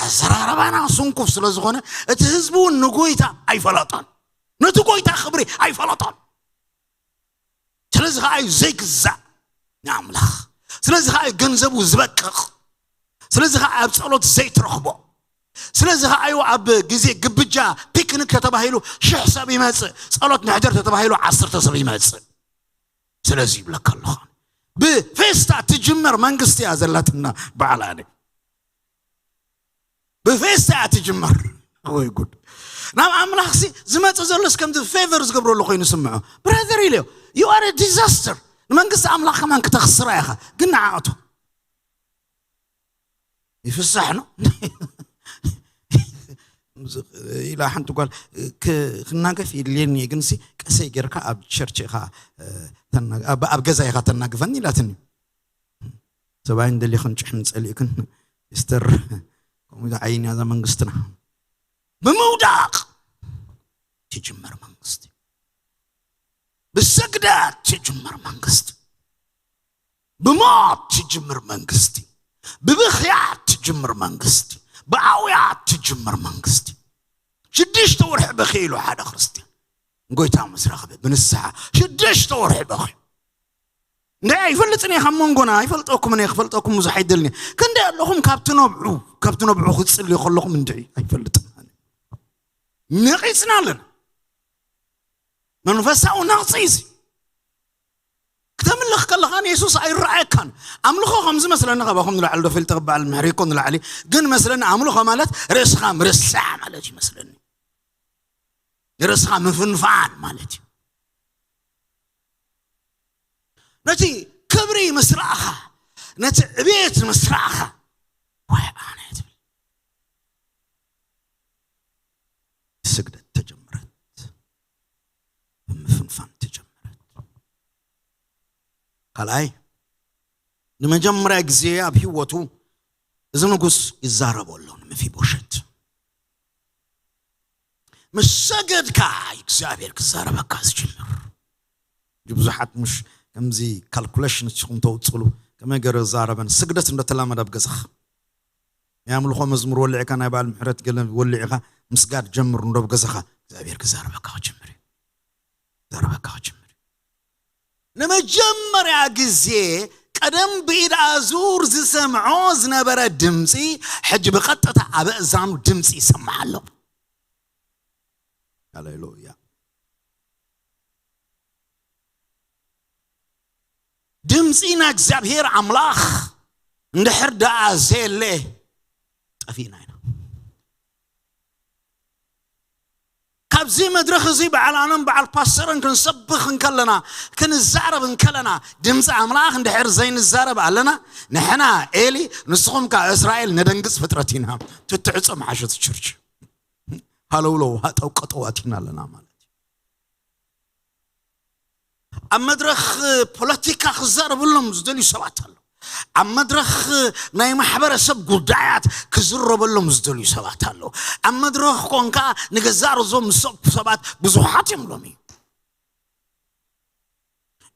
ኣዘራረባና ስንኩፍ ስለ ዝኾነ፣ እቲ ህዝቢ እውን ንጎይታ ኣይፈለጦን። ነቲ ጎይታ ክብሪ ኣይፈለጦን። ስለዚ ኸዓ እዩ ዘይግዛእ ንኣምላኽ። ስለዚ ኸዓ እዩ ገንዘቡ ዝበቅቕ። ስለዚ ኸዓ ኣብ ጸሎት ዘይትረኽቦ። ስለዚ ኸዓ እዩ ኣብ ግዜ ግብጃ ፒክኒክ ተተባሂሉ ሽሕ ሰብ ይመጽእ፣ ጸሎት ንሕደር ተተባሂሉ ዓሰርተ ሰብ ይመጽእ። ስለዚ ይብለካ ኣለኹ። ብፌስታ ትጅመር መንግስቲ እያ ዘላትና በዓል ኣነ። ብፌስታ እያ ትጅመር። ወይ ጉድ። ናብ ኣምላኽሲ ዝመጽእ ዘሎስ ከምዚ ፌቨር ዝገብረሉ ኮይኑ ስምዖ። ብራዘር ኢልዮ፣ you are a disaster። ንመንግስቲ ኣምላኽ ከማን ክተኽስራ ኢኻ። ግን ንዓኣቱ ይፍሳሕ ነው። ኢላ ሓንቲ ጓል፣ ክ-፣ ክናገፍ ይድልየኒ እየ፣ ግንሲ ቀሰይ ጌርካ ኣብ ቸርች ኢኻ፣ እ፣ ተና-፣ ኣብ፣ ኣብ ገዛ ኢኻ ተናግፈኒ ኢላትኒ። ሰብኣይን ደሊኽን ጭሕን ጸሊእክን፣ ሲስተር፣ ከምኡ ኢዛ ዓይን ያዛ መንግስትና። ብምውዳቕ ትጅመር መንግስቲ። ብስግደት ትጅመር መንግስቲ። ብሞት ትጅምር መንግስቲ። ብብኽያት ትጅምር መንግስቲ። ብኣውያት ትጅምር መንግስቲ። ሽዱሽተ ወርሒ በኺ ኢሉ ሓደ ክርስትያን። ጎይታ ምስ ረኸበ ብንስሓ ሽዱሽተ ወርሒ በኺ። እንደ ኣይፈልጥን እየ፣ ካብ መንጎና ኣይፈልጠኩም እየ፣ ክፈልጠኩም ብዙሕ ኣይደልን እየ። ክንደይ ኣለኹም ካብቲ ነብዑ፣ ካብቲ ነብዑ ክትጽልዩ ከለኹም እንድዒ ኣይፈልጥን። ነቒጽና ኣለና። መንፈሳዊ ነቕጺ እዚ። ክተምልኽ ከለኻ ንየሱስ ኣይረኣየካን። ኣምልኾ ከም ዝመስለኒ፣ ካባኹም ንላዕሊ ዶ ፈልጠ፣ በዓል ምሕሪ እኮ ንላዕሊ፣ ግን መስለኒ ኣምልኾ ማለት ርእስኻ ምርሳዕ ማለት እዩ መስለኒ። ርእስኻ ምፍንፋን ማለት እዩ። ነቲ ክብሪ ምስ ረኣኻ፣ ነቲ ዕቤት ምስ ረኣኻ፣ ዋይ ኣነ ትብል። ስግደት ተጀመረት። ካልኣይ፣ ንመጀመርያ ግዜ ኣብ ህይወቱ እዚ ንጉስ ይዛረቦ ኣሎ ንመፊቦሸት። ምስ ሰገድካ እግዚኣብሔር ክዛረበካ ዝጅምር። ብዙሓት ምሽ ከምዚ ካልኩሌሽን ንስኹም ተውፅሉ፣ ከመይ ገይረ ዛረበን ስግደት እንደተላመደ ኣብ ገዛኻ ናይ ኣምልኾ መዝሙር ወሊዕካ ናይ በዓል ምሕረት ገለ ወሊዕካ ምስጋድ ጀምር። እንዶ ኣብ ገዛኻ እግዚኣብሔር ክዛረበካ ክጅምር እዩ። ክዛረበካ ክጅምር እዩ። ንመጀመርያ ግዜ ቀደም ብኢድ ኣዙር ዝሰምዖ ዝነበረ ድምፂ ሕጂ ብቐጥታ ኣብ እዛኑ ድምፂ ይሰማዕ ኣሎ። ሃሌሉያ። ድምፂ ናይ እግዚኣብሔር ኣምላኽ እንድሕር ደኣ ዘየለ ጠፊእና ኢና። ካብዚ መድረኽ እዚ በዓል ኣነን በዓል ፓስተርን ክንሰብኽ እንከለና፣ ክንዛረብ እንከለና፣ ድምፂ ኣምላኽ እንድሕር ዘይንዛረብ ኣለና፣ ንሕና ኤሊ ንስኹም ከኣ እስራኤል ነደንግፅ ፍጥረት ኢና። ትትዕፀ መሓሸት ቸርች ሃለውለው ሃጠው ቀጠው ኣቲና ኣለና ማለት እዩ። ኣብ መድረኽ ፖለቲካ ክዛረበሎም ዝደልዩ ሰባት ኣለዉ። ኣብ መድረኽ ናይ ማሕበረሰብ ጉዳያት ክዝረበሎም ዝደልዩ ሰባት ኣለዉ። ኣብ መድረኽ ኮንካ ንገዛእ ርእሶም ዝሰብኩ ሰባት ብዙሓት እዮም ሎሚ።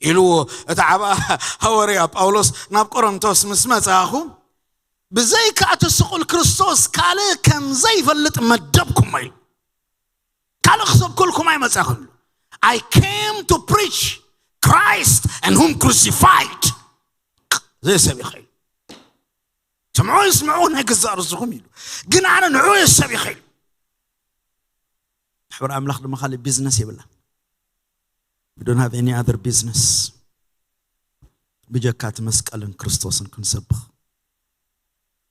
ኢሉ እቲ ዓባ ሃዋርያ ጳውሎስ ናብ ቆሮንቶስ ምስ መጻኹ፣ ብዘይካ እቲ ስቑል ክርስቶስ ካልእ ከም ዘይፈልጥ መደብኩሞ ኢሉ። ካልእ ክሰብከልኩም ኣይመጻኹም። I came to preach Christ and whom crucified። ዘይ ሰብ ይኽእል። ስምዑ ይስምዑ ናይ ገዛእ ርእስኹም ኢሉ። ግን ኣነ ንዑ ሰብ ይኽእል። ሕብር ኣምላኽ ድማ ካልእ ቢዝነስ የብላ። We don't have any other business። ብጀካ እቲ መስቀልን ክርስቶስን ክንሰብኽ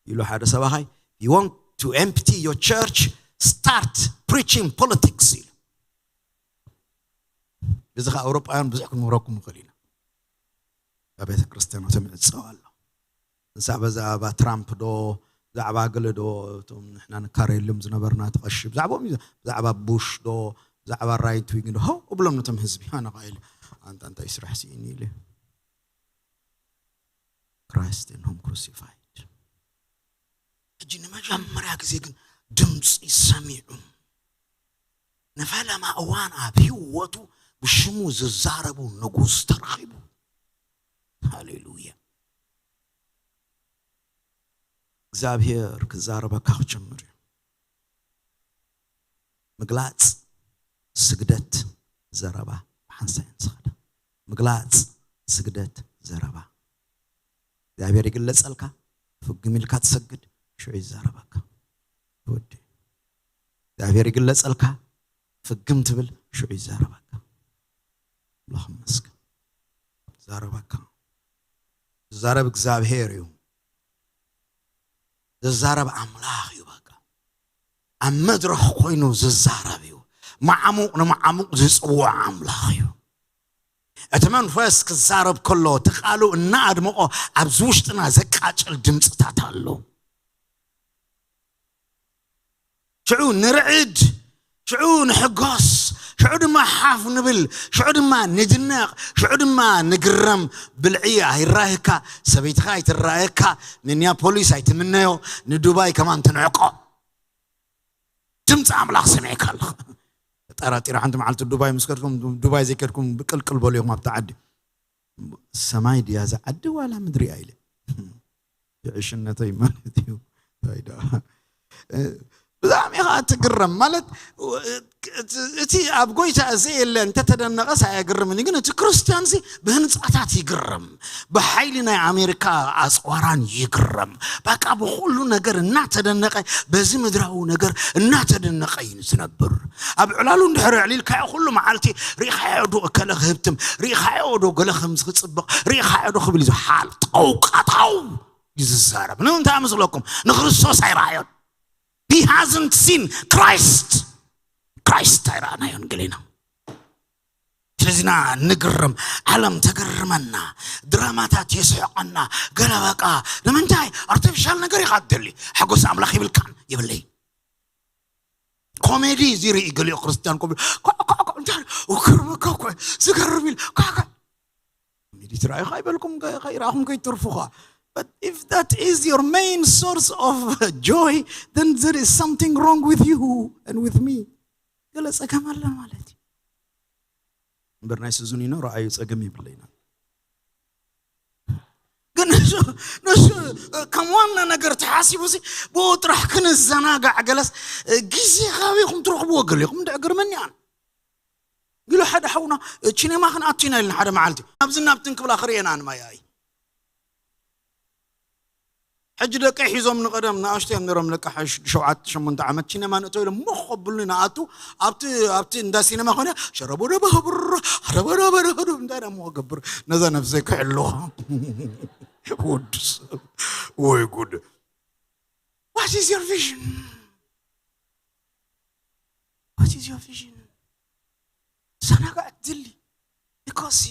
ኢሉ ሓደ ሰባኻይ፣ you want to empty your church, start preaching politics ኢሉ። እዚ ኸዓ ኣውሮጳውያን ብዙሕ ክንምህረኩም ንኽእል ኢና። ኣብ ቤተ ክርስቲያናቶም ይዕጸው ኣሎ። ንሳ ብዛዕባ ትራምፕ ዶ፣ ብዛዕባ ገለ ዶ፣ እቶም ንሕና ንካረየሎም ዝነበርና ተቐሺ፣ ብዛዕባኦም እዩ፣ ብዛዕባ ቡሽ ዶ፣ ብዛዕባ ራይት ዊንግ ዶ፣ ሆ እብሎም ነቶም ህዝቢ፣ ኣነ ኸዓ ኢለ፣ ኣንታ እንታይ ስራሕ ስኢኒ ኢለ። Christ and whom crucified። ሕጂ ንመጀመርያ ግዜ ግን ድምፂ ሰሚዑ። ንፈለማ እዋን ኣብ ህይወቱ ብሽሙ ዝዛረቡ ንጉስ ተረኺቡ። ሃሌሉያ። እግዚኣብሔር ክዛረበካ ክጀምር እዩ። ምግላፅ፣ ስግደት፣ ዘረባ ብሓንሳእ እየን ዝኸዳ። ምግላፅ፣ ስግደት፣ ዘረባ። እግዚኣብሔር ይግለፀልካ፣ ፍግም ኢልካ ትሰግድ፣ ሽዑ ይዛረበካ። ወዲ እግዚኣብሔር ይግለፀልካ፣ ፍግም ትብል፣ ሽዑ ይዛረበካ። ኣምላኽ ይመስገን። ይዛረበካ። ዝዛረብ እግዚኣብሔር እዩ። ዝዛረብ ኣምላኽ እዩ። በቃ ኣብ መድረኽ ኮይኑ ዝዛረብ እዩ። መዓሙቕ ንመዓሙቕ ዝጽውዕ ኣምላኽ እዩ። እቲ መንፈስ ክዛረብ ከሎ፣ እቲ ቃሉ እናኣድመቖ ኣብዚ ውሽጥና ዘቃጭል ድምፅታት ኣሎ። ሽዑ ንርዕድ፣ ሽዑ ንሕጎስ፣ ሽዑ ድማ ሓፍ ንብል፣ ሽዑ ድማ ንድነቕ፣ ሽዑ ድማ ንግረም። ብልዒ ኣይራየካ፣ ሰበይትኻ ኣይትራየካ፣ ንኒያፖሊስ ኣይትምነዮ፣ ንዱባይ ከማን ትንዕቆ። ድምፂ ኣምላኽ ሰሚዕካ ኣለኻ። ጠራጢረ ሓንቲ መዓልቲ ዱባይ ምስ ከድኩም፣ ዱባይ ዘይከድኩም ብቅልቅል በሉ ኢኹም ኣብቲ ዓዲ። ሰማይ ድያ እዛ ዓዲ ዋላ ምድሪ እያ ኢለ። ብዕሽነተይ ማለት እዩ። እንታይ ደኣ? እ፣ ብጣዕሚ ኢኻ ትግረም። ማለት፣ እ፣ እቲ ኣብ ጎይታ ዘየለ እንተተደነቐስ ኣየግርምን እዩ። ግን እቲ ክርስትያንሲ ብህንጻታት ይግረም፣ ብሓይሊ ናይ ኣሜሪካ ኣጽዋራን ይግረም። በቃ ብኹሉ ነገር እናተደነቐ፣ በዚ ምድራዊ ነገር እናተደነቐ እዩ ዝነብር። ኣብ ዕላሉ እንድሕር ኣዕሊልካዮ ኩሉ መዓልቲ ርኢኻዮ ዶ እከለ ክህብትም፣ ርኢኻዮ ዶ ገለ ከምዚ ክጽብቕ፣ ርኢኻዮ ዶ ክብል እዩ ዝሓል ጠውቃጣው እዩ ዝዛረብ። ንምንታይ መስለኩም? ንክርስቶስ ኣይረኣዮን። He hasn't seen Christ። ክራይስት ኣይረኣናዮን ገሌና። ስለዚና ንግረም፣ ዓለም ተገርመና፣ ድራማታት የስሕቐና። ገለ በቃ ንምንታይ ኣርቲፊሻል ነገር ኢኻ ትደሊ? ሓጎስ ኣምላኽ ይብልካን ይብለይ። ኮሜዲ እዚ ርኢ ገሊኦ ክርስትያን ኮሜዲ። ኳ፣ ኳ፣ ኳ፣ እንታይ? ክርመካ እኮ ዝገርም ኢል። ኳ፣ ኳ። ሊትራይኻ ይበልኩም ከይረኣኹም ከይትርፉኻ። But if that is your main source of joy, then there is something wrong with you and with me. ገለ ጸገም ኣለ ማለት እዩ። እምበር ናይ ስዙኒኖ ረኣዩ ጸገም የብለይና። ግን ንሱ ንሱ ከም ዋና ነገር ተሓሲቡ ሲ ብኡ ጥራሕ ክንዘናጋዕ ገለስ ግዜ ካበይኹም ትረኽብዎ ገሊኹም እንድዕ ግርመኒ ኣነ ኢሉ ሓደ ሓውና ቺኔማ ክንኣቱ ኢና ኢልና ሓደ መዓልቲ ኣብዚ ናብትን ክብላ ክርእየና ንማያይ ሕጂ ደቂ ሒዞም ንቐደም ንኣሽቶ እዮም ነሮም ለቃ ሸውዓተ ሸሞንተ ዓመት ቺነማ ንእቶ ኢሎም ሞኽ ከብሉኒ ንኣቱ ኣብቲ ኣብቲ እንዳ ሲነማ ኮነ ሸረቦደበህብር ሸረቦደበደህዱ እንታይ ደሞ ገብር ነዛ ነፍሰይ ክሕልዋ ወዲ ሰብ ወይ ጉድ What is your vision? What is your vision? ዘናጋዕ ድሊ because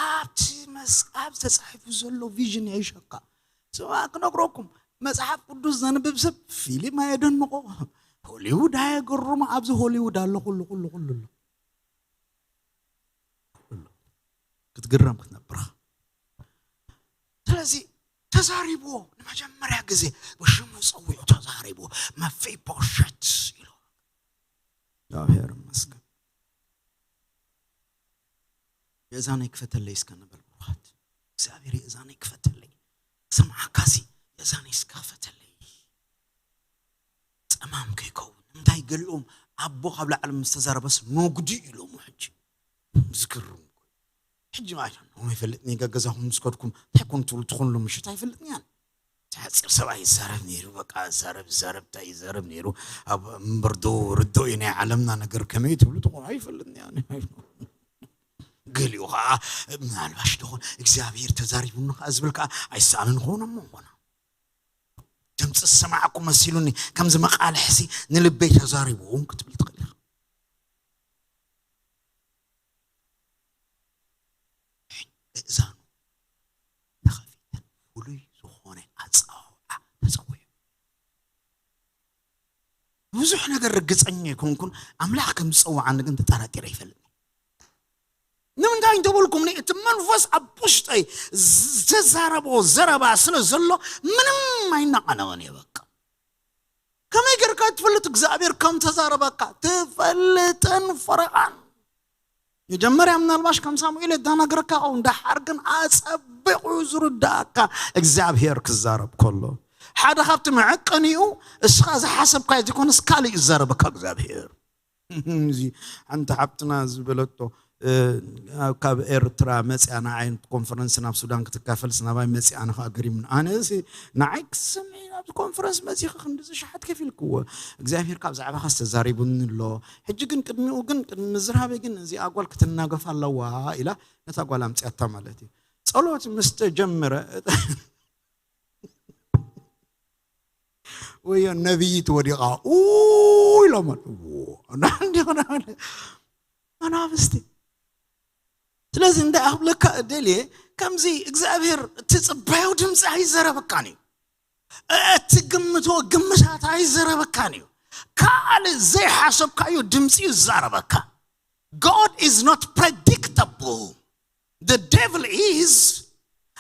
ኣብቲ መጽሓፍ ተጻሒፉ ዘሎ ቪዥን የይሸካ ስማ ክነግረኩም መጽሓፍ ቅዱስ ዘንብብ ሰብ ፊልም ኣየደንቆ ሆሊውድ ኣየገርሞ ኣብዚ ሆሊውድ ኣሎ ኩሉ ኩሉ ኩሉ ኣሎ ክትግረም ክትነብርኻ ስለዚ ተዛሪብዎ ንመጀመርያ ግዜ ብሽሙ ጸዊዑ ተዛሪብዎ መፊቦሸት ኢሉ እግዚኣብሔር ይመስገን የእዛነይ ክፈተለይ እስከ ንበል ብሩኻት እግዚኣብሔር የእዛነይ ክፈተለይ ስምዓካሲ የእዛነይ እስከ ክፈተለይ ጸማም ከይከውን ንምንታይ ገሊኦም ኣቦ ካብ ላዕሊ ምስ ተዛረበስ መጉዲ ኢሎሞ ሕጂ ዝግርም ሕጂ ማለት ነው ይፈልጥኒ ገገዛኹም ምስ ከድኩም እንታይ ኮን ትብሉ ትኾንሉ ምሽት ኣይፈልጥንያን ተሓፂር ሰብኣይ ይዛረብ ነይሩ በቃ ዛረብ ዛረብ እንታይ ይዛረብ ነይሩ ኣብ እምበርዶ ርዶ እዩ ናይ ዓለምና ነገር ከመይ ትብሉ ትኾኑ ኣይፈልጥንያን ገሊኡ ከዓ ምናልባሽ ደኾን እግዚኣብሔር ተዛሪቡኒ ከዓ ዝብል ከዓ ኣይሰኣልን ኾነ እሞ ኾነ ድምፂ ዝሰማዕኩ መሲሉኒ ከምዚ መቃልሕሲ ንልበይ ተዛሪቡ እውን ክትብል ትኽእል ኢኻ እእዛኑ ተኸፊተን ፍሉይ ዝኾነ ኣፀዋውዓ ተፀዊዑ ብዙሕ ነገር ርግፀኛ ኣይኮንኩን ኣምላኽ ከም ዝፀውዓኒ ግን ተጠራጢረ ይፈልጥ ንምንታይ እንተበልኩምኒ እቲ መንፈስ ኣብ ውሽጠይ ዝተዛረቦ ዘረባ ስለ ዘሎ ምንም ኣይናቐነወን እየ በቃ ከመይ ጌርካ ትፈልጥ እግዚኣብሔር ከም ተዛረበካ ትፈልጥን ፈረቓን መጀመርያ ምናልባሽ ከም ሳሙኤል የዳናግረካ ው እንዳሓር ግን ኣጸቢቑ ዝርዳእካ እግዚኣብሔር ክዛረብ ከሎ ሓደ ካብቲ መዐቀኒኡ እስኻ ዝሓሰብካዮ ዘይኮነስ ካልእ ይዛረበካ እግዚኣብሔር እዚ ሓንቲ ሓብትና ዝበለቶ ካብ ኤርትራ መፅያ ንዓይ ኮንፈረንስ ናብ ሱዳን ክትካፈልስ ናባይ መፅያ ንኸዓ ገሪሙን ኣነ ንዓይ ክስምዒ ኣብዚ ኮንፈረንስ መፂኺ ክንድዚ ሸሓት ከፊልክዎ እግዚኣብሔር ካብ ዛዕባኻ ዝተዛሪቡኒ ኣሎ ሕጂ ግን ቅድሚኡ ግን ቅድሚ ምዝራበይ ግን እዚኣ ጓል ክትናገፍ ኣለዋ ኢላ ነታ ጓል ኣምፅያታ ማለት እዩ ጸሎት ምስ ተጀመረ ወዮ ነቢይት ወዲቓ ኡ ኢሎም ኣለዎ መናፍስቲ ስለዚ እንታይ ኣኽብለካ ደልየ ከምዚ እግዚኣብሔር ትጽበዮ ድምፂ ኣይዘረበካን እዩ እትግምቶ ግምታት ኣይዘረበካን እዩ ካልእ ዘይሓሰብካዮ ድምፂ ይዛረበካ God is not predictable the devil is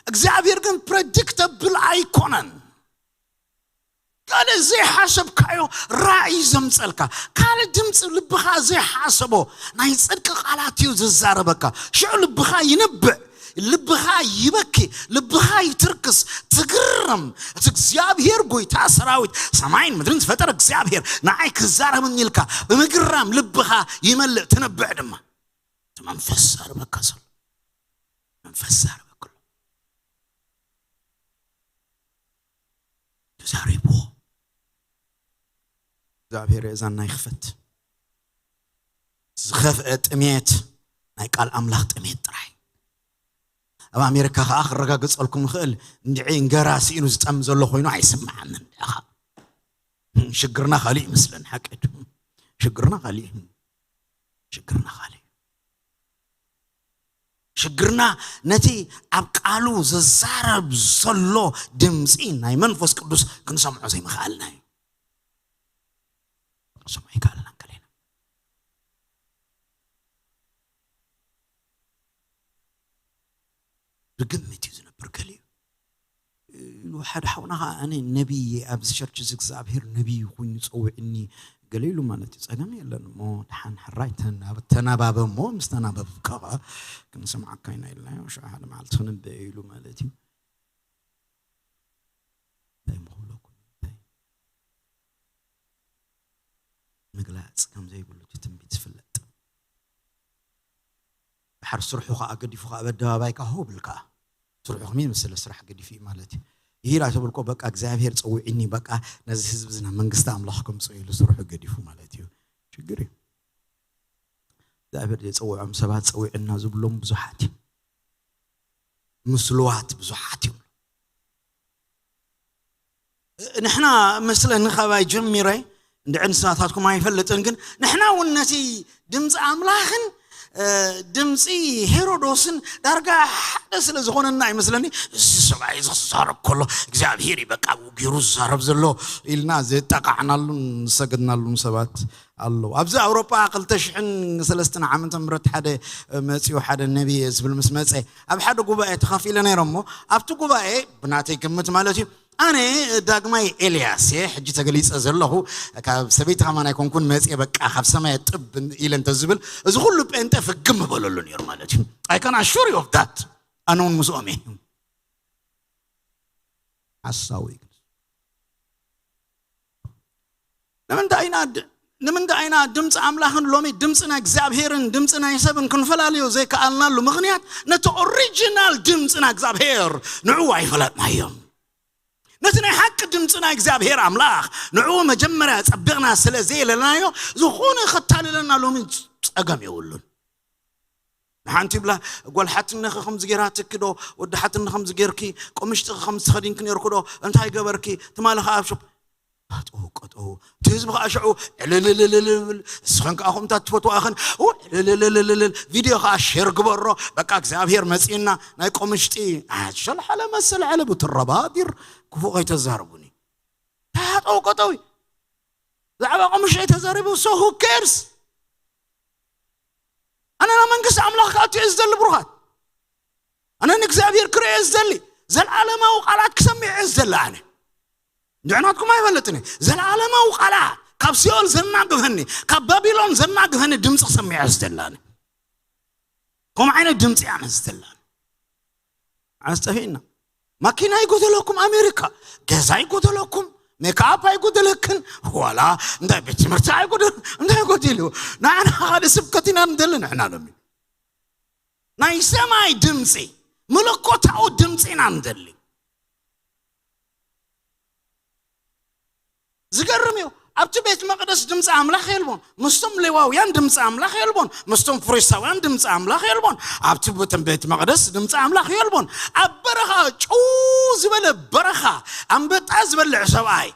እግዚኣብሔር ግን predictable ኣይኮነን ካልእ ዘይሓሰብካዮ ራእይ ዘምፀልካ ካልእ ድምፂ ልብኻ ዘይሓሰቦ ናይ ፅድቂ ቃላት እዩ ዝዛረበካ ሽዑ ልብኻ ይንብዕ ልብኻ ይበኪ ልብኻ ይትርክስ ትግረም እቲ እግዚኣብሔር ጎይታ ሰራዊት ሰማይን ምድርን ዝፈጠረ እግዚኣብሔር ንዓይ ክዛረብኒ ኢልካ ብምግራም ልብኻ ይመልእ ትንብዕ ድማ እቲ መንፈስ ዛረበካ ዘሎ መንፈስ ዛረበካ ኣሎ ተዛሪብዎ እግዚኣብሔር የእዛና ይኽፈት ዝኸፍአ ጥሜት ናይ ቃል ኣምላኽ ጥሜት ጥራይ ኣብ ኣሜሪካ ከዓ ክረጋግፀልኩም ይኽእል እንድዒ እንገራ ስኢኑ ዝጠም ዘሎ ኮይኑ ኣይስምዓንን ሽግርና ካሊእ ይመስለን ሓቂ ሽግርና ካሊእ ሽግርና ካሊእ ሽግርና ነቲ ኣብ ቃሉ ዝዛረብ ዘሎ ድምፂ ናይ መንፈስ ቅዱስ ክንሰምዖ ዘይምኽኣልና እዩ። ክንሰምዖ ይከኣልና እንከለና ብግምት እዩ ዝነብር ገሊኡ። ኢሉ ሓደ ሓውና ከዓ ኣነ ነቢይ ኣብዚ ቸርች እዚ እግዚኣብሔር ነቢይ ኮይኑ ፀውዕኒ ገለ ኢሉ ማለት እዩ። ፀገም የለን እሞ ደሓን ሕራይ ተናብ- ተናባበ እሞ ምስ ተናበብካ ከዓ ክንሰምዓካ ኢና ኢልናዮ። ሽዑ ሓደ መዓልቲ ክንበ ኢሉ ማለት እዩ። እንታይ ምክብለኩም እንታይ ምግላፅ ከም ዘይብሉ እቲ ትንቢት ዝፍለጥ ድሓር ስርሑ ከዓ ገዲፉ ከዓ በኣደባባይ ከዓ ሆ ብል ከዓ ስርሑ ከመይ መሰለ ስራሕ ገዲፉ እዩ ማለት እዩ። ይሂድ ኣይተብልኮ በቃ እግዚኣብሔር ፀዊዕኒ በቃ ነዚ ህዝቢ ዝና መንግስቲ ኣምላኽ ከምፅኦ ኢሉ ስርሑ ገዲፉ ማለት እዩ። ሽግር እዩ። እግዚኣብሔር ዘይፀውዖም ሰባት ፀዊዕና ዝብሎም ብዙሓት እዮም። ምስሉዋት ብዙሓት እዮም። ንሕና መስለኒ ካባይ ጀሚረ እንድዕን ስራታትኩም ኣይፈልጥን ግን ንሕና እውን ነቲ ድምፂ ኣምላኽን ድምፂ ሄሮዶስን ዳርጋ ሓደ ስለ ዝኾነና ኣይመስለኒ። እዚ ሰብኣይ እዚ ክዛረብ ከሎ እግዚኣብሄር እዩ በቃ ውጊሩ ዝዛረብ ዘሎ ኢልና ዘጣቃዕናሉን ዝሰገድናሉን ሰባት ኣለዉ። ኣብዚ ኣውሮጳ ክልተ ሽሕን ሰለስተን ዓመተ ምህረት ሓደ መፂኡ ሓደ ነቢ ዝብል ምስ መፀ ኣብ ሓደ ጉባኤ ተኻፊለ ነይረ እሞ ኣብቲ ጉባኤ ብናተይ ግምት ማለት እዩ ኣነ ዳግማይ ኤልያስ እየ ሕጂ ተገሊፀ ዘለኹ ካብ ሰበይቲ ከማን ኣይኮንኩን መፅየ በቃ ካብ ሰማይ ጥብ ኢለ እንተዝብል እዚ ኩሉ ጴንጠ ፍግም በለሉ ነይሩ ማለት እዩ። I can assure you of that። ኣነ እውን ምስኦም እየ ሓሳዊ ንምንታይ ኢና ድ- ንምንታይ ኢና ድምፂ ኣምላኽን ሎሚ ድምፂ ናይ እግዚኣብሄርን ድምፂ ናይ ሰብን ክንፈላለዮ ዘይከኣልናሉ ምኽንያት ነቲ ኦሪጂናል ድምፂ ናይ እግዚኣብሄር ንዕኡ ኣይፈለጥናዮም። ነቲ ናይ ሓቂ ድምፂ ናይ እግዚኣብሄር ኣምላኽ ንዕኡ መጀመርያ ፀቢቕና ስለ ዘየለናዮ ዝኾነ ከታልለና ሎሚ ፀገም የብሉን። ንሓንቲ ይብላ ጓል ሓትነኺ ከምዚ ጌራትኪ ዶ ወዲ ሓትነ ከምዚ ጌርኪ ቆምሽጥኺ ከምዚ ተኸዲንኪ ነርኩ ዶ እንታይ ገበርኪ ትማሊ ከዓ ኣብ ሸ ጠው ቀጠው እቲ ህዝቢ ከዓ ሽዑ ዕልልልልልብል እስኸን ከዓ ከምታ ትፈትዋ ኣኸን ዕልልልልልል ቪድዮ ከዓ ሼር ግበሮ በቃ እግዚኣብሔር መፅእና ናይ ቆምሽጢ ሸልሓለ መሰል ዐለ ብትረባዲር ክፉእ ከይተዛርቡኒ ታጠው ቀጠው ብዛዕባ ቆምሽጢ ተዛሪቡ so who cares ኣነ ናብ መንግስቲ ኣምላኽ ክኣቱ እየ ዝደሊ ብሩኻት ኣነ ንእግዚኣብሔር ክርእየ ዝደሊ ዘለዓለማዊ ቃላት ክሰምዕ እየ ዝደሊ ኣነ ንዕናትኩም ኣይፈልጥን እየ ዘለዓለማዊ ቃላት ካብ ሲኦል ዘናግፈኒ ካብ ባቢሎን ዘናግፈኒ ድምፂ ክሰምዕ እየ ዝደሊ ኣነ ከምኡ ዓይነት ድምፂ ኣነ ዝደሊ ኣነ ኣስጠፊእና ማኪና ይጎደለኩም ኣሜሪካ ገዛ ይጎደለኩም ሜካፕ ኣይጎደለክን ዋላ እንታይ ቤት ትምህርቲ ኣይጎደል እንታይ ጎዲሉ ንዓና ካልእ ስብከት ኢና ንደሊ ንሕና ሎሚ ናይ ሰማይ ድምፂ መለኮታዊ ድምፂ ኢና ንደሊ ዝገርም እዩ ኣብቲ ቤት መቅደስ ድምፂ ኣምላኽ የልቦን ምስቶም ሌዋውያን ድምፂ ኣምላኽ የልቦን ምስቶም ፍሪሳውያን ድምፂ ኣምላኽ የልቦን ኣብቲ ቤት መቅደስ ድምፂ ኣምላኽ የልቦን ኣብ በረኻ ጭው ዝበለ በረኻ ኣንበጣ ዝበልዕ ሰብኣይ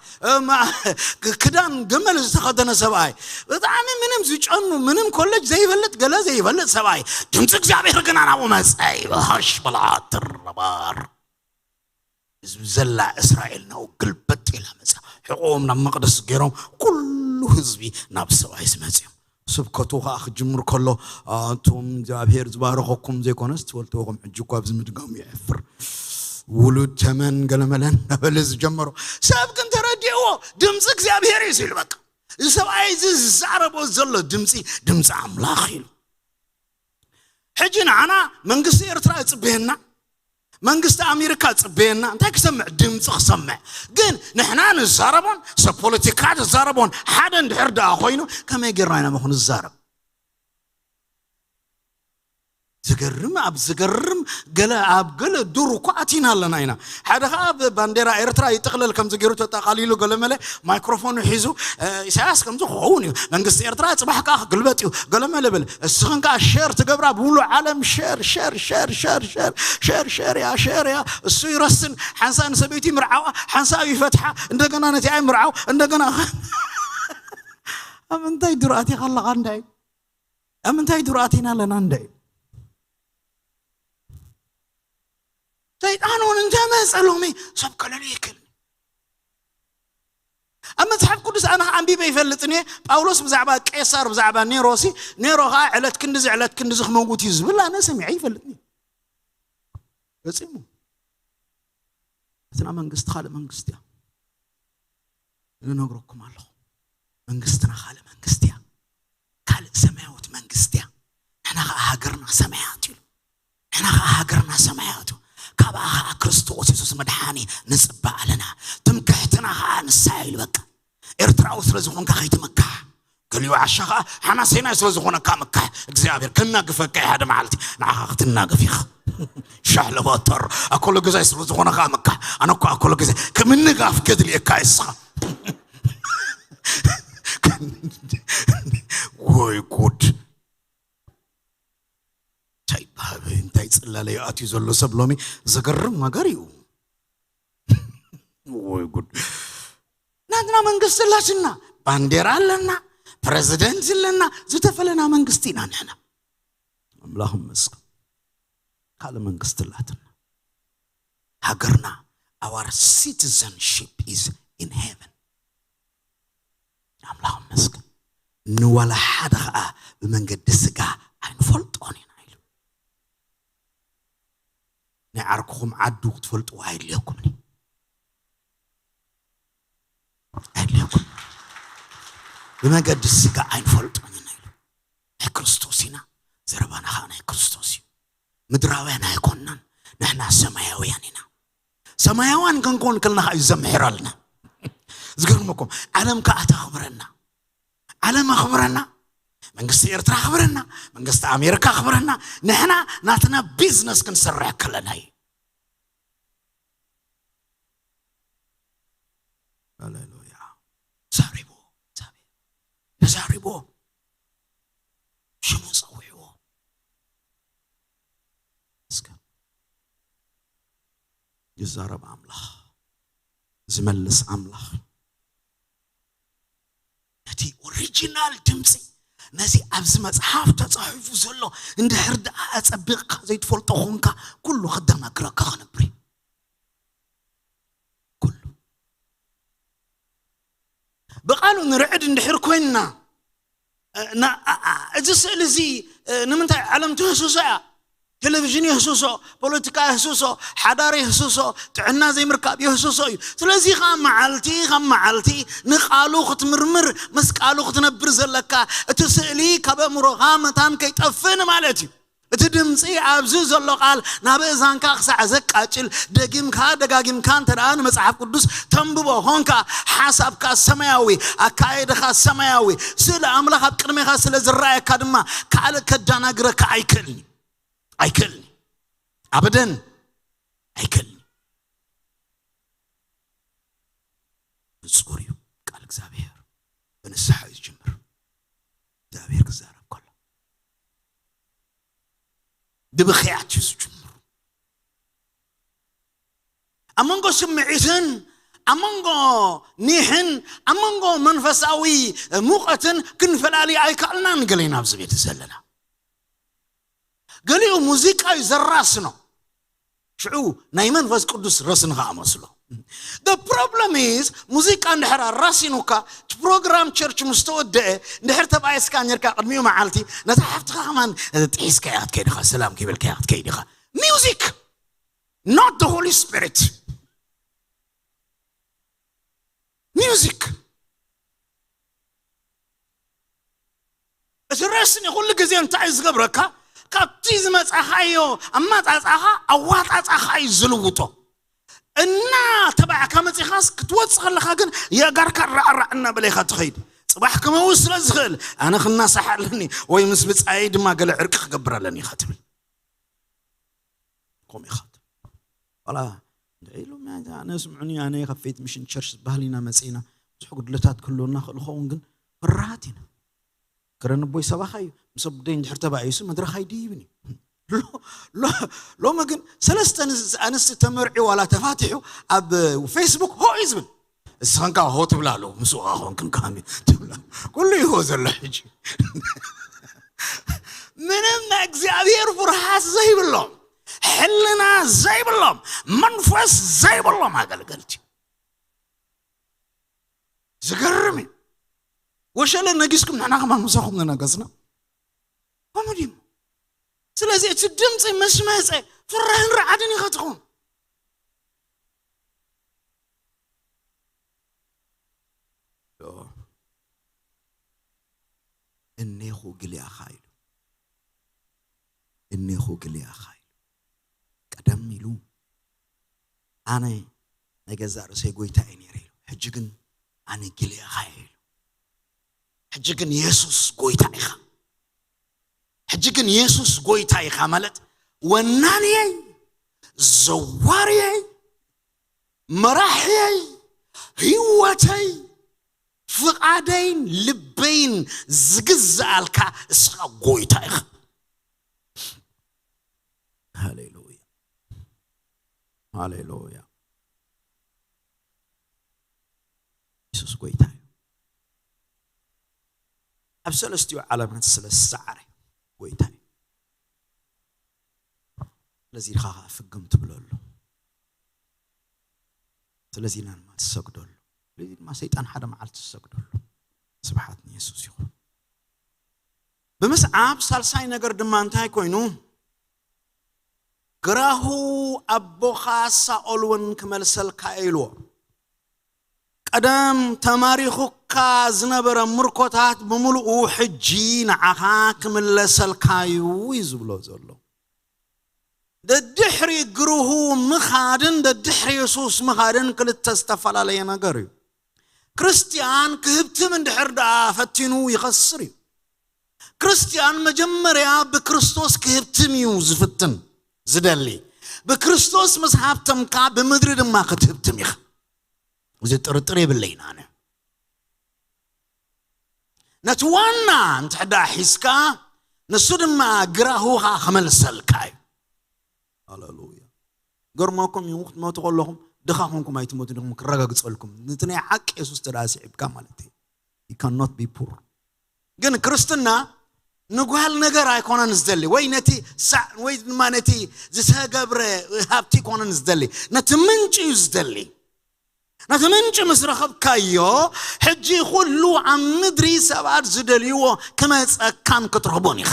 ክዳን ገመል ዝተኸደነ ሰብኣይ ብጣዕሚ ምንም ዝጨኑ ምንም ኮለጅ ዘይፈልጥ ገለ ዘይፈልጥ ሰብኣይ ድምፂ እግዚኣብሔር ግና ናብኡ መፀ ይበሃሽ በልዓት ትረባር ህዝቢ ዘላ እስራኤል ናብኡ ግልበጥ ኢላ መፃ ሕቆም ናብ መቅደስ ገይሮም ኩሉ ህዝቢ ናብ ሰብኣይ ዝመፅኦም ስብከቱ ከዓ ክጅምር ከሎ ኣንቱም እግዚኣብሔር ዝባረኸኩም ዘይኮነስ ትፈልጥዎ ከም ሕጂ እኳ ኣብዚ ምድጋሙ የዕፍር ውሉድ ተመን ገለመለ እናበለ ዝጀመሮ ሰብ ግን ተረዲእዎ ድምፂ እግዚኣብሔር እዩ ሲሉ በቃ እዚ ሰብኣይ እዚ ዝዛረቦ ዘሎ ድምፂ ድምፂ ኣምላኽ ኢሉ ሕጂ ንዓና መንግስቲ ኤርትራ ይፅበየና መንግስቲ ኣሜሪካ ይፅበየና እንታይ ክሰምዕ ድምፂ ክሰምዕ ግን ንሕና ንዛረቦን ሰብ ፖለቲካ ትዛረቦን ሓደ እንድሕር ደኣ ኮይኑ ከመይ ጌርና ኢና ምኹ ንዛረብ ዝገርም ኣብ ዝገርም ገለ ኣብ ገለ ዱር እኳ ኣቲና ኣለና ኢና ሓደ ከዓ ባንዴራ ኤርትራ ይጥቕለል ከምዚ ገይሩ ተጠቓሊሉ ገለመለ ማይክሮፎኑ ሒዙ ኢሳያስ ከምዚ ክኸውን እዩ መንግስቲ ኤርትራ ፅባሕ ከዓ ክግልበጥ እዩ ገለመለ ብል እስኽን ከዓ ሸር ትገብራ ብሙሉ ዓለም ሸር ሸር ሸር ሸር ሸር ሸር ሸር ያ ሸር ያ እሱ ይረስን ሓንሳ ንሰበይቲ ምርዓዋ ሓንሳ ይፈትሓ እንደገና ነቲኣ ምርዓው እንደገና ኣብ እንታይ ዱር ኣቲኻ ኣለኻ እንታይ ኣብ ምንታይ ዱር ኣቲና ኣለና እንደ ሰይጣን እውን እንተመፀ ሎሚ ሰብ ከለሉ ይክል ኣብ መፅሓፍ ቅዱስ ኣነ ኣንቢበ ይፈልጥን እየ ጳውሎስ ብዛዕባ ቄሳር ብዛዕባ ኔሮ ሲ ኔሮ ከዓ ዕለት ክንድዚ ዕለት ክንድዚ ክመውት እዩ ዝብል ኣነ ሰሚዐ ይፈልጥን ፈጺሙ። እትና መንግስቲ ካልእ መንግስቲ እያ። ንነግረኩም ኣለኹ። መንግስትና ካልእ መንግስቲ እያ። ካልእ ሰማያዊት መንግስቲ እያ። ንሕና ኸዓ ሃገርና ሰማያት እዩ። ንሕና ኸዓ ሃገርና ሰማያት እዩ። ካብኣ ኸዓ ክርስቶስ የሱስ መድሓኒ ንጽበ ኣለና። ትምክሕትና ኸዓ ንሳ ኢሉ በቃ። ኤርትራዊ ስለ ዝኾንካ ከይትምካሕ። ገሊኡ ዓሻ ኸዓ ሓማሴናይ ስለ ዝኾነካ ምካሕ። እግዚኣብሔር ከናግፈካ እዩ ሓደ መዓልቲ። ንዓኻ ክትናገፍ ኢኻ። ሻሕ ለባጠር ኣኮሎ ገዛይ ስለ ዝኾነ ኸዓ ምካሕ። ኣነ እኮ ኣኮሎ ገዛይ ከምንጋፍ ገድልየካ እዩ እስኻ። ወይ ጉድ። እንታይ ባህበይ፣ እንታይ ጽላለይ ኣትዩ ዘሎ ሰብ ሎሚ ዘገርም ነገር እዩ። ወይ ጉድ። ናትና መንግስቲ ኣላትና፣ ባንዴራ ኣለና፣ ፕረዚደንት ኣለና፣ ዝተፈለና መንግስቲ ኢና ንሕና። ኣምላኽ ይመስገን። ካልእ መንግስቲ ኣላትና። ሃገርና፣ our citizenship is in heaven። ኣምላኽ ይመስገን። ንዋላ ሓደ ኸዓ ብመንገዲ ስጋ ኣይንፈልጦን ኢና ኢሉ። ናይ ዓርክኹም ዓዱ ክትፈልጥዎ ኣየድልየኩምን እዩ። ኣየድልየኩም። ብመገዲ ስጋ ኣይንፈልጦን ኢና ኢሉ። ናይ ክርስቶስ ኢና። ዘረባና ኸዓ ናይ ክርስቶስ እዩ። ምድራውያን ኣይኮንናን፣ ንሕና ሰማያውያን ኢና። ሰማያውያን ክንኮን ከለና ኸዓ እዩ ዘምሕረልና። ዝገርመኩም፣ ዓለም ከኣ ተኽብረና። ዓለም ኣኽብረና። መንግስቲ ኤርትራ ኣኽብረና። መንግስቲ ኣሜሪካ ኣኽብረና። ንሕና ናትና ቢዝነስ ክንሰርሕ ከለና እዩ። ሃሌሉያ። ተዛሪቡ፣ ተዛሪቡ። ሽሙ ጸዊዕዎ። እስከ ይዛረብ ኣምላኽ፣ ዝመልስ ኣምላኽ። ነቲ ኦሪጂናል ድምፂ፣ ነዚ ኣብዚ መጽሓፍ ተጻሒፉ ዘሎ እንድሕር ደኣ ኣጸቢቕካ ዘይትፈልጦ ኾንካ፣ ኩሉ ክደናግረካ ክነብር እዩ። ኩሉ ብቓሉ ንርዕድ እንድሕር ኮይንና፣ እ፣ ና-፣ ኣ-፣ ኣ-፣ እዚ ስእሊ እዚ፣ እ፣ ንምንታይ ዓለም ትህስሶ እያ? ቴሌቪዥን ይህስሶ፣ ፖለቲካ ይህስሶ፣ ሓዳር ይህስሶ፣ ጥዕና ዘይምርካብ ይህስሶ እዩ። ስለዚ ካብ መዓልቲ ካብ መዓልቲ ንቓሉ ክትምርምር፣ ምስ ቃሉ ክትነብር ዘለካ፣ እቲ ስእሊ ካብ ኣእምሮኻ መታን ከይጠፍእ ንማለት እዩ። እቲ ድምፂ ኣብዚ ዘሎ ቃል ናብ እዛንካ ክሳዕ ዘቃጭል፣ ደጊምካ ደጋጊምካ እንተ ደኣ ንመጽሓፍ ቅዱስ ተንብቦ ኾንካ፣ ሓሳብካ ሰማያዊ፣ ኣካየድኻ ሰማያዊ፣ ስእሊ ኣምላኽ ኣብ ቅድሜኻ ስለ ዝረኣየካ ድማ፣ ካልእ ከዳናግረካ ኣይክእልን እዩ። ኣይክእልን እዩ። ኣበደን ኣይክእልን እዩ። ንጹር እዩ ቃል እግዚኣብሔር። ብንስሓ እዩ ዝጅምር። እግዚኣብሔር ክዛረብ ከሎ፣ ብብኽያት እዩ ዝጅምር። ኣብ መንጎ ስምዒትን ኣብ መንጎ ኒሕን ኣብ መንጎ መንፈሳዊ ሙቐትን ክንፈላሊ ኣይከኣልናን። ገሌና ኣብዚ ቤት ዘለና፣ ገሊኡ ሙዚቃ እዩ ዘራስኖ። ሽዑ ናይ መንፈስ ቅዱስ ረስኒ ኸኣ መስሎ። The problem is፣ ሙዚቃ እንድሕር ኣራሲኑካ፣ እቲ ፕሮግራም ቸርች ምስ ተወደአ፣ እንድሕር ተባኢስካ ኔርካ ቅድሚኡ መዓልቲ፣ ነታ ሓፍትኻ ከማን ጥሒስካያ ክትከይድ ኢኻ፣ ሰላም ከይበልካያ ክትከይድ ኢኻ። Music, not the Holy Spirit. Music። እቲ ረስኒ ኩሉ ግዜ እንታይ እዩ ዝገብረካ? ካብቲ ዝመጻኻዮ ኣመጻጻኻ፣ ኣዋጣጻኻ እዩ ዝልውጦ። እና ተባዕካ መጺኻስ ክትወጽእ ከለኻ ግን የእጋርካ ራዕራዕ እናበለ ኢኻ ትኸይድ። ጽባሕ ክመውት ስለ ዝኽእል ኣነ ክናሳሕ ኣለኒ ወይ ምስ ብጻየይ ድማ ገለ ዕርቂ ክገብር ኣለኒ ኢኻ ትብል። ከምኡ ኢኻ ትብል። ዋላ እንታይ ኢሎም፣ ኣነ ስምዑኒ፣ ኣነ ካብ ፌት ሚሽን ቸርች ዝበሃል ኢና መጺእና። ብዙሕ ጉድለታት ክህልወና ክእል ይኸውን፣ ግን ፍርሃት ኢና። ከረን ኣቦይ ሰባኻ እዩ። ምስ ኣቦይ እንድሕር ተባኢሱ መድረኽ ኣይድይብን እዩ። ሎ-፣ ሎ-፣ ሎሚ ግን ሰለስተ ኣንስ-፣ ኣንስቲ ተመርዒ ዋላ ተፋቲሑ ኣብ ፌስቡክ ሆ እዩ ዝብል። እስኽን ከኣ ሆ ትብላ ኣለዉ። ምስኡ ከኣ ኮንክን ከኣ ትብላ። ኩሉ እዩ ሆ ዘሎ ሕጂ። ምንም ናይ እግዚኣብሔር ፍርሃት ዘይብሎም፣ ሕልና ዘይብሎም፣ መንፈስ ዘይብሎም ኣገልገልቲ። ዝገርም እዩ። ወሸለ ነጊስኩም ንሕና ከማን ምሳኹም ንነገስና። ከምኡ ድዩ? ስለዚ እቲ ድምፂ ምስ መፀ ፍራህን ረዓድን ኢኻ ትኸውን። ዶ እኔኹ ግልያኻ ኢሉ፣ እኔኹ ግልያኻ ኢሉ። ቀደም ኢሉ ኣነ ናይ ገዛእ ርእሰይ ጎይታ እየ ነይረ ኢሉ። ሕጂ ግን ኣነ ግልያኻ እየ ኢሉ። ሕጂ ግን የሱስ ጎይታ ኢኻ። ሕጂ ግን የሱስ ጎይታ ኢኻ ማለት ወናንየይ፣ ዘዋርየይ፣ መራሕየይ፣ ህይወተይ፣ ፍቓደይን ልበይን ዝግዝኣልካ እስኻ ጎይታ ኢኻ። ሃሌሉያ፣ ሃሌሉያ። የሱስ ጎይታ እዩ። ኣብ ሰለስቲኡ ዓለማት ስለ ዝሰዓረ ጎይታ እዩ። ስለዚ ኢኻ ኸዓ ፍግም ትብለሉ። ስለዚ ኢና ድማ ትሰግደሉ። ስለዚ ድማ ሰይጣን ሓደ መዓልቲ ዝሰግደሉ። ስብሓት ንየሱስ ይኹን። ብምስዓብ ሳልሳይ ነገር ድማ እንታይ ኮይኑ? ግራሁ ኣቦኻ ሳኦል እውን ክመልሰልካ ኢልዎ። ቀደም ተማሪኹካ ዝነበረ ምርኮታት ብምሉኡ ሕጂ ንዓኻ ክምለሰልካ እዩ እዩ ዝብሎ ዘሎ። ደድሕሪ ግርሁ ምኻድን ደድሕሪ የሱስ ምኻድን ክልተ ዝተፈላለየ ነገር እዩ። ክርስትያን ክህብትም እንድሕር ደኣ ፈቲኑ ይኸስር እዩ። ክርስትያን መጀመርያ ብክርስቶስ ክህብትም እዩ ዝፍትን ዝደሊ። ብክርስቶስ ምስ ሃብተምካ ብምድሪ ድማ ክትህብትም ኢኻ። እዚ ጥርጥር የብለይን ኣነ። ነቲ ዋና እንድሕር ደኣ ሒዝካ ንሱ ድማ ግራሁኻ ክመልሰልካ እዩ። ሃሌሉያ። ገርመኩም እዩ ክትሞቱ ከለኹም ድኻ ኮንኩም ኣይትሞቱ ኢኹም ክረጋግጸልኩም። ነቲ ናይ ሓቂ የሱስ ተደኣ ስዒብካ ማለት እዩ። You cannot be poor። ግን ክርስትና ንጓል ነገር ኣይኮነን ዝደሊ ወይ ነቲ ሳዕ ወይ ድማ ነቲ ዝተገብረ ሃብቲ ኣይኮነን ዝደሊ። ነቲ ምንጪ እዩ ዝደሊ። ነቲ ምንጪ ምስ ረኸብካዮ ሕጂ ኩሉ ኣብ ምድሪ ሰባት ዝደልይዎ ክመጸካን ክትረኽቦን ኢኻ።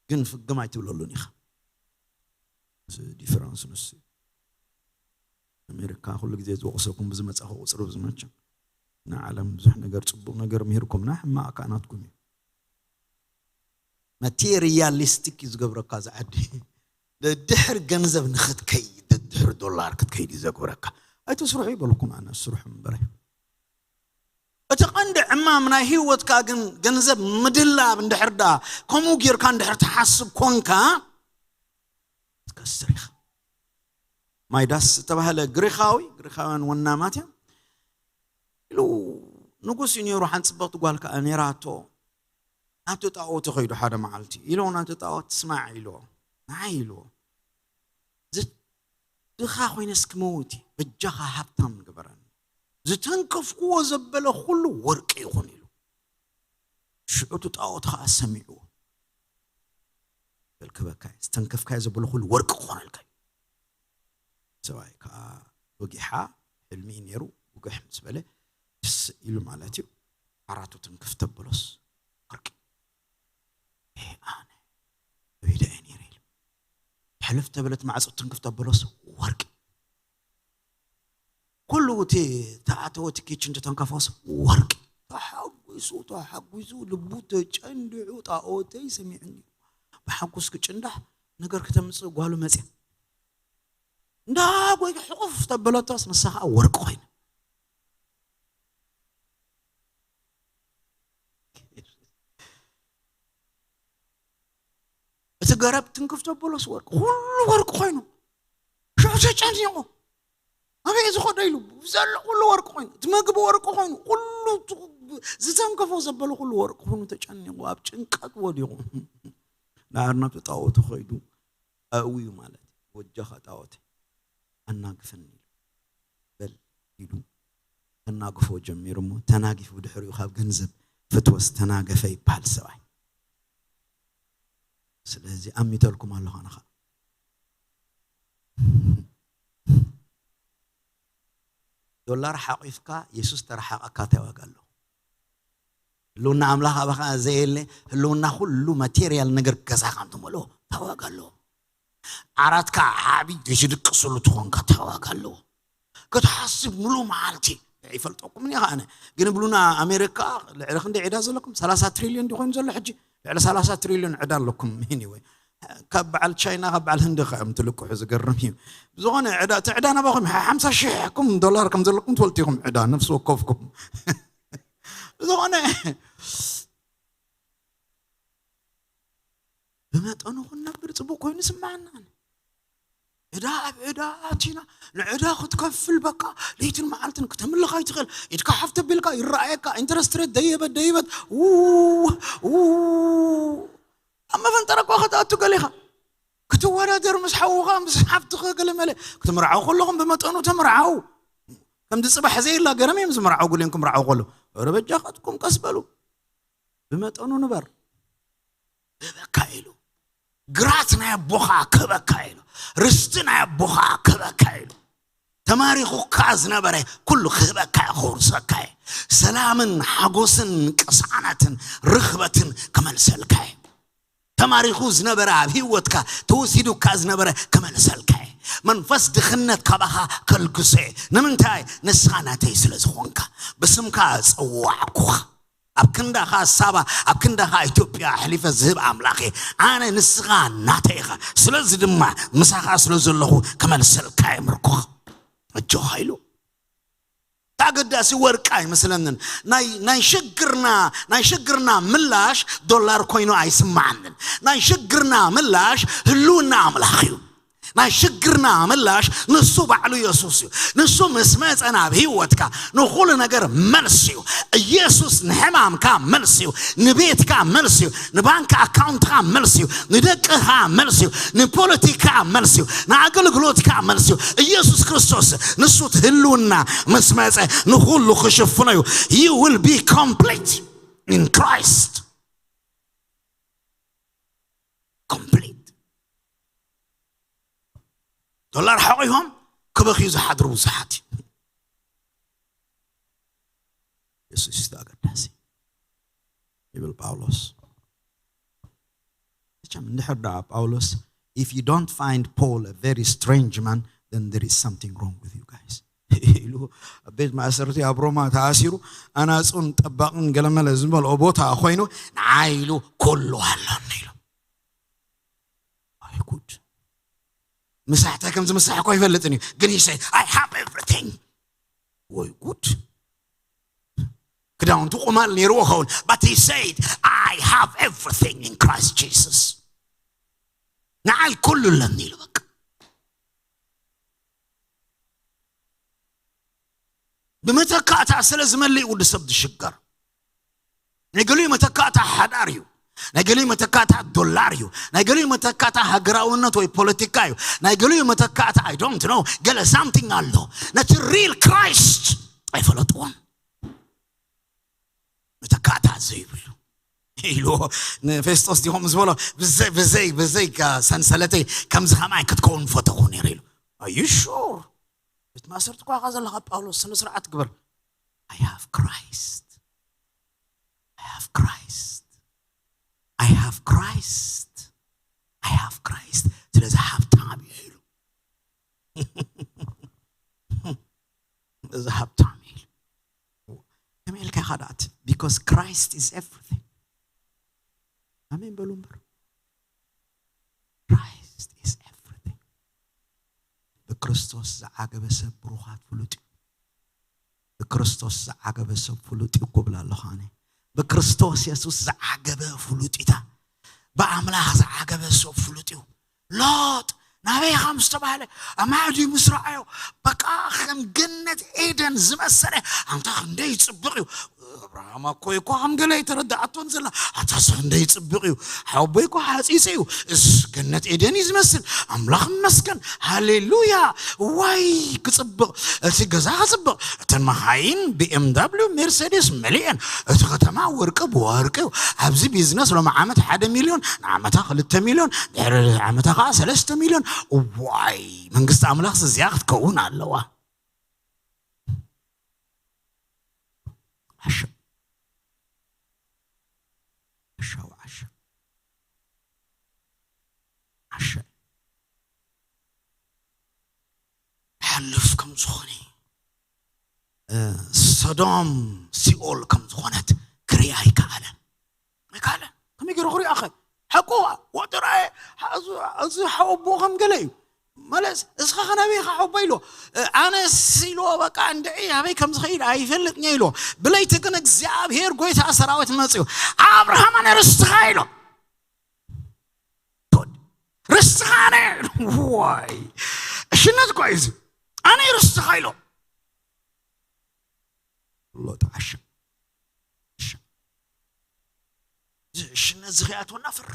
ግን ፍግም ኣይትብለሉን ኢኻ። እዚ ዲፈረንስ ንሱ እዩ። ኣሜሪካ ኩሉ ግዜ ዝወቕሰኩም ብዝመጻኹ ቁጽሪ ብዝመቸ ንዓለም ብዙሕ ነገር ጽቡቕ ነገር ምሂርኩምና ሕማቕ ከኣ ናትኩም እዩ። ማቴሪያሊስቲክ እዩ ዝገብረካ እዚ ዓዲ። ደድሕር ገንዘብ ንኽትከይድ ደድሕር ዶላር ክትከይድ እዩ ዘግብረካ። ኣይትስርሑ ይበልኩም ኣነ ስርሑ እምበረ። እቲ ቀንዲ ዕማም ናይ ህይወትካ ግን ገንዘብ ምድላብ እንድሕር ደኣ ከምኡ ጌርካ እንድሕር ትሓስብ ኮንካ ትከስር ኢኻ። ማይዳስ ዝተባህለ ግሪኻዊ፣ ግሪኻውያን ወናማት እዮም ኢሉ ንጉስ እዩ ነይሩ። ሓንቲ ጽብቕቲ ጓል ከኣ ነይራቶ። ናብቲ ጣኦት ከይዱ ሓደ መዓልቲ ኢሉ ናብቲ ጣኦት ስማዕ ኢልዎ፣ ንዓይ ኢልዎ፣ ዝ- ድኻ ኮይነስ ክመውት እየ፣ በጃኻ ሃብታም ግበረኒ፣ ዝተንከፍክዎ ዘበለ ኩሉ ወርቂ ይኹን ኢሉ። ሽዑ እቲ ጣኦት ኸዓ ሰሚዕዎ፣ በል ክበካ እየ፣ ዝተንከፍካዮ ዘበለ ኩሉ ወርቂ ክኾነልካ እዩ። ሰብኣይ ከዓ ወጊሓ፣ ሕልሚ እዩ ነይሩ። ውግሕ ምስ በለ ደስ ኢሉ ማለት እዩ። ዓራቱ ትንክፍ ተበሎስ ወርቂ። "ኤ ኣነ ወይደ እየ ነይረ" ኢሉ። ሕልፍ ተበለት ማዕፆ ትንክፍ ተበሎስ ወርቂ። ኩሉ እቲ ተኣተወ እቲ ኪችን ተተንከፎስ ወርቂ። ተሓጒሱ ተሓጒሱ ልቡ ተጨንዲዑ "ጣኦተይ ሰሚዕኒ" ብሓጎስ ክጭንዳሕ ነገር ክተምፅእ ጓሉ መፅያ። እንዳ ጎይ ሕቑፍ ተበለቶስ ንሳ ከዓ ወርቂ ኮይና። እቲ ገረብ ትንክፍ ተበሎስ ወርቂ፣ ኩሉ ወርቂ ኮይኑ። ሽዑ ተጨኒቑ ኣበይ ዝኸዶ ኢሉ ዘሎ ኩሉ ወርቂ ኮይኑ፣ እቲ መግቢ ወርቂ ኮይኑ፣ ኩሉ ት- ዝተንከፎ ዘበለ ኩሉ ወርቂ ኮይኑ ተጨኒቑ ኣብ ጭንቀት ወዲቑ። ንኣርናብ ተጣወቱ ከይዱ ኣእውዩ ማለት እዩ። "ወጃኻ ጣዖት ኣናግፈኒ" ኢሉ በል ኢሉ ተናግፎ ጀሚሩ እሞ ተናጊፉ ድሕሪኡ ካብ ገንዘብ ፍትወስ ተናገፈ ይበሃል ሰብኣይ። ስለዚ ኣሚተልኩም ኣለኹ ኣነ ኸኣ። ዶላር ሓቂፍካ የሱስ ተረሓቐካ እንታይ ዋጋ ኣለዎ? ህልውና ኣምላኽ ኣባኻ ዘየለ ህልውና ኩሉ ማቴርያል ነገር ገዛኻ እንትመልኦ እንታይ ዋጋ ኣለዎ? ዓራትካ ዓብይ ዘይትድቅስሉ ትኾንካ ተዋጋ ኣለዎ። ክትሓስብ ሙሉ መዓልቲ ይፈልጠኩም እኔ ከኣነ ግን ብሉና ኣሜሪካ ልዕሊ ክንደ ዕዳ ዘለኩም ሰላሳ ትሪልዮን ዲኮይኑ ዘሎ ሕጂ ልዕሊ ሰላሳ ትሪልዮን ዕዳ ኣለኩም። Anyway ካብ በዓል ቻይና ካብ በዓል ህንዲ ከ እዮም ትልቅሑ ዝገርም እዩ። ብዝኾነ ዕዳ እቲ ዕዳ ናባኹም ሓምሳ ሺሕኩም ዶላር ከም ዘለኩም ትፈልጡ ኢኹም ዕዳ ነፍሲ ወከፍኩም። ብዝኾነ ብመጠኑ ክንነብር ጽቡቅ ኮይኑ ስምዓና። ዕዳ ኣብ ዕዳ ኣቲና ንዕዳ ክትከፍል በቃ ለይትን መዓልትን ክትምልኽ ኣይትኽእል። ኢድካ ሓፍ ተቢልካ ይረኣየካ ኢንተረስት ሬት ደየበት ደይበት ኣብ መፈንጠረ እኳ ክትኣቱ ገሊኻ ክትወዳደር ምስ ሓውኻ ምስ ሓፍትኸ ገለመለ ክትምርዓው ከለኹም ብመጠኑ ተምርዓው። ከምዚ ጽባሕ ዘየላ ገረም እዮም ዝምርዓው ጉልዮም ክምርዓው ከሎ ረበጃኻትኩም ቀስ በሉ። ብመጠኑ ንበር። ክህበካ ኢሉ ግራት ናይ ኣቦኻ ክህበካ ኢሉ ርስቲ ናይ ኣቦኻ ክህበካ ኢሉ ተማሪኹካ ዝነበረ ኩሉ ክህበካ ክውርሰካ ሰላምን ሓጎስን ቅሳነትን ርኽበትን ክመልሰልካ ተማሪኹ ዝነበረ ኣብ ህይወትካ ተወሲዱካ ዝነበረ ክመልሰልካ መንፈስ ድኽነት ካባኻ ከልግሶ ንምንታይ ንስኻ ናተይ ስለ ዝኾንካ ብስምካ ጸዋዕኩኻ ኣብ ክንዳኻ ሳባ ኣብ ክንዳኻ ኢትዮጵያ ኣሕሊፈ ዝህብ ኣምላኽ እየ ኣነ ንስኻ ናተይ ኢኻ ስለዚ ድማ ምሳኻ ስለ ዘለኹ ክመልሰልካ እየ ምርኮኻ ኣጆኻ ኢሉ ኣገዳሲ ወርቂ ኣይመስለንን ናይ ናይ ሽግርና ናይ ሽግርና ምላሽ ዶላር ኮይኑ ኣይስማዓንን ናይ ሽግርና ምላሽ ህልውና ኣምላኽ እዩ ናይ ሽግርና ምላሽ ንሱ ባዕሉ የሱስ እዩ ንሱ ምስ መፀ ናብ ህይወትካ ንኩሉ ነገር መልስ እዩ ኢየሱስ ንሕማምካ መልስ እዩ ንቤትካ መልስ እዩ ንባንክ ኣካውንትካ መልስ እዩ ንደቅኻ መልስ እዩ ንፖለቲካ መልስ እዩ ንኣገልግሎትካ መልስ እዩ ኢየሱስ ክርስቶስ ንሱ ትህልውና ምስ መፀ ንኩሉ ክሽፍኖ እዩ you will be complete in Christ complete ዶላር ሓቑፎም ክበኽዩ ዝሓድሩ ብዙሓት እዩ የሱስ ኣገዳሲ ይብል ጳውሎስ መቸም እንድሕር ደኣ ጳውሎስ if you don't find Paul a very strange man then there is something wrong with you guys ኢሉ ኣብ ቤት ማእሰርቲ ኣብ ሮማ ተኣሲሩ ኣናጹን ጠባቕን ገለመለ ዝመልኦ ቦታ ኮይኑ ንዓይ ኢሉ ኩሉ ኣሎኒ ኢሉ ኣይጉድ ምሳሕታይ ከም ዝምሳሕ እኮ ይፈልጥን እዩ ግን ይሰይ I have everything ወይ ጉድ ክዳውንቱ ቁማል ነይርዎ ኸውን but he said I have everything in Christ Jesus ንዓይ ኩሉ ኣለኒ ኢሉ በቃ ብመተካእታ ስለ ዝመልእ ውዲ ሰብ ዝሽገር ናይ ገሊኡ መተካእታ ሓዳር እዩ ናይ ገሊኡ መተካእታ ዶላር እዩ ናይ ገሊኡ መተካእታ ሃገራውነት ወይ ፖለቲካ እዩ ናይ ገሊኡ መተካእታ I don't know ገለ something ኣሎ ነቲ real Christ ኣይፈለጥዎን መተካእታ ዘይብሉ ኢልዎ ንፌስጦስ ዲኹም ዝበሎ ብዘይ ብዘይ ብዘይ ሰንሰለተይ ከምዚ ከማይ ክትከውን ፈተኹ ነይሩ ኢሉ ኣዩ ሹር ቤት ማእሰርቲ ኳኻ ዘለኻ ጳውሎስ ስነ ስርዓት ግበር I have Christ I have Christ I have Christ I have Christ ስለዚ ሃብታም እየ ኢሉ እዚ ሃብታም ኢሉ ከመይ ኢልካ ኢኻ ደኣ because Christ is everything ኣሜን በሉ እምበር Christ is everything ብክርስቶስ ዝዓገበ ሰብ ብሩኻት ፍሉጥ እዩ ብክርስቶስ ዝዓገበ ሰብ ፍሉጥ እዩ ክብል ኣለኹ ኣነ ብክርስቶስ የሱስ ዝዓገበ ፍሉጥ እታ ብኣምላኽ ዝዓገበ ሰብ ፍሉጥ እዩ ሎጥ ናበይ ኢኻ ምስ ተባህለ ኣማዕድዩ ምስ ረኣዮ በቃ ከም ገነት ኤደን ዝመሰለ ኣንታ ክንደይ ይፅብቕ እዩ ኣብርሃም ኣኮይ እኮ ከም ገለ ኣይተረዳኣቶን ዘላ ኣታስ ክንደይ ይፅብቕ እዩ ሓወቦይ እኮ ሓፂፀ እዩ እስ ገነት ኤደን እዩ ዝመስል ኣምላኽ መስገን ሃሌሉያ ዋይ ክፅብቕ እቲ ገዛ ክፅብቕ እተን መኻይን ቢኤምዳብሊው ሜርሴዴስ መሊአን እቲ ከተማ ወርቂ ብወርቂ እዩ ኣብዚ ቢዝነስ ሎሚ ዓመት ሓደ ሚልዮን ንዓመታ ክልተ ሚልዮን ድሕሪ ዓመታ ከዓ ሰለስተ ሚልዮን ዋይ መንግስቲ ኣምላኽ እዚኣ ክትከውን ኣለዋ ዓሻ ዓሻ ዓሻ ዓሻ ዝኾነ እ፣ ሰዶም ሲኦል ከም ዝኾነት ክርኢ ኣይከኣለ ኣይከኣለ። ከመይ ገይሩ ክሪኦ ኸ? ሓቁ ወጥራየ። እዚ ሓወቦ ከም ገለ እዩ። ማለት እስኻ ኸነበይ ኢኻ ሓወቦ ኢሎ። ኣነስ ኢሎ በቃ እንድዒ ኣበይ ከም ዝኸይድ ኣይፈልጥን እየ ኢሎ። ብለይቲ ግን እግዚኣብሔር ጎይታ ሰራዊት መፅኡ። ኣብርሃም ኣነ ርስትኻ ኢሎ። ርስትኻ ኣነ። ዋይ፣ እሽነት እኮ እዩ እዚ። ኣነ ርስትኻ ኢሎ። ሎጥ ዓሻ። ዓሻ። እዚ እሽነት እዚ ከይኣትወና ፍር።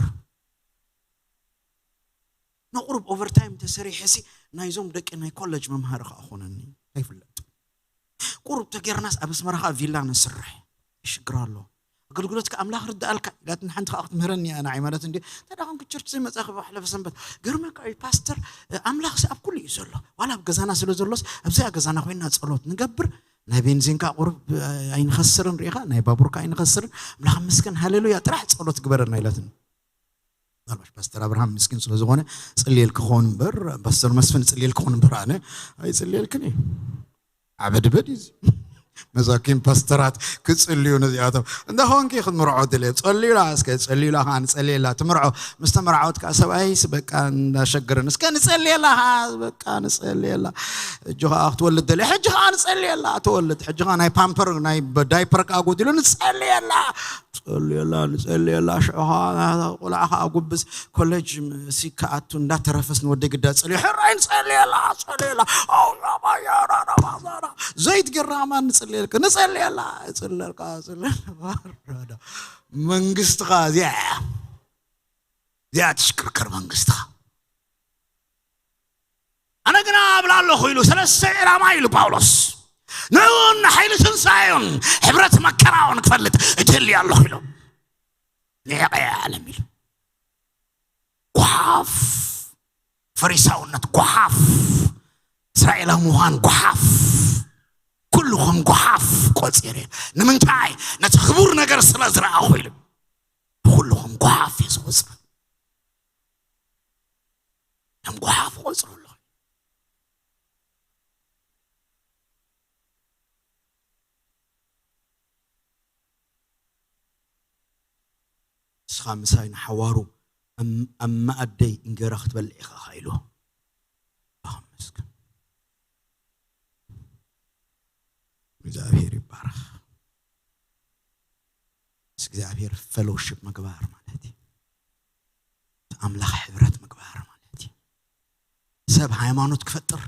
ንቑሩብ ኦቨርታይም ተሰሪሐ ሲ ናይዞም ደቂ ናይ ኮሌጅ መምሃሪ ከኣ ኾነኒ። ኣይፍለጥ። ቁሩብ ተጌርናስ ኣብ ኣስመራ ከኣ ቪላ ነስርሕ። ይሽግር ኣሎ። ኣገልግሎትካ ኣምላኽ ርዳኣልካ ኢላትኒ ሓንቲ ከኣ ክትምህረኒ እያ ንዓይ ማለት እንዲ። እንታይ ደኣ ኮንኩ ቸርች ዘይመጻእኺ ብሓለፈ ሰንበት? ገርመካ እዩ ፓስተር፣ ኣምላኽሲ ኣብ ኩሉ እዩ ዘሎ። ዋላ ኣብ ገዛና ስለ ዘሎስ ኣብዚኣ ገዛና ኮይና ጸሎት ንገብር። ናይ ቤንዚን ከኣ ቁሩብ ኣይንኸስርን ርኢኻ፣ ናይ ባቡር ከኣ ኣይንኸስርን። ኣምላኽ ይመስገን ሃሌሉያ ጥራሕ ጸሎት ግበረልና ኢላትኒ። ምናልባሽ ፓስተር ኣብርሃም ምስኪን ስለ ዝኾነ ጽልየልኪ ክኾን እምበር፣ ፓስተር መስፍን ጽልየልኪ ክኾን እምበር ኣነ ኣይጽልየልክን እየ። ዓበድበድ እዩ እዚ። መሳኪን ፓስተራት ክጽልዩ ነዚኣቶም። እንዳ ኾንኪ ክትምርዖ ድልየ። ጸልዩላ እስከ፣ ጸልዩላ ኸዓ ንጸልየላ። ትምርዖ። ምስ ተመርዓወት ከኣ ሰብኣይስ በቃ እንዳሸገረን። እስከ ንጸልየላ ኸዓ፣ በቃ ንጸልየላ። ሕጂ ኸዓ ክትወልድ ደልያ። ሕጂ ኸዓ ንጸልየላ። ትወልድ። ሕጂ ኸዓ ናይ ፓምፐር፣ ናይ በ-፣ ዳይፐር ከኣ ጎዲሉ ንጸልየላ። ጸልየላ፣ ንጸልየላ። ሽዑ ኸዓ ቆልዓ ኸዓ ጉብዝ ኮሌጅ ሲ ክኣቱ እንዳተረፈስ ንወደይ ግዳ ጸልዮ። ሕራይ ንጸልየላ፣ ጸልየላ። ኣው፣ ራባያ፣ ራባዛራ። ዘይት ገይርና ከማን ንጸልየልካ፣ ንጸልየላ። እጽለልካ፣ እጽለልካ። መንግስትኻ እዚኣ እያ። እዚኣ ትሽክርከር መንግስትኻ። ኣነ ግና እብል ኣለኹ ኢሉ፣ ሰለስተ ዕላማ ኢሉ ጳውሎስ። ንዑን ንሓይሊ ትንሳኤኡን ሕብረት መከራውን ክፈልጥ እደሊ ኣለኹ ኢሉ። ንዕቐ ዓለም ኢሉ። ጓሓፍ፣ ፈሪሳውነት ጓሓፍ፣ እስራኤላዊ ምዃን ጓሓፍ፣ ኩሉ ከም ጓሓፍ ቆጺረ። ንምንታይ? ነቲ ክቡር ነገር ስለ ዝረኣኹ ኢሉ። ኩሉ ከም ጓሓፍ እየ ዝቆጽር። ከም ጓሓፍ ቆጽሩ ኣለኹ። ንስኻ ምሳይ ንሓዋሩ ኣብ፣ ኣብ መኣደይ እንጌራ ክትበልዕ ኢኻ ኢሉ። ኣመስግን። እግዚኣብሔር ይባረኽ። ምስ እግዚኣብሔር ፌሎሺፕ ምግባር ማለት እዩ። ምስ ኣምላኽ ሕብረት ምግባር ማለት እዩ። ሰብ ሃይማኖት ክፈጥር፣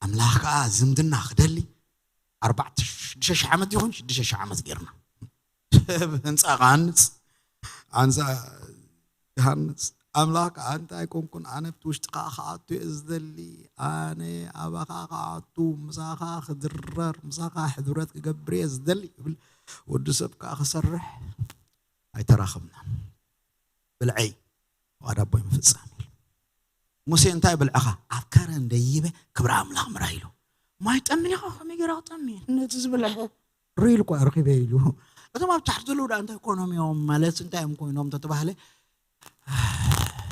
ኣምላኽ ከኣ ዝምድና ክደሊ፣ ኣርባዕተ ሽዱሽተ ሺሕ ዓመት ይኹን ሽዱሽተ ሺሕ ዓመት ጌርና። ሰብ ህንጻ ክሃንጽ፣ ኣንሳ ክሃንጽ፣ ኣምላኽ ከኣ እንታይ ኮንኩን፣ ኣነ ኣብቲ ውሽጥኻ ክኣቱ እየ ዝደሊ፣ ኣነ ኣባኻ ክኣቱ፣ ምሳኻ ክድረር፣ ምሳኻ ሕብረት ክገብር እየ ዝደሊ ይብል። ወዲ ሰብ ከኣ ክሰርሕ ኣይተራኸብናን። ብልዐይ ፍቓድ ኣቦይ ምፍጻም ኢሉ። ሙሴ እንታይ ብልዕኻ? ኣብ ከረን ደይበ ክብሪ ኣምላኽ ምርኣይ ኢሉ። ማይ ጠምኒ ኢኻ? ከመይ ገይረ ክጠሚ? ነቲ ዝብልዐ ሪል እኳ ረኺበ ኢሉ። እቶም ኣብ ታሕቲ ዘለዉ ደኣ እንታይ ኮኖም እዮም? ማለት እንታይ እዮም ኮይኖም ተተባህለ?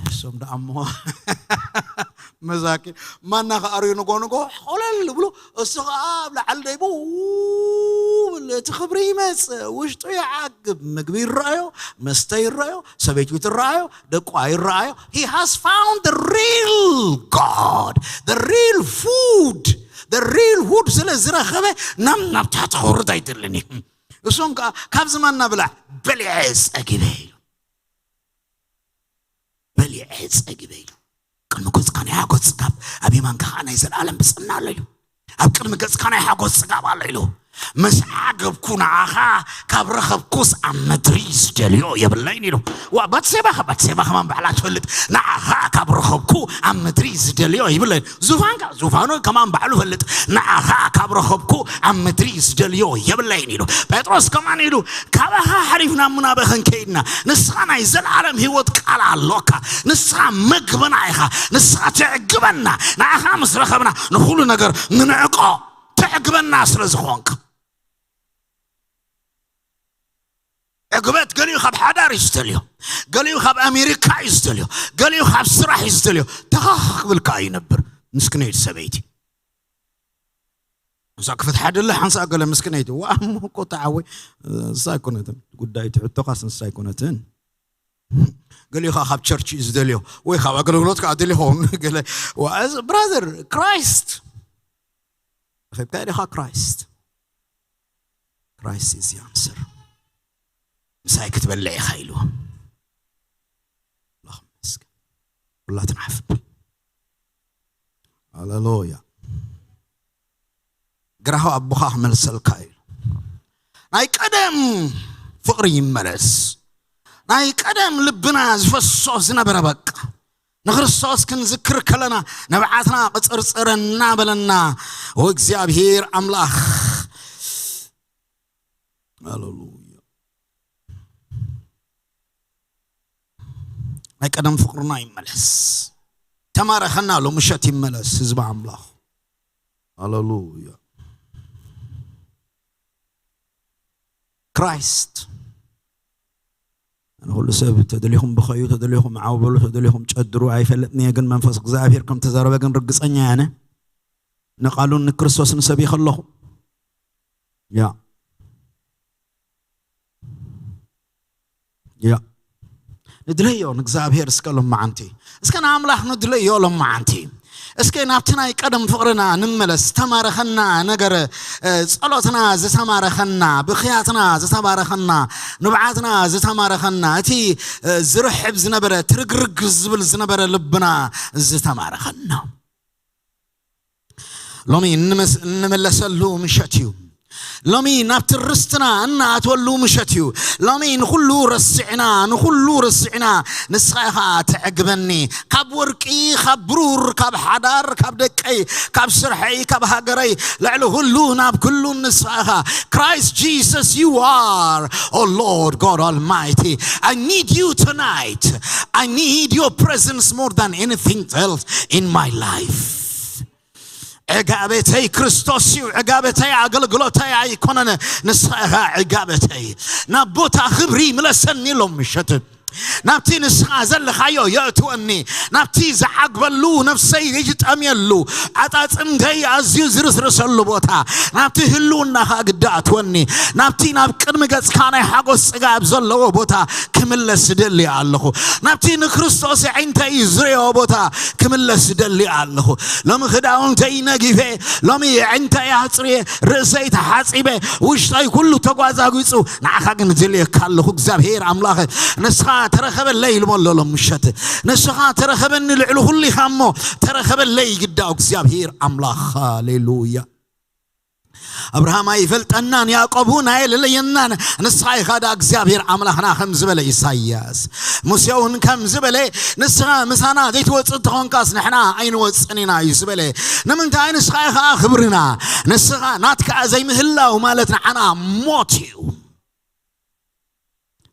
እሶም ደኣ እሞ መዛኪ ማና ከኣርዩ ንጎ ንጎ ኾለል ብሎ፣ እሱ ኸዓ ኣብ ላዕሊ ደይቡ፣ ው፣ እቲ ክብሪ ይመጽእ፣ ውሽጡ ይዓግብ፣ ምግቢ ይረኣዮ፣ መስተ ይረኣዮ፣ ሰበይቱ ትረኣዮ፣ ደቋ ይረኣዮ። He has found the real God, the real food, the real wood ስለ ዝረኸበ ናብ፣ ናብ ታሕቲ ክወርድ ኣይደልን እዩ። እሶም ከኣ ካብዚ ማና ብላዕ፣ በሊዐ ጸጊበ ኢሉ። በሊዐ ጸጊበ ኢሉ። ቅድሚ ገጽካ ናይ ሓጎስ ጽጋብ፣ ኣብ የማንካ ኸዓ ናይ ዘለኣለም ብጽና ኣሎ ኢሉ። ኣብ ቅድሚ ገጽካ ናይ ሓጎስ ጽጋብ ኣሎ ኢሉ። ምስ ዓገብኩ ንዓኻ ካብ ረኸብኩስ ኣብ ምድሪ ዝደልዮ የብለይን ኢሉ። ዋ፣ ባትሴባ ኸ፣ ባትሴባ ከማን ባዕላ ትፈልጥ። ንዓኻ ካብ ረኸብኩ ኣብ ምድሪ ዝደልዮ የብለይን። ዙፋንካ፣ ዙፋኑ ከማን ባዕሉ ፈልጥ። ንዓኻ ካብ ረኸብኩ ኣብ ምድሪ ዝደልዮ የብለይን ኢሉ። ጴጥሮስ ከማን ኢሉ፣ ካባኻ ሓሊፍና እሞ ናበይ ክንከይድ ኢና? ንስኻ ናይ ዘለኣለም ህይወት ቃል ኣሎካ። ንስኻ መግብና ኢኻ። ንስኻ ተዕግበና። ንዓኻ ምስ ረኸብና ንኹሉ ነገር ንንዕቆ። ተዕግበና ስለ ዝኾንካ። ዕግበት ገሊኡ ካብ ሓዳር እዩ ዝደልዮ። ገሊኡ ካብ ኣሜሪካ እዩ ዝደልዮ። ገሊኡ ካብ ስራሕ እዩ ዝደልዮ። ተኻኽ ክብል ከኣ ይነብር። ምስክነይቲ ሰበይቲ። ንሳ ክፍትሓ ደለ ሓንሳ ገለ ምስክነይቲ። ዋ፣ እሞ እኮ ተዓወይ፣ ንሳ ኣይኮነትን። ጉዳይ እቲ ሕቶኻስ ንሳ ኣይኮነትን። ገሊኡ ኸዓ ካብ ቸርች እዩ ዝደልዮ፣ ወይ ካብ ኣገልግሎት ከዓ ደልዮ ኸውን። ገለ፣ ዋ፣ እዚ ብራዘር፣ ክራይስት ረኺብካ ኢኻ፣ ክራይስት። ክራይስት is the answer። ምሳይ ክትበልዕ ኢኻ ኢልዎ። ኣምላኽ ይመስገን። ኩላትና ሓፍ ንበል። ሃሌሉያ። ግራሁ ኣቦኻ ክመልሰልካ እዩ። ናይ ቀደም ፍቕሪ ይመለስ። ናይ ቀደም ልብና ዝፈሶ ዝነበረ፣ በቃ ንክርስቶስ ክንዝክር ከለና ንብዓትና ቅጽርጽር እናበለና፣ ወእግዚኣብሔር ኣምላኽ፣ ሃሌሉያ፣ ናይ ቀደም ፍቕርና ይመለስ። ተማረኸና ኣሎ ምሸት ይመለስ ህዝቢ ኣምላኽ። ሃሌሉያ። ክራይስት። ኣነ ኩሉ ሰብ ተደሊኹም ብኸዩ፣ ተደሊኹም ዓው በሉ፣ ተደሊኹም ጨድሩ ኣይፈልጥን እየ፣ ግን መንፈስ እግዚኣብሔር ከም ተዛረበ ግን ርግጸኛ እየ ኣነ። ንቃሉን ንክርስቶስን ሰቢኸ ኣለኹ። ያ። ያ። ንድለዮ ንእግዚኣብሔር እስከ ሎማዓንቲ። እስከ ንኣምላኽ ንድለዮ ሎማዓንቲ። እስከ ናብቲ ናይ ቀደም ፍቕርና ንመለስ። ዝተማረኸና ነገር፣ እ፣ ጸሎትና ዝተማረኸና፣ ብኽያትና ዝተማረኸና፣ ንብዓትና ዝተማረኸና፣ እቲ፣ እ፣ ዝርሕብ ዝነበረ፣ ትርግርግ ዝብል ዝነበረ ልብና ዝተማረኸና። ሎሚ እንመስ-፣ እንመለሰሉ ምሸት እዩ። ሎሚ ናብቲ ርስትና እንኣትወሉ ምሸት እዩ። ሎሚ ንኹሉ ረሲዕና፣ ንኹሉ ረሲዕና፣ ንስኻ ኢኻ ተዕግበኒ። ካብ ወርቂ፣ ካብ ብሩር፣ ካብ ሓዳር፣ ካብ ደቀይ፣ ካብ ስርሐይ፣ ካብ ሃገረይ፣ ልዕሊ ኩሉ ናብ ኩሉ ንስኻ ኢኻ። Christ Jesus, you are, oh Lord God Almighty. I need you tonight. I need your presence more than anything else in my life. ዕጋበተይ ክርስቶስ እዩ። ዕጋበተይ ኣገልግሎተይ ኣይኮነን፣ ንስኻ ኢኻ ዕጋበተይ። ናብ ቦታ ክብሪ ምለሰኒ ሎም ምሸት። ናብቲ ንስኻ ዘለኻዮ የእትወኒ፣ ናብቲ ዝዓግበሉ፣ ነፍሰይ ዝጠምየሉ፣ ዓጻጽምተይ ኣዝዩ ዝርስርሰሉ ቦታ፣ ናብቲ ህልውናኻ ግዳ ኣትወኒ። ናብቲ ናብ ቅድሚ ገጽካ ናይ ሓጎስ ጽጋብ ዘለዎ ቦታ ክምለስ እደሊ ኣለኹ። ናብቲ ንክርስቶስ ኣዒንተይ ዝርእዮ ቦታ ክምለስ እደሊ ኣለኹ። ሎሚ ክዳውንተይ ነጊፈ፣ ሎሚ ኣዒንተይ ኣጽርየ፣ ርእሰይ ተሓጺበ፣ ውሽጠይ ኩሉ ተጓዛጒጹ፣ ንዓኻ ግን እደልየካ ኣለኹ። እግዚኣብሔር ኣምላኽ፣ ንስኻ ተረኸበለይ ኢልሞ ኣሎ ሎም ምሸት። ንስኻ ተረኸበኒ ልዕሊ ኩሉ ኢኻ እሞ፣ ተረኸበለይ ግዳ እግዚኣብሔር ኣምላኽ። ሃሌሉያ። ኣብርሃም ኣይፈልጠናን፣ ያዕቆብ እውን ኣየለለየናን። ንስኻ ኢኻ ደኣ እግዚኣብሔር ኣምላኽና ከም ዝበለ ኢሳይያስ። ሙሴ እውን ከም ዝበለ፣ ንስኻ ምሳና ዘይትወጽእ እንተኾንካስ ንሕና ኣይንወጽእን ኢና እዩ ዝበለ። ንምንታይ? ንስኻ ኢኻ ክብርና። ንስኻ ናትካ ዘይምህላው ማለት ንዓና ሞት እዩ።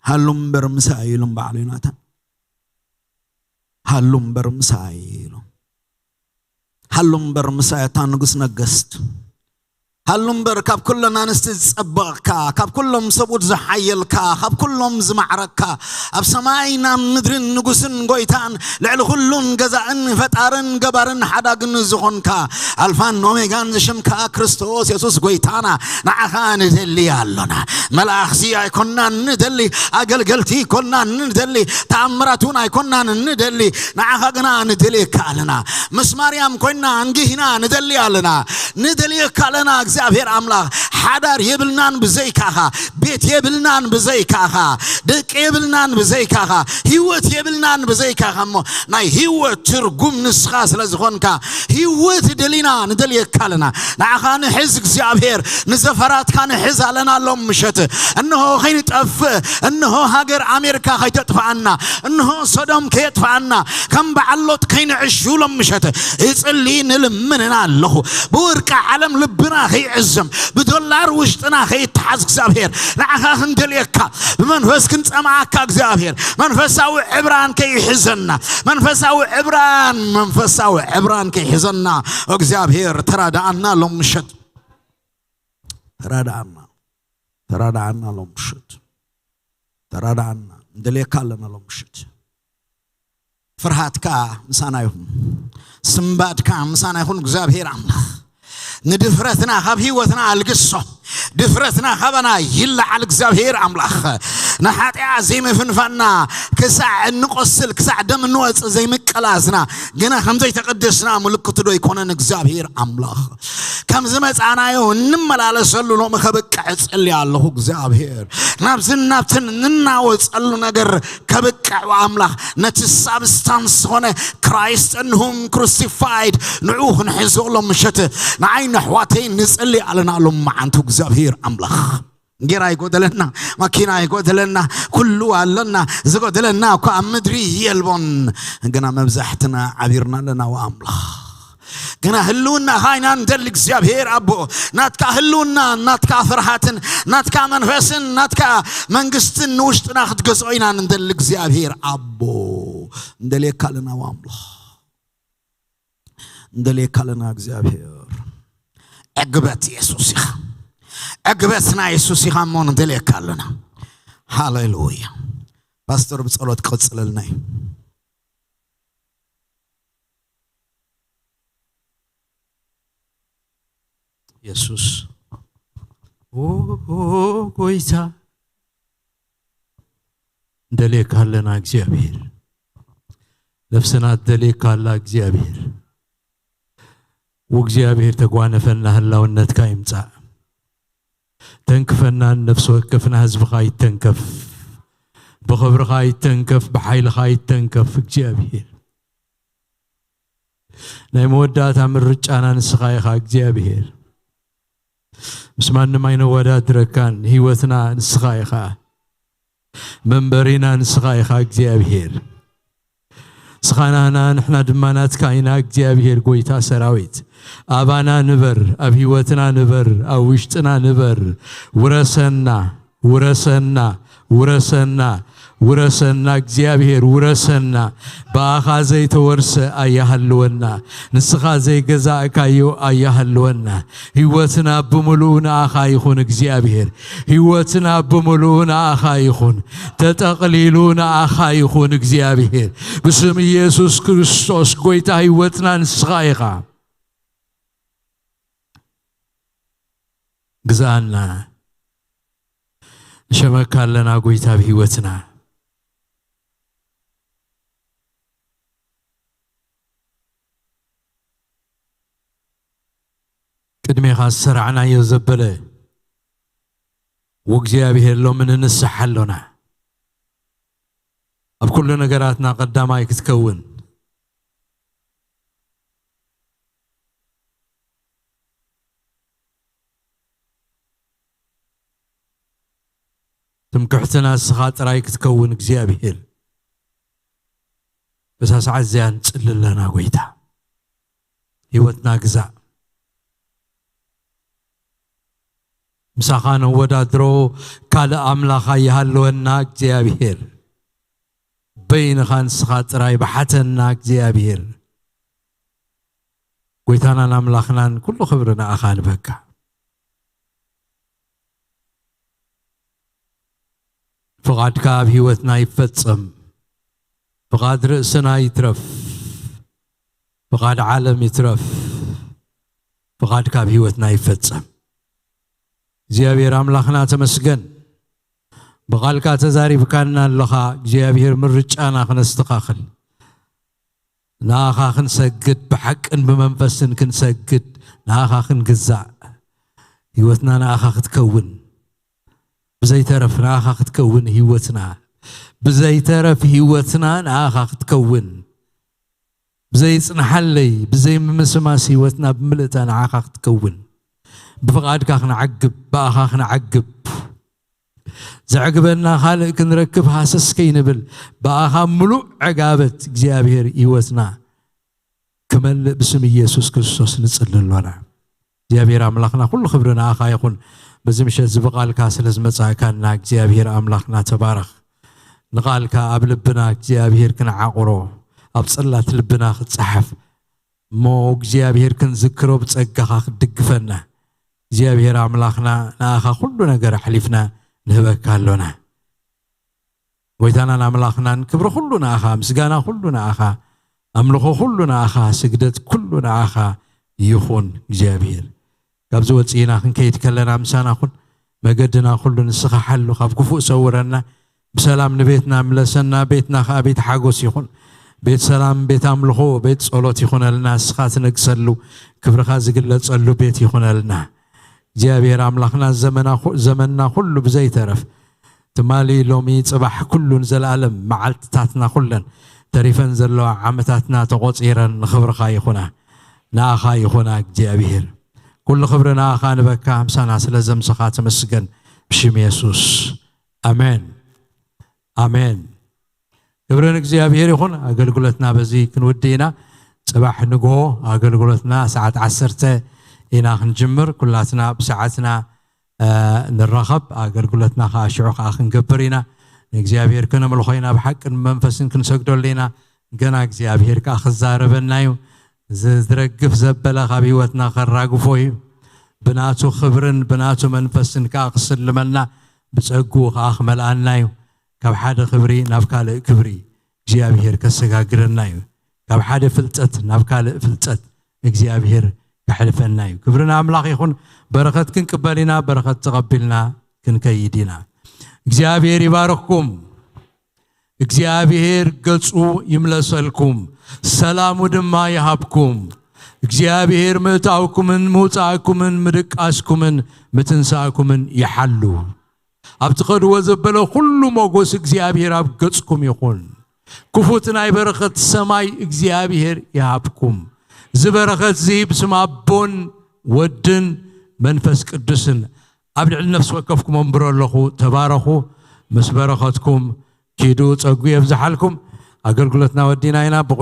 ሃሉ እምበር ምሳይ ኢሎም በዓል ዮናታን። ሃሉ እምበር ምሳይ ኢሎም። ሃሉ እምበር ምሳይ ኣታ ንጉስ ነገስት። ሃሉ እምበር ካብ ኩለን ኣንስቲ ዝጸበቕካ፣ ካብ ኩሎም ሰብኡት ዝሓየልካ፣ ካብ ኩሎም ዝማዕረካ፣ ኣብ ሰማይ ናብ ምድርን ንጉስን ጎይታን ልዕሊ ኩሉን ገዛእን ፈጣርን ገባርን ሓዳግን ዝኾንካ ኣልፋን ኦሜጋን ዝሽምካ ክርስቶስ የሱስ ጎይታና ንዓኻ ንደሊ ኣሎና። መልኣኽሲ ኣይኮናን ንደሊ፣ ኣገልገልቲ ኣይኮናን ንደሊ፣ ተኣምራት እውን ኣይኮናን ንደሊ፣ ንዓኻ ግና ንደልየካ ኣለና። ምስ ማርያም ኮይና እንግሂና ንደሊ ኣለና። ንደልየካ ኣለና እግዚኣብሔር ኣምላኽ። ሓዳር የብልናን ብዘይካኻ፣ ቤት የብልናን ብዘይካኻ፣ ደቂ የብልናን ብዘይካኻ፣ ህይወት የብልናን ብዘይካኻ። እሞ ናይ ህይወት ትርጉም ንስኻ ስለ ዝኾንካ ህይወት ደሊና ንደልየካ ኣለና። ንዓኻ ንሕዝ እግዚኣብሔር፣ ንዘፈራትካ ንሕዝ ኣለና ሎም ምሸት። እንሆ ከይንጠፍእ፣ እንሆ ሃገር ኣሜሪካ ከይተጥፍኣና፣ እንሆ ሶዶም ከየጥፍኣና፣ ከም በዓል ሎጥ ከይንዕሹ ሎም ምሸት እጽሊ ንልምንና ኣለኹ። ብወርቂ ዓለም ልብና ከይዕዘም፣ ብዶላር ውሽጥና ከይተሓዝ እግዚኣብሔር ንዓኻ ክንደልየካ፣ ብመንፈስ ክንጸምኣካ እግዚኣብሔር መንፈሳዊ ዕብራን ከይሕዘና፣ መንፈሳዊ ዕብራን፣ መንፈሳዊ ዕብራን ከይሕዘና እግዚኣብሔር ተራዳኣና ሎም ምሸት። ተራዳኣና፣ ተራዳኣና ሎም ምሸት። ተራዳኣና፣ ንደልየካ ኣለና ሎም ምሸት። ፍርሃትካ ምሳና ይኹን፣ ስምባድካ ምሳና ይኹን እግዚኣብሔር ኣምላኽ። ንድፍረትና ካብ ህይወትና ኣልግሶ። ድፍረትና ካባና ይለዓል እግዚኣብሔር ኣምላኽ። ንሓጢኣ ዘይምፍንፋና ክሳዕ እንቆስል፣ ክሳዕ ደም እንወጽእ ዘይምቅላስና፣ ግና ከም ዘይተቐደስና ምልክቱ ዶ ኣይኮነን እግዚኣብሔር ኣምላኽ? ከም ዝመጻናዮ እንመላለሰሉ ሎሚ ከብቅዕ እጽሊ ኣለኹ እግዚኣብሔር። ናብዝን ናብትን እንናወጸሉ ነገር ከብቅዕ ኣምላኽ፣ ነቲ ሳብስታንስ ዝኾነ ክራይስት እንሁም ክሩሲፋይድ ንዑ ክንሕዞ ሎም ምሸት ንዓይ ነሕዋተይ ንጽሊ ኣለና ሎም መዓንቱ እግዚኣብሔር ኣምላኽ። ጌራ ይጎደለና፣ ማኪና ይጎደለና፣ ኩሉ ኣለና። ዝጎደለና እኳ ኣብ ምድሪ የልቦን፣ ግና መብዛሕትና ዓቢርና ኣለና ኣምላኽ። ግና ህልውናኻ ኢና ንደሊ እግዚኣብሔር ኣቦ። ናትካ ህልውና፣ ናትካ ፍርሃትን ናትካ መንፈስን ናትካ መንግስትን ንውሽጥና ክትገዝኦ ኢና ንደሊ እግዚኣብሔር ኣቦ። እንደልየካ ኣለና ኣምላኽ። እንደልየካ ኣለና እግዚኣብሔር። ዕግበት የሱስ ኢኻ። ዕግበት ናይ የሱስ ኢኻ እሞ ንደልየካ ኣለና። ሃሌሉያ። ፓስተር ብጸሎት ክቕጽለልና እዩ። የሱስ ኦ ጎይታ እንደልየካ ኣለና እግዚኣብሔር። ነፍስና ትደልየካ ኣላ እግዚኣብሔር። ወእግዚኣብሔር ተጓነፈና ህላውነትካ ይምጻእ። ተንክፈና ነፍሲ ወከፍና ህዝብኻ ይተንከፍ። ብኽብርኻ ይተንከፍ፣ ብሓይልኻ ይተንከፍ እግዚኣብሔር። ናይ መወዳእታ ምርጫና ንስኻ ኢኻ እግዚኣብሔር። ምስ ማንም ኣይነወዳድረካን። ህይወትና ንስኻ ኢኻ። መንበሪና ንስኻ ኢኻ እግዚኣብሔር። ንስኻ ናህና ንሕና ድማ ናትካ ኢና እግዚኣብሔር ጎይታ ሰራዊት። ኣባና ንበር፣ ኣብ ህይወትና ንበር፣ ኣብ ውሽጥና ንበር። ውረሰና፣ ውረሰና፣ ውረሰና፣ ውረሰና እግዚኣብሔር ውረሰና። ብኣኻ ዘይተወርሰ ኣያሃልወና፣ ንስኻ ዘይገዛእካዮ ኣያሃልወና። ህይወትና ብምሉኡ ንኣኻ ይኹን እግዚኣብሔር። ህይወትና ብምሉኡ ንኣኻ ይኹን። ተጠቕሊሉ ንኣኻ ይኹን እግዚኣብሔር። ብስም ኢየሱስ ክርስቶስ ጎይታ ህይወትና ንስኻ ኢኻ። ግዛኣና። ንሸመካ ኣለና ጎይታ ኣብ ህይወትና። ቅድሜኻ ዝሰራዕናዮ ዘበለ ወእግዚኣብሔር ሎሚ ንንስሓ ኣሎና። ኣብ ኩሉ ነገራትና ቀዳማይ ክትከውን፣ ትምክሕትና ንስኻ ጥራይ ክትከውን እግዚኣብሔር፣ በዛ ሰዓት እዚኣ ንጽሊ ኣለና ጎይታ። ህይወትና ግዛእ። ምሳኻ ነወዳድሮ ካልእ ኣምላኽ ኣይሃለወና እግዚኣብሔር። በይንኻ ንስኻ ጥራይ ብሓተና እግዚኣብሔር። ጎይታናን ኣምላኽናን ኩሉ ክብሪ ንኣኻ ንበካ። ፍቓድካ ኣብ ህይወትና ይፈጸም። ፍቓድ ርእስና ይትረፍ። ፍቓድ ዓለም ይትረፍ። ፍቓድካ ኣብ ህይወትና ይፈጸም። እግዚኣብሔር ኣምላኽና ተመስገን። ብቓልካ ተዛሪብካና ኣለኻ እግዚኣብሔር። ምርጫና ክነስተኻኽል፣ ንኣኻ ክንሰግድ፣ ብሓቅን ብመንፈስን ክንሰግድ፣ ንኣኻ ክንግዛእ፣ ህይወትና ንኣኻ ክትከውን፣ ብዘይተረፍ ንኣኻ ክትከውን ህይወትና፣ ብዘይተረፍ ህይወትና ንኣኻ ክትከውን፣ ብዘይጽንሓለይ፣ ብዘይምምስማስ ህይወትና ብምልእታ ንኣኻ ክትከውን፣ ብፍቓድካ ክንዓግብ፣ ብኣኻ ክንዓግብ፣ ዘዕግበና ካልእ ክንረክብ ሃሰስ ከይንብል፣ ብኣኻ ምሉእ ዕጋበት እግዚኣብሔር ህይወትና ክመልእ ብስም ኢየሱስ ክርስቶስ ንጽሊ ኣሎና። እግዚኣብሔር ኣምላኽና ኩሉ ክብሪ ንኣኻ ይኹን። በዚ ምሸት እዚ ብቓልካ ስለ ዝመጻእካና እግዚኣብሔር ኣምላኽና ተባረኽ። ንቓልካ ኣብ ልብና እግዚኣብሔር ክንዓቑሮ፣ ኣብ ጽላት ልብና ክጸሓፍ፣ እሞ እግዚኣብሔር ክንዝክሮ ብጸጋኻ ክትድግፈና እግዚኣብሔር ኣምላኽና ንኣኻ ኩሉ ነገር ኣሕሊፍና ንህበካ ኣሎና። ጎይታናን ኣምላኽናን ክብሪ ኩሉ ንኣኻ፣ ምስጋና ኩሉ ንኣኻ፣ ኣምልኾ ኩሉ ንኣኻ፣ ስግደት ኩሉ ንኣኻ ይኹን እግዚኣብሔር። ካብዚ ወፂእና ክንከይድ ከለና ምሳና ኩን፣ መገድና ኩሉ ንስኻ ሓሉ፣ ካብ ክፉእ ሰውረና፣ ብሰላም ንቤትና ምለሰና። ቤትና ከዓ ቤት ሓጎስ ይኹን፣ ቤት ሰላም፣ ቤት ኣምልኾ፣ ቤት ጸሎት ይኹነልና። ንስኻ ትነግሰሉ፣ ክብርኻ ዝግለጸሉ ቤት ይኹነልና። እግዚኣብሔር ኣምላኽና፣ ዘመና ኩ- ዘመንና ኩሉ ብዘይተረፍ ትማሊ፣ ሎሚ፣ ጽባሕ፣ ኩሉ ንዘለኣለም መዓልትታትና ኩለን ተሪፈን ዘለዋ ዓመታትና ተቖጺረን ንኽብርኻ ይኹና፣ ንኣኻ ይኹና እግዚኣብሔር። ኩሉ ክብሪ ንኣኻ ንበካ፣ ምሳና ስለ ዘምሰኻ ተመስገን፣ ብሽም የሱስ፣ ኣሜን፣ ኣሜን። ክብሪ ንእግዚኣብሔር ይኹን። ኣገልግሎትና በዚ ክንውድእ ኢና። ጽባሕ ንግሆ ኣገልግሎትና ሰዓት ዓሰርተ ኢና ክንጅምር። ኩላትና ብሰዓትና፣ እ፣ ንራኸብ። ኣገልግሎትና ከዓ ሽዑ ከዓ ክንገብር ኢና። ንእግዚኣብሔር ከነምልኾ ኢና። ብሓቅን መንፈስን ክንሰግደሉ ኢና። ገና እግዚኣብሔር ከዓ ክዛረበና እዩ። ዝ- ዝረግፍ ዘበለ ካብ ህይወትና ከራግፎ እዩ። ብናቱ ክብርን ብናቱ መንፈስን ከዓ ክስልመና፣ ብጸግኡ ከዓ ክመልኣና እዩ። ካብ ሓደ ክብሪ ናብ ካልእ ክብሪ እግዚኣብሔር ከሰጋግረና እዩ። ካብ ሓደ ፍልጠት ናብ ካልእ ፍልጠት እግዚኣብሔር ከሕልፈና እዩ። ክብሪ ንኣምላኽ ይኹን። በረኸት ክንቅበል ኢና፣ በረኸት ተቐቢልና ክንከይድ ኢና። እግዚኣብሔር ይባርኽኩም። እግዚኣብሔር ገጹ ይምለሰልኩም፣ ሰላሙ ድማ ይሃብኩም። እግዚኣብሔር ምእታውኩምን ምውጻእኩምን ምድቃስኩምን ምትንሳእኩምን ይሓሉ። ኣብ ትኸድዎ ዘበለ ኩሉ ሞጎስ እግዚኣብሔር ኣብ ገጽኩም ይኹን። ክፉት ናይ በረኸት ሰማይ እግዚኣብሔር ይሃብኩም። እዚ በረኸት እዚ ብስም ኣቦን ወድን መንፈስ ቅዱስን ኣብ ልዕሊ ነፍሲ ወከፍኩም ኣንብሮ ኣለኹ። ተባረኹ። ምስ በረኸትኩም ኪዱ፣ ጸጉ የብዝሓልኩም። ኣገልግሎትና ወዲና ኢና።